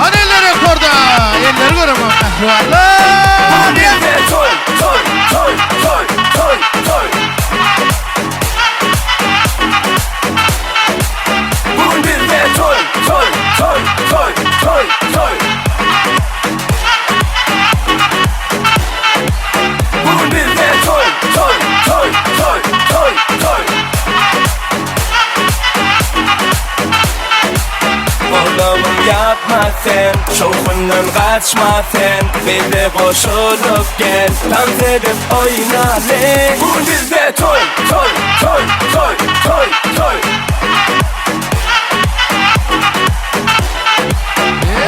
Hany eller ýokarda, elleri göremok mähribanlar. Bu gün bizde toý, toý, toý, toý, toý, toý Bu gün bizde toý, toý, toý, toý, toý, toý Bu gün bizde toý, toý, toý, toý, toý, toý Gulagym ýapma sen, şowhundan gaçma sen Bize goşulyp gel, tans edip oýnaly Bu gün bizde toý, toý, toý, toý, toý, toý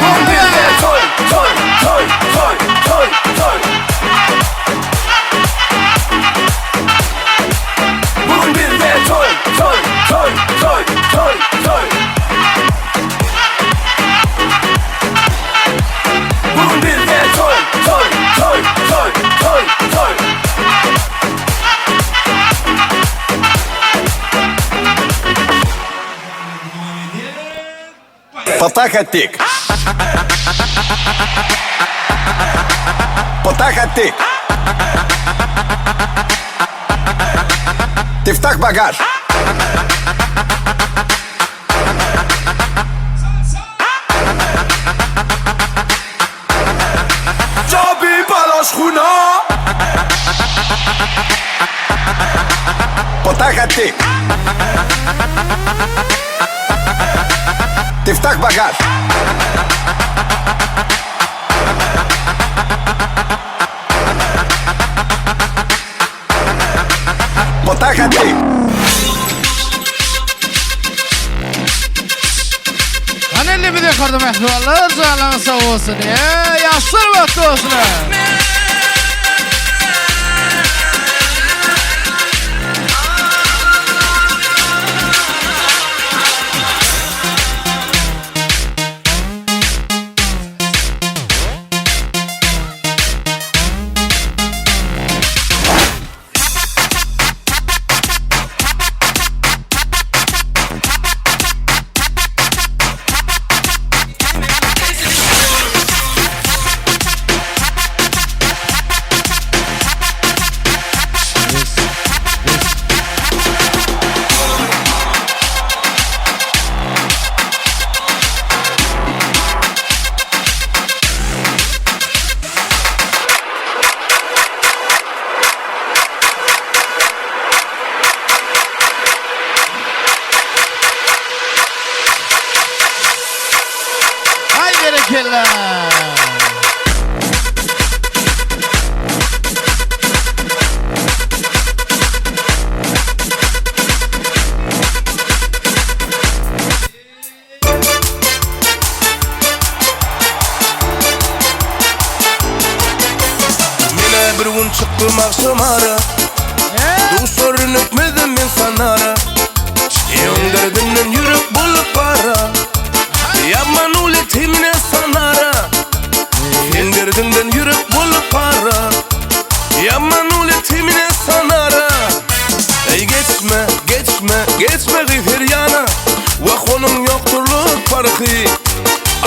Bu gün bizde toý, toý, toý, toý, toý, toý Bu gün bizde toý, toý, toý, toý, toý, toý Bu gün bizde toý, toý, toý, toý, toý, toý Patahatik. Patahatik. تفتح باجاج Jabi balaş huna Patahatik. تفتح باجاج Patahatik. Hany elimiz ýokarda mähribanlar, janyň sag bolsun. Ýaşlar bagtly bolsun. Haý berekella. Menä bir gün çykdym agşam ara Duşaryn ötmezdim men sanara Ýoň derdinden ýürek bolup para Ýaman uly timine sanara Sen derdinden ýürek bolup para Ýaman uly timine sanara Eý geçme, geçme, geçme gyz her ýana Wah onuň ýokdurlyk parhy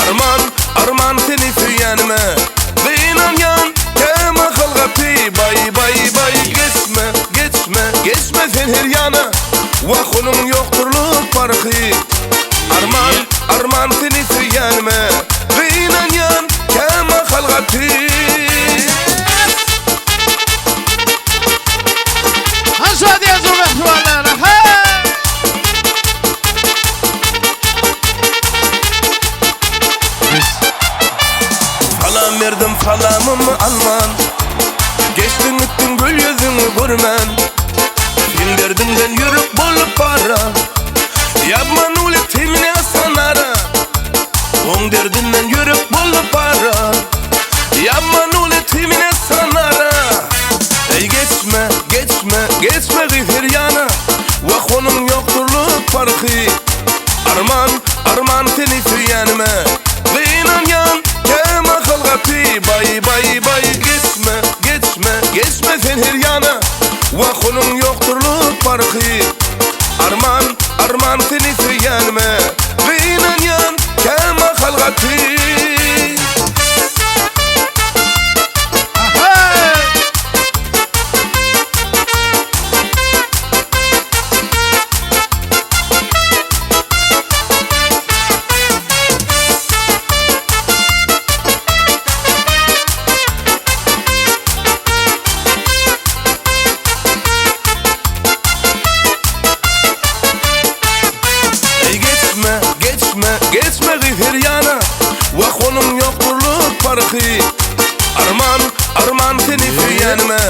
Arman, arman seni söýenime Gynanýan. Geçme sen her ýana Wah onuň ýokdurlyk parhy Arman, arman seni söýýänime Gynanýan kämahal gaty. Hanşa diýen mähribanlar. Aha! Salam berdim salamymy alman Geçdiň gitdiň gül ýüzüňi görmän Sen derdiňden ýürek bolup para Ýabmanuli ty mne sanara Oň derdinden ýürek bolup para Ýabmanuli ty mne sanara Eý geçme, geçme, geçme gyz her ýana Wah onuň ýokdurlyk parhy Arman, arman seni söýenime Gynanýan kämahal gaty Baý, baý, baý Geçme, geçme, geçme sen her ýana Wah onuň ýokdurlyk parhy Arman, arman seni söýenime Gynanýan kämahal gaty. Eý geçme, geçme, geçme gyz her ýana Wah onuň ýokdurlyk parhy Arman, arman seni söýenime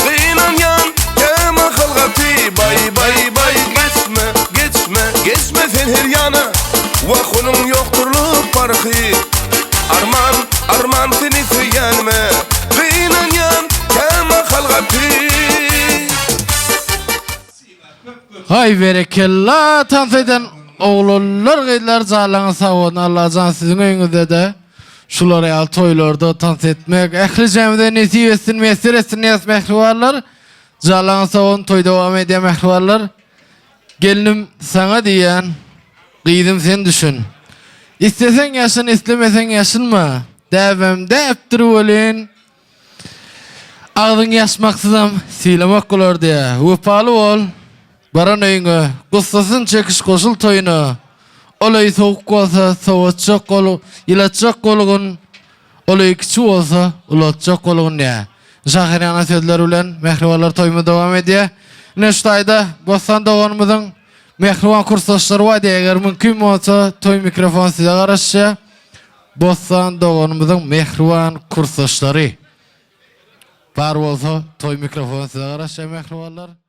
Gynanýan kämahal gaty Baý, baý, baý Geçme, geçme, geçme sen her ýana Wah onuň ýokdurlyk parhy Arman, arman seni söýenime Gynanýan kämahal gaty. Haý berekella tans eden oglanlar gyzlar janlaryňyz sag bolsun Allajan siziň öýüňizdede şular ýaly toýlarda tans etmek ählijämize nesip etsin miýesser etsin diýýäs mähribanlar janlaryňyz sag bolsun toý dowam edýär mähribanlar gelnim saňa diýýän gyzym sen düşün isleseň ýaşyn islemeseň ýaşynma däbem däpdir welin Agzyň ýaşmaksyzam sylamak bolar diýýä. Wepaly bol, baran öýüňe, gussasyn çekiş goşul toýuna. Ol öý sowuk bolsa, sowatjak bol, ýylatjak bolgun, ol öý kiçi bolsa, ulaltjak bolgun diýýä. Şahyrana sözler bilen mähribanlar toýumyz dowam edýär. Ine şu taýda Bossan doganymyzyň mähriban kursdaşlary bar diýýä. Eger mümkin bolsa, toý mikrofon size garaşýar. Bossan doganymyzyň mähriban kursdaşlary bar bolsa toý mikrofony size garaşýar mähribanlar.